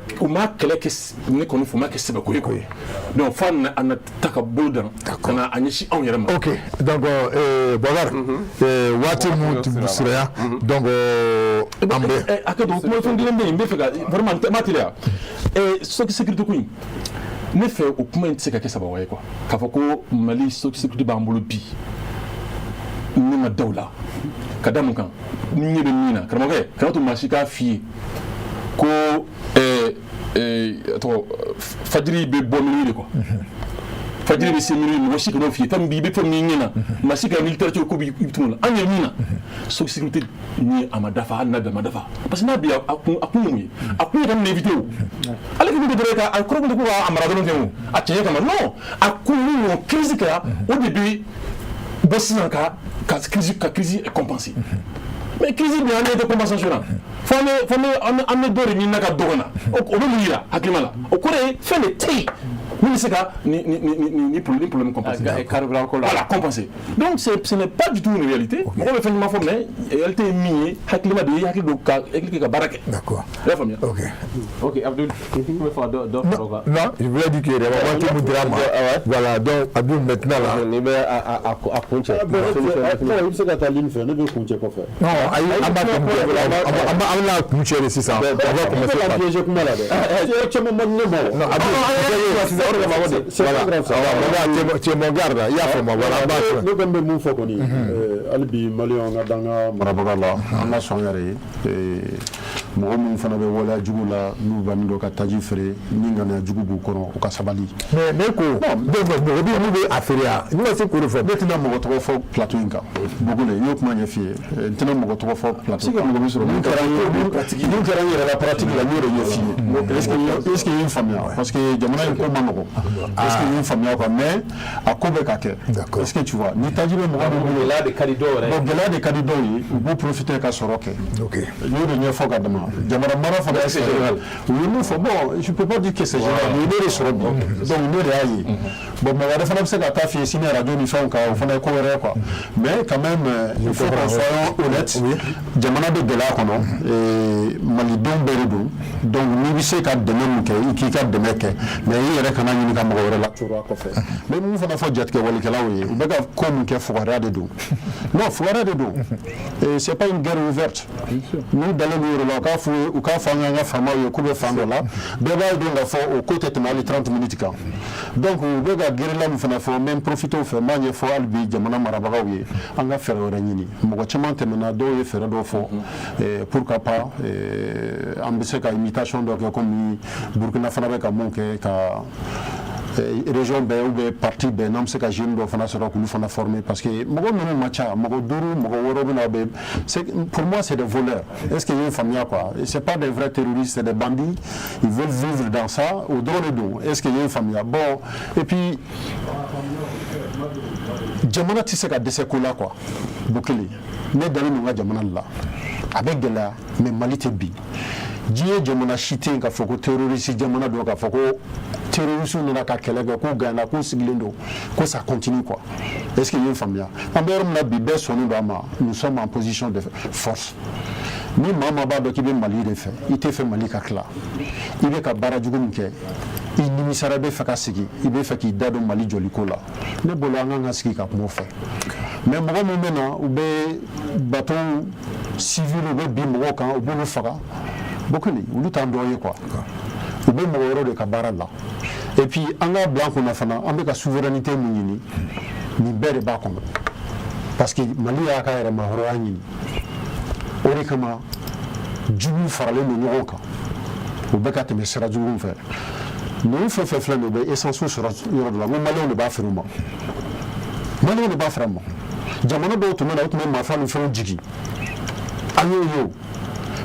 kɛlɛ kɛ ne kɔni fɛ, u ma kɛ sɛbɛko ye quoi. Donc f'a na a na ta ka bolo dan ka na a ɲɛsin anw yɛrɛ ma. Ok, donc Boubacar, waati mun tun surunya, donc an bɛ A kɛ to kuma fɛn kelen bɛ yen, n bɛ fɛ ka vraiment n ma teliya. Sécurité ko in, ne fɛ, o kuma in tɛ se ka kɛ sababu ye quoi, k'a fɔ ko Mali sécurité b'an bolo bi. Ne ma da o la. Ka da mun kan? Ni ɲɛ bɛ min na, karamɔgɔkɛ, kana to maa si k'a f'i ye ko tɔgɔ fajiri bɛ bɔ minuit de quoi. Fajiri bɛ se minuit, mɔgɔ si kan'o f'i ye. Fɛn min b'i bɛ fɛn min ɲɛ na, maa si ka militaire cogo ko b'i tun la an ɲɛ min na, so sécurité ni a ma dafa, hali n'a bɛ a ma dafa, parce que n'a bi a kun ye mun ye? A kun ye ka nin éviter. O ale kun tɛ dɔrɔn ka a kɔrɔ kun tɛ ko k'a mara dɔrɔn ten, o a cɛɲɛ kama, non, a kun ni ɲɔgɔn crise kɛra, o de bɛ bɔ sisan ka crise compenser. Mais crise bi, an ɲɛ tɛ compensation na, fo an bɛ dɔ de ɲini na ka dɔ ka na. O bɛ mun yira hakilima la? O kɔrɔ ye fɛn de tɛ yen min bɛ se ka ni problème compenser. Carburant ko la. Voilà, compenser. Donc ce n'est pas du tout une réalité. Mɔgɔ bɛ fɛn caman fɔ, mais réalité ye min ye, hakilima de ye hakili don ka hakili kɛ ka baara kɛ. I y'a faamuya? Ok. Ok, Abdul, i bɛ fɛ ka dɔ fara o kan? Non, je voulais dire que waati mun dira ma. Voilà, donc Abdul, maintenant là. N'i bɛ a kun cɛ. I bɛ se ka taa ligne fɛ, ne bɛ kun cɛ kɔfɛ. Non, ayi, an b'a kun cɛ, an bɛna kun cɛ de sisan. On va commencer par. Piéger kuma la dɛ. Caman man di ne ma o. Non, Abdul, sisan o de kama ko de. C'est pas grave ça. Voilà, tu es mon garde, i y'a faamu, voilà, an b'a fɛ. Ne kɔni bɛ mun fɔ kɔni, hali bi maliyɛnw, an ka da an ka marabaga la, an ka sɔn yɛrɛ ye. Mɔgɔ minnu fana bɛ waleya jugu la, n'u bannen don ka taji feere ni ŋaniya jugu b'u kɔnɔ, u ka sabali. Mais ne ko, donc mɔgɔ bɛ mun bɛ a feere yan, ne ma se k'o de fɔ. Ne tɛna mɔgɔ tɔgɔ fɔ plateau in kan, Bogole, n y'o kuma ɲɛf'i ye, n tɛna mɔgɔ tɔgɔ fɔ plateau kan. Mɔgɔ bɛ sɔrɔ. Min kɛra n yɛrɛ la pratique la, n y'o de ɲɛf'i ye. Est ce que i ye n faamuya? Parce que jamana in ko ma nɔgɔn. Est ce que i ye n faamuya quoi? Mais a ko bɛ ka kɛ. Est ce que tu vois, ni taji bɛ mɔgɔ min bolo. Gɛlɛya de ka di dɔw yɛrɛ ye. Bon, gɛlɛya de ka di dɔw ye, u b'u profiter ka sɔrɔ kɛ. N y'o de ɲɛfɔ ka dama. Jamana mara fana ye général. U ye mun fɔ? Bon, je peux pas dire que c'est général, mais ne de sɔrɔ bi, donc ne de y'a ye. Bon, mɔgɔ wɛrɛ fana bɛ se ka taa f'i ye sini radio ni fɛnw kan, o fana ye ko wɛrɛ ye quoi. Mais quand même, il faut qu'on soit honnête. Jamana bɛ gɛlɛya kɔnɔ, malidenw bɛɛ de don. Donc n'i bɛ se ka dɛmɛ mun kɛ, i k'i ka dɛmɛ kɛ, mais i yɛrɛ kana ɲini ka mɔgɔ wɛrɛ la coron a kɔfɛ. N bɛ mun fana fɔ jatigɛwalikɛlaw ye? U bɛ ka ko min kɛ, fugariya de don. Non, fugariya de don. C'est pas une guerre ouverte. N'u dalen b'u yɛrɛ la, u k'a fɔ, u k'a fɔ an ka faamaw ye k'u bɛ fan dɔ la, bɛɛ b'a dɔn k'a fɔ o ko tɛ tɛmɛ hali 30 minutes kan. Donc u bɛ ka guérilla min fana fɔ, n bɛ n profiter o fɛ, n b'a ɲɛfɔ hali bi jamana marabagaw ye, an ka fɛɛrɛ wɛrɛ ɲini. Mɔgɔ caman tɛmɛna, dɔw ye fɛɛrɛ dɔw fɔ, pourquoi pas an bɛ se ka imitation dɔ kɛ, komi Burukina fana bɛ ka mun kɛ, ka région bɛɛ ou bien parti bɛɛ, n'an bɛ se ka jeune dɔ fana sɔrɔ k'olu fana former, parce que mɔgɔ ninnu ma ca, mɔgɔ duuru, mɔgɔ wɔɔrɔ bɛ na, bɛ, pour moi c'est des voleurs. Est-ce que i ye faamuya quoi? C'est pas des vrais terroristes, c'est des bandits, ils veulent vivre dans ça, o dɔrɔn de don. Est-ce que i ye faamuya? Bon, et puis jamana tɛ se ka dɛsɛ ko la quoi. Bukele, ne dalen don n ka jamana de la. A bɛ gɛlɛya, mais Mali tɛ bin. Diɲɛ jamana si tɛ yen k'a fɔ ko terroriste jamana don, k'a fɔ ko terroriste nana ka kɛlɛ kɛ, k'u gagné, k'u sigilen don, ko ça continue quoi. Est ce que i ye faamuya? An bɛ yɔrɔ min na bi, bɛɛ sɔnnen don a ma, nous sommes en position de force. Ni maa maa b'a dɔn k'i bɛ Mali de fɛ, i tɛ fɛ Mali ka tila, i bɛ ka baara jugu min kɛ, i nimisara, i bɛ fɛ ka sigi, i bɛ fɛ k'i da don Mali jɔliko la, ne bolo an kan ka sigi ka kuma o fɛ. Mais mɔgɔ min bɛ na, u bɛ bateau civil, u bɛ bin mɔgɔw kan, u b'olu faga, Bokele, olu t'an dɔ ye quoi. U bɛ mɔgɔ wɛrɛw de ka baara la. Et puis an k'a bila an kunna fana, an bɛ ka souveraineté mun ɲini, nin bɛɛ de b'a kɔnɔ, parce que Mali y'a ka yɛrɛmahɔrɔnya ɲini, o de kama juguw faralen don ɲɔgɔn kan, u bɛ ka tɛmɛ sira juguw fɛ. Ninnu fɛn fɛn filɛ nin ye, u bɛ essence sɔrɔ yɔrɔ dɔ la, n ko maliyɛnw de b'a feere u ma, maliyɛnw de b'a feere a ma. Jamana dɔw tun bɛ na, u tun bɛ marifa ni fɛnw jigin, an y'o ye o.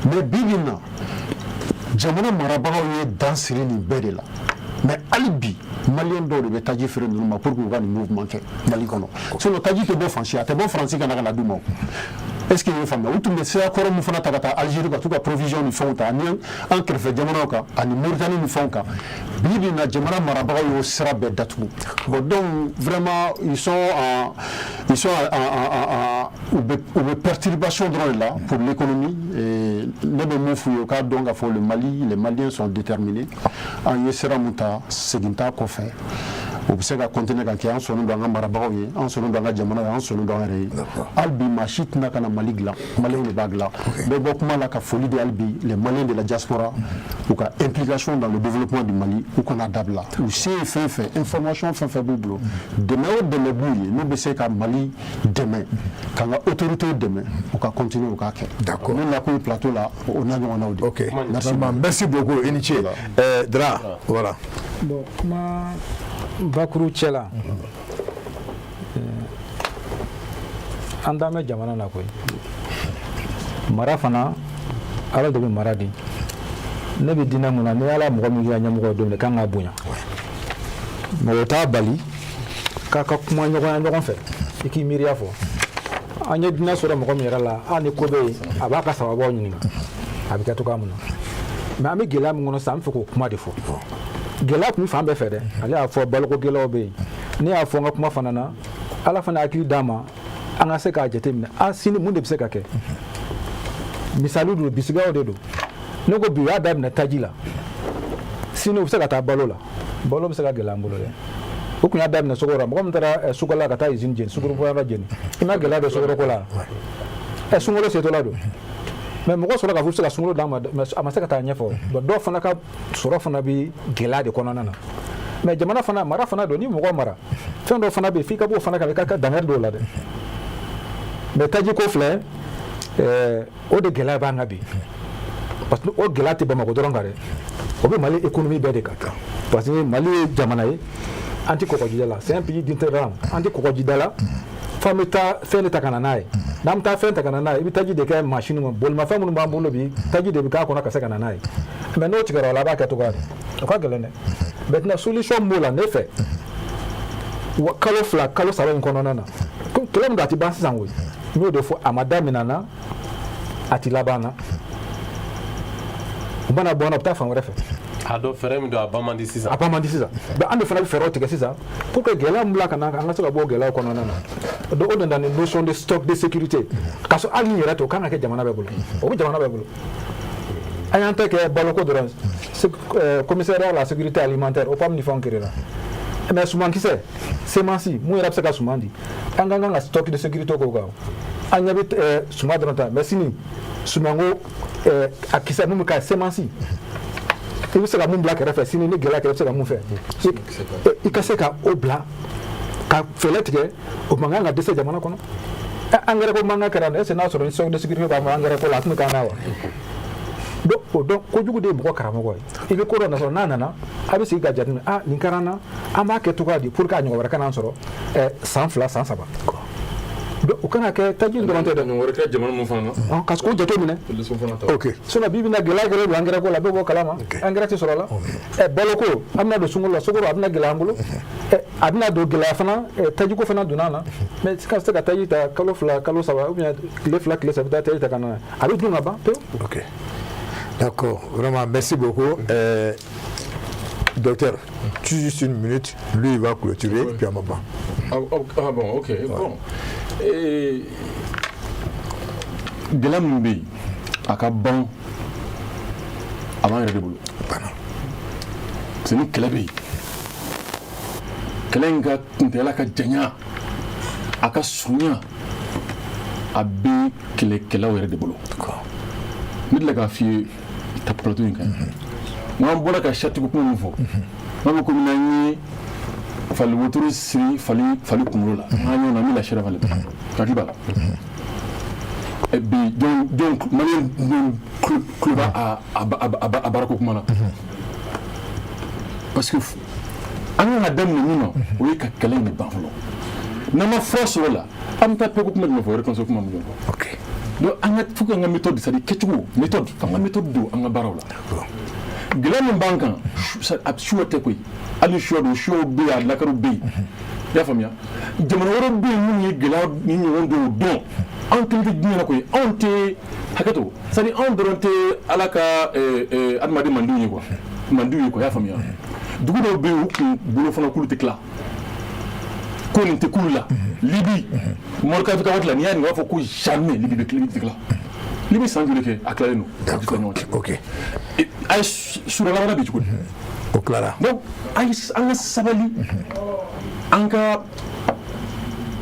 Mais bi bi in na, jamana marabagaw ye dan siri nin bɛɛ de la. Mais hali bi, maliyɛn dɔw de bɛ taji feere ninnu ma pour que u ka nin mouvement kɛ Mali kɔnɔ. Sinon taji tɛ bɔ fan si, a tɛ bɔ Faransi ka na d'u ma. Est ce que i ye faamuya? U tun bɛ sira kɔrɔ min fana ta ka taa Algérie ka t'u ka provision ni fɛnw ta, ani an kɛrɛfɛ jamanaw kan, ani Mauritanie ni fɛnw kan, bi bi in na, jamana marabagaw y'o sira bɛɛ datugu. Bon, donc vraiment ils sont en, en, en, en, u bɛ perturbation dɔrɔn de la pour l'économie. Et ne bɛ mun f'u ye? U k'a dɔn k'a fɔ le Mali, les Maliens sont déterminés. An ye sira mun ta, segin t'a kɔfɛ. O bɛ se ka continuer ka kɛ. An sɔnnen don an ka marabagaw ye, an sɔnnen don an ka jamana ye, an sɔnnen don an yɛrɛ ye. Hali bi, maa si tɛna ka na Mali dilan, maliyɛnw de b'a dilan. N bɛ bɔ kuma la ka foli di hali bi les Maliens de la diaspora, u ka implication dans le développement du Mali, u kana dabila. U se ye fɛn fɛn, information fɛn fɛn b'u bolo, dɛmɛ o dɛmɛ b'u ye, n'u bɛ se ka Mali dɛmɛ, k'an ka autorités dɛmɛ, u ka continuer, u k'a kɛ. Ne nakun plateau la, o n'a ɲɔgɔnnaw de. Ok, merci, merci beaucoup, i ni ce. Dra, voilà. Bon, kuma Bakuru cɛ la, an dan bɛ jamana na koyi. Mara fana, Ala de bɛ mara di. Ne bɛ diinɛ mun na, ni Ala mɔgɔ min kɛra ɲɛmɔgɔ ye don min, kan k'a bonya. Mais o t'a bali k'a ka kuma ɲɔgɔnya ɲɔgɔn fɛ, i k'i miiriya fɔ. An ye diinɛ sɔrɔ mɔgɔ min yɛrɛ la, hali ni ko bɛ yen, a b'a ka sababaw ɲininka a bɛ kɛ cogoya min na. Mais an bɛ gɛlɛya min kɔnɔ sisan, an bɛ fɛ k'o kuma de fɔ. Gɛlɛya tun bɛ fan bɛɛ fɛ dɛ. Ale y'a fɔ, baloko gɛlɛyaw bɛ yen. Ne y'a fɔ n ka kuma fana na, Ala fana hakili d'an ma, an ka se k'a jateminɛ an sini mun de bɛ se ka kɛ. Misali don, bisigiyaw de don. Ne ko bi, u y'a daminɛ taji la, sini u bɛ se ka taa balo la. Balo bɛ se ka gɛlɛya an bolo dɛ. U tun y'a daminɛ sukaro la. Mɔgɔ min taara sukaro la ka taa usine jeni, sukaro bɔyɔrɔ jeni, i ma gɛlɛya don sukaro ko la? Ɛ, sunkalo setɔla don, mais mɔgɔ sɔrɔ k'a fɔ u bɛ se ka sunkalo d'an ma, mais a ma se ka taa ɲɛfɛ. Dɔw fana ka sɔrɔ fana bɛ gɛlɛya de kɔnɔna na. Mais jamana fana, mara fana don. Ni mɔgɔ mara, fɛn dɔ fana bɛ yen, f'i ka b'o fana kan, i ka dankari dɔw la dɛ. Mais taji ko filɛ, o de gɛlɛya b'an kan bi, parce que o gɛlɛya tɛ Bamakɔ dɔrɔn kan dɛ, o bɛ Mali économie bɛɛ de kan, parce que Mali ye jamana ye, an tɛ kɔgɔjida la. C'est un pays d'hinterland. An tɛ kɔgɔjida la, f'an bɛ taa fɛn de ta ka na n'a ye. N'an bɛ taa fɛn ta ka na n'a ye, i bɛ taji de kɛ machine kɔnɔ. Bolimafɛn minnu b'an bolo bi, taji de bɛ k'a kɔnɔ ka se ka na n'a ye. Mais n'o tigɛra o la, a b'a kɛ cogoya di? O ka gɛlɛn dɛ. Maintenant, solution b'o la ne fɛ. Kalo 2, kalo 3 in kɔnɔna na, kɛlɛ min don, a tɛ ban sisan koyi. N y'o de fɔ, a ma daminɛ na, a ti laban na. U mana bɔ n na, u bɛ taa fan wɛrɛ fɛ. A dɔn fɛɛrɛ min don, a ban man di sisan. A ban man di sisan. Mais an de fana bɛ fɛɛrɛw tigɛ sisan pour que gɛlɛya min bila ka na, an ka se ka bɔ o gɛlɛyaw kɔnɔna na. Donc o de nana ni notion de stock de sécurité, k'a sɔrɔ hali ni yɛrɛ tɛ, o kan ka kɛ jamana bɛɛ bolo, o bɛ jamana bɛɛ bolo. An y'an ta kɛ baloko dɔrɔn, commissariat à la sécurité alimentaire, OPAM ni fɛnw créé la. Mais sumankisɛ, semence, mun yɛrɛ bɛ se ka suman di, an ka kan ka stock de sécurité k'o kan. An ɲɛ bɛ suman dɔrɔn ta, mais sini sumanko a kisɛ mun bɛ ka semence, i bɛ se ka mun bila kɛrɛfɛ sini ni gɛlɛya kɛra, i bɛ se ka mun fɛ, i ka se ka o bila ka fɛɛrɛ tigɛ. O man kan ka dɛsɛ jamana kɔnɔ. Engrais ko mankan kɛra, est ce que n'a sɔrɔ ni stock de sécurité b'an bolo engrais ko la, a tun bɛ k'an na wa? Donc o dɔn kojugu de ye mɔgɔ karamɔgɔ ye. I bɛ ko dɔ nasɔrɔ, n'a nana, a bɛ sigi ka jateminɛ: ah, nin kɛra n na, an b'a kɛ cogoya di pour que a ɲɔgɔn wɛrɛ kana sɔrɔ san 2, san 3? Donc o kana kɛ taji in dɔrɔn tɛ dɛ. Ɲɔgɔn wɛrɛ kɛ jamana mun fana na. Ka k'o jateminɛ. Leçon fana ta. Sinon bi bi in na, gɛlɛya kɛlen don engrais ko la, bɛɛ b'o kalama, engrais tɛ sɔrɔ la. Baloko, an bɛna don sunkalo la, sukaro a bɛna gɛlɛya an bolo. A bɛna don gɛlɛya fana, tajiko fana donna na. Mais ka se ka taji ta kalo 2, kalo 3, ou bien tile 2, tile 3, i bɛ taa taji ta ka na, a bɛ dun ka ban pewu. Ok, d'accord, vraiment merci beaucoup. Docteur, juste une minute, lui il va clôturer, oui. Puis on va ban. Ah, ah bon, ok, ouais. Bon. Gɛlɛya min bɛ yen, a ka ban, a b'an yɛrɛ de bolo. Parce que ni kɛlɛ bɛ yen, kɛlɛ in ka kuntagala ka janya, a ka surunya, a bɛ kɛlɛkɛlaw yɛrɛ de bolo. Ne delila k'a f'i ye ta plateau in kan, n k'an bɔra ka saritigo kuma min fɔ, n b'a fɔ komi n'an ye fali wotoro siri fali kunkolo la, an ɲɔgɔn na min la sira fali hakili b'a la. Bi jɔn maliyɛn tulo b'a a baarako kuma na? Parce que an kan ka daminɛ min na, o ye ka kɛlɛ in de ban fɔlɔ. N'an ma fura sɔrɔ la, an bɛ taa peko kuma jumɛn fɔ, réconciliation kuma jumɛn fɔ? Donc an ka, faut que an ka méthode, c'est à dire kɛcogo, méthode, f'an ka méthode don an ka baaraw la. Gɛlɛya min b'an kan, a suwa tɛ koyi. Hali ni suwa don, suwaw bɛ yen, a lakariw bɛ yen, i y'a faamuya. Jamana wɛrɛw bɛ yen minnu ye gɛlɛya ni ɲɔgɔn dɔw dɔn. Anw kelen tɛ diɲɛ na koyi. Anw tɛ hakɛ to, c'est à dire anw dɔrɔn tɛ Ala ka adamaden mandiw ye quoi, mandiw ye quoi, i y'a faamuya. Dugu dɔw bɛ yen, u kun bolo fana k'olu tɛ tila ko nin tɛ k'olu la. Libi, Muammar Kadhafi ka waati la, n'i y'a nin, u b'a fɔ ko jamais Libi bɛ tila. Libi san joli kɛ, a tilalen don, a tɛ tila ɲɔgɔn cɛ. A ye sura laban bi cogo di? O tilara. Donc an ka sabali, an ka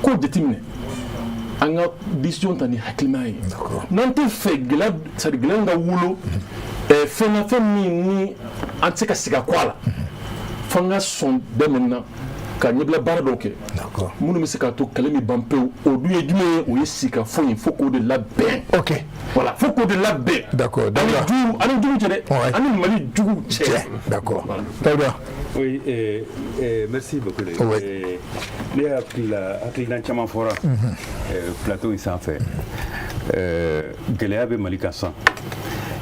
ko jateminɛ, an ka décision ta ni hakilimaya ye. N'an tɛ fɛ gɛlɛya, c'est à dire gɛlɛya ka wolo fɛn na, fɛn min ni an tɛ se ka segin a kɔ a la, f'an ka sɔn bɛɛ na ka ɲɛbila baara dɔw kɛ minnu bɛ se k'a to kɛlɛ min ban pewu. O dun ye jumɛn ye? O ye sigikafɔ ye. Fo k'o de labɛn. Voilà, fo k'o de labɛn. Ani jugu, ani jugu cɛ dɛ, ani Mali jugu cɛ. D'accord. Dawuda. Oui, merci beaucoup. Oui. Ne hakili la, hakilina caman fɔra plateau in sanfɛ. Gɛlɛya bɛ Mali kan sisan.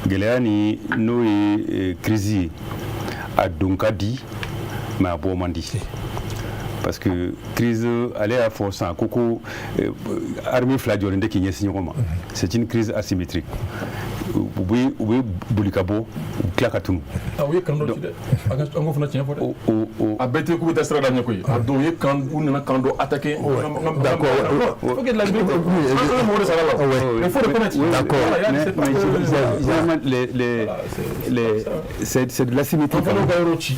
Gɛlɛya ni n'o ye crise ye, a don ka di, mais a bɔ man di. Parce que crise, ale y'a fɔ sisan ko armée fila jɔlen tɛ k'i ɲɛsin ɲɔgɔn ma. C'est une crise asymétrique. U bɛ boli ka bɔ, u bɛ tila ka tunu. Ah, u ye camp dɔ ci dɛ, an k'o fana tiɲɛ fɔ dɛ. A bɛɛ tɛ k'u bɛ taa sira da ɲɛ koyi. A dɔw ye camp, u nana camp dɔ attaquer. D'accord. Faut que la vérité, an ka mɔgɔ de sara la. Il faut reconnaître. D'accord. Mais généralement, les, c'est de l'asymétrie. An fana ka yɔrɔ ci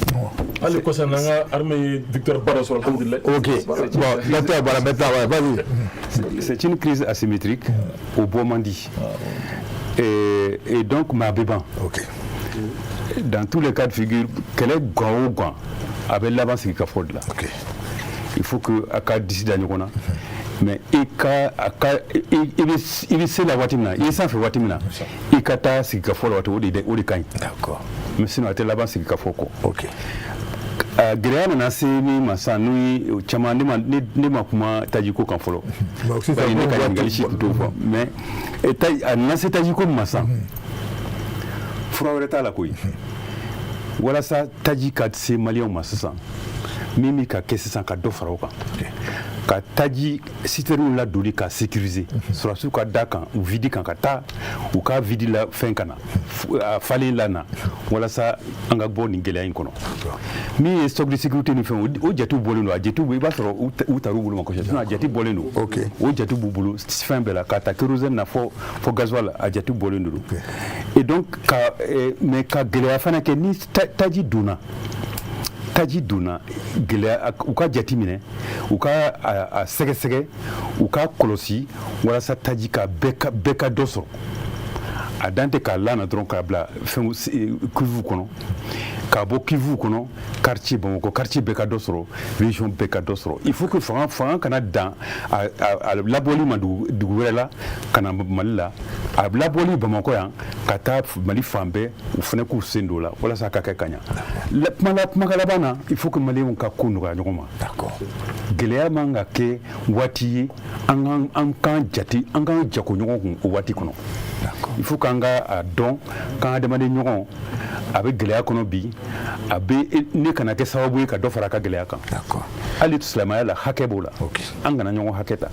hali kɔsa n'an ka armée ye victoire ba dɔ sɔrɔ, alhamdulilayi. Ok, bon, docteur, voilà, maintenant, ouais, vas-y. C'est une crise asymétrique au bɔ man di. Et donc, mais a bɛ ban. Dans tous les cas de figure, kɛlɛ gan o gan, a bɛ laban sigikafɔ de la. Il faut que a ka disi da ɲɔgɔn na. Mais i ka a ka i bɛ se la waati min na, i ye sanfɛ waati min na, i ka taa sigikafɔ la waati, o de ka ɲi. Mais sinon a tɛ laban sigikafɔ kɔ. A gɛlɛya nana se min ma sisan, n'o ye caman, ne ma kuma tajiko kan fɔlɔ. Bari ne ka ɲininkali si tun t'o fɔ, mais a nana se tajiko min ma sisan, fura wɛrɛ t'a la koyi. Walasa taji ka se Maliyɛnw ma sisan, min bɛ ka kɛ sisan, ka dɔ fara o kan, ka taji citernew ladonni ka sécuriser, sɔrɔdasiw ka da kan u vide kan, ka taa u ka vide la fɛn ka na a falen la na, walasa an ka bɔ nin gɛlɛya in kɔnɔ. Min ye stock de sécurité ni fɛn, o jatew bɔlen don. A jatew, i b'a sɔrɔ u tar'u bolo ma kosɛbɛ, sinon a jate bɔlen don. O jate b'u bolo fɛn bɛɛ la, ka ta kérosène na fɔ gasoil, a jate bɔlen don. Et donc ka mais ka gɛlɛya fana kɛ, ni taji donna, gɛlɛya, u ka jate minɛ, u ka a sɛgɛsɛgɛ, u ka kɔlɔsi, walasa taji ka bɛɛ ka dɔ sɔrɔ. A dan tɛ k'a lana dɔrɔn k'a bila fɛn cuve kɔnɔ, k'a bɔ cuve kɔnɔ, quartier, Bamakɔ quartier bɛɛ ka dɔ sɔrɔ, région bɛɛ ka dɔ sɔrɔ. Il faut que fanga kana dan a labɔli ma dugu wɛrɛ la ka na Mali la. A labɔli Bamakɔ yan ka taa Mali fan bɛɛ, u fana k'u sen don o la walasa a ka kɛ ka ɲa. Kuma la, kumakan laban na, il faut que Maliyɛnw ka ko nɔgɔya ɲɔgɔn ma. Gɛlɛya man ka kɛ waati ye an k'an jate, an k'an jago ɲɔgɔn kun o waati kɔnɔ. Il faut k'an ka a dɔn k'an adamaden ɲɔgɔn a bɛ gɛlɛya kɔnɔ bi, a bɛ ne kana kɛ sababu ye ka dɔ fara a ka gɛlɛya kan. Hali silamɛya la, hakɛ b'o la, an kana ɲɔgɔn hakɛ ta.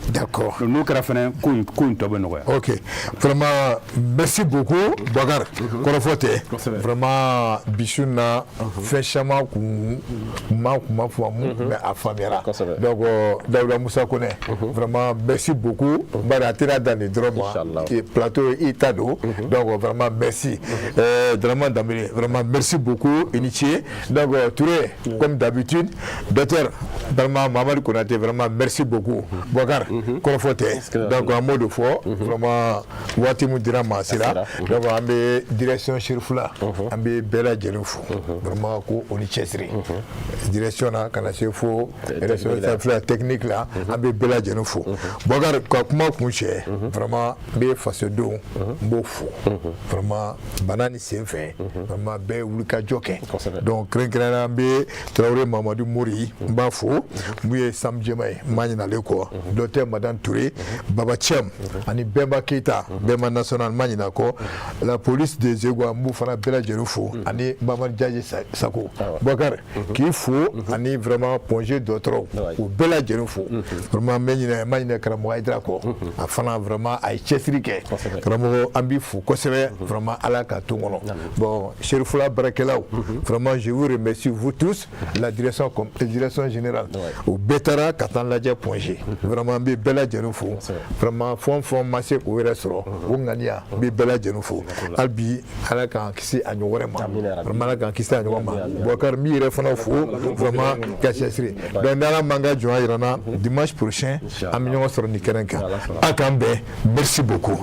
N'o kɛra fana, ko in tɔ bɛ nɔgɔya. Ok, vraiment merci beaucoup, Bakar. Kɔrɔfɔ tɛ, vraiment bi su na, fɛn caman kun ma kun ma faamu, mais a faamuyara. Donc Dawuda Musa Kone, vraiment merci beaucoup. Bari a tɛna dan nin dɔrɔn ma, plateau i ta don. Donc vraiment merci. Dramane Dembélé, vraiment merci beaucoup, i ni ce. Donc Touré, comme d'habitude, docteur, vraiment Mamadou Konaté, vraiment merci beaucoup. Boubacar, kɔrɔfɔ tɛ. Donc an b'o de fɔ, vraiment waati min dira ma sera. Donc an bɛ direction Cherifula, an bɛ bɛɛ lajɛlen fo, vraiment ko o ni cɛsiri direction na, ka na se fo responsable technique la, an bɛ bɛɛ lajɛlen fo. Boubacar, ka kuma kun cɛ, vraiment n bɛ fasodenw, n b'o fo vraiment bana ni sen fɛ, vraiment bɛɛ ye wulikajɔ kɛ. Donc kɛrɛnkɛrɛnnenya, n bɛ Tarawele Mamadu Mori, n b'a fo, mun ye Sam Jema ye, n m'a ɲinɛ ale kɔ, docteur Madame Touré, Baba Thiam ani Bɛnba Keyita, Bɛnba national, n m'a ɲinɛ a kɔ, la police de Zegwa, n b'u fana bɛɛ lajɛlen fo, ani Mamadu Jaji Sako. Boubacar, k'i fo, ani vraiment Point G dɔgɔtɔrɔw, k'u bɛɛ lajɛlen fo. Vraiment n bɛ ɲinɛ, n ma ɲinɛ karamɔgɔ Hayidara kɔ, a fana vraiment a ye cɛsiri kɛ. Karamɔgɔ, an b'i fo kosɛbɛ, vraiment Ala k'a to n kɔnɔ. Bon, Cherifula baarakɛlaw, vraiment je vous remercie, vous tous, la direction, la direction générale, u bɛɛ taara ka taa lajɛ Point G. Vraiment n bɛ bɛɛ lajɛlen fo, vraiment fɛn o fɛn ma se k'o yɛrɛ sɔrɔ, o ŋaniya, n bɛ bɛɛ lajɛlen fo. Hali bi, Ala k'an kisi a ɲɔgɔn wɛrɛ ma, vraiment Ala k'an kisi a ɲɔgɔn ma. Boubacar, n b'i yɛrɛ fana fo, vraiment ka cɛsiri. Donc ni Ala m'an ka jɔnya jira n na, dimanche prochain an bɛ ɲɔgɔn sɔrɔ nin kɛnɛ kan. A k'an bɛn, merci beaucoup.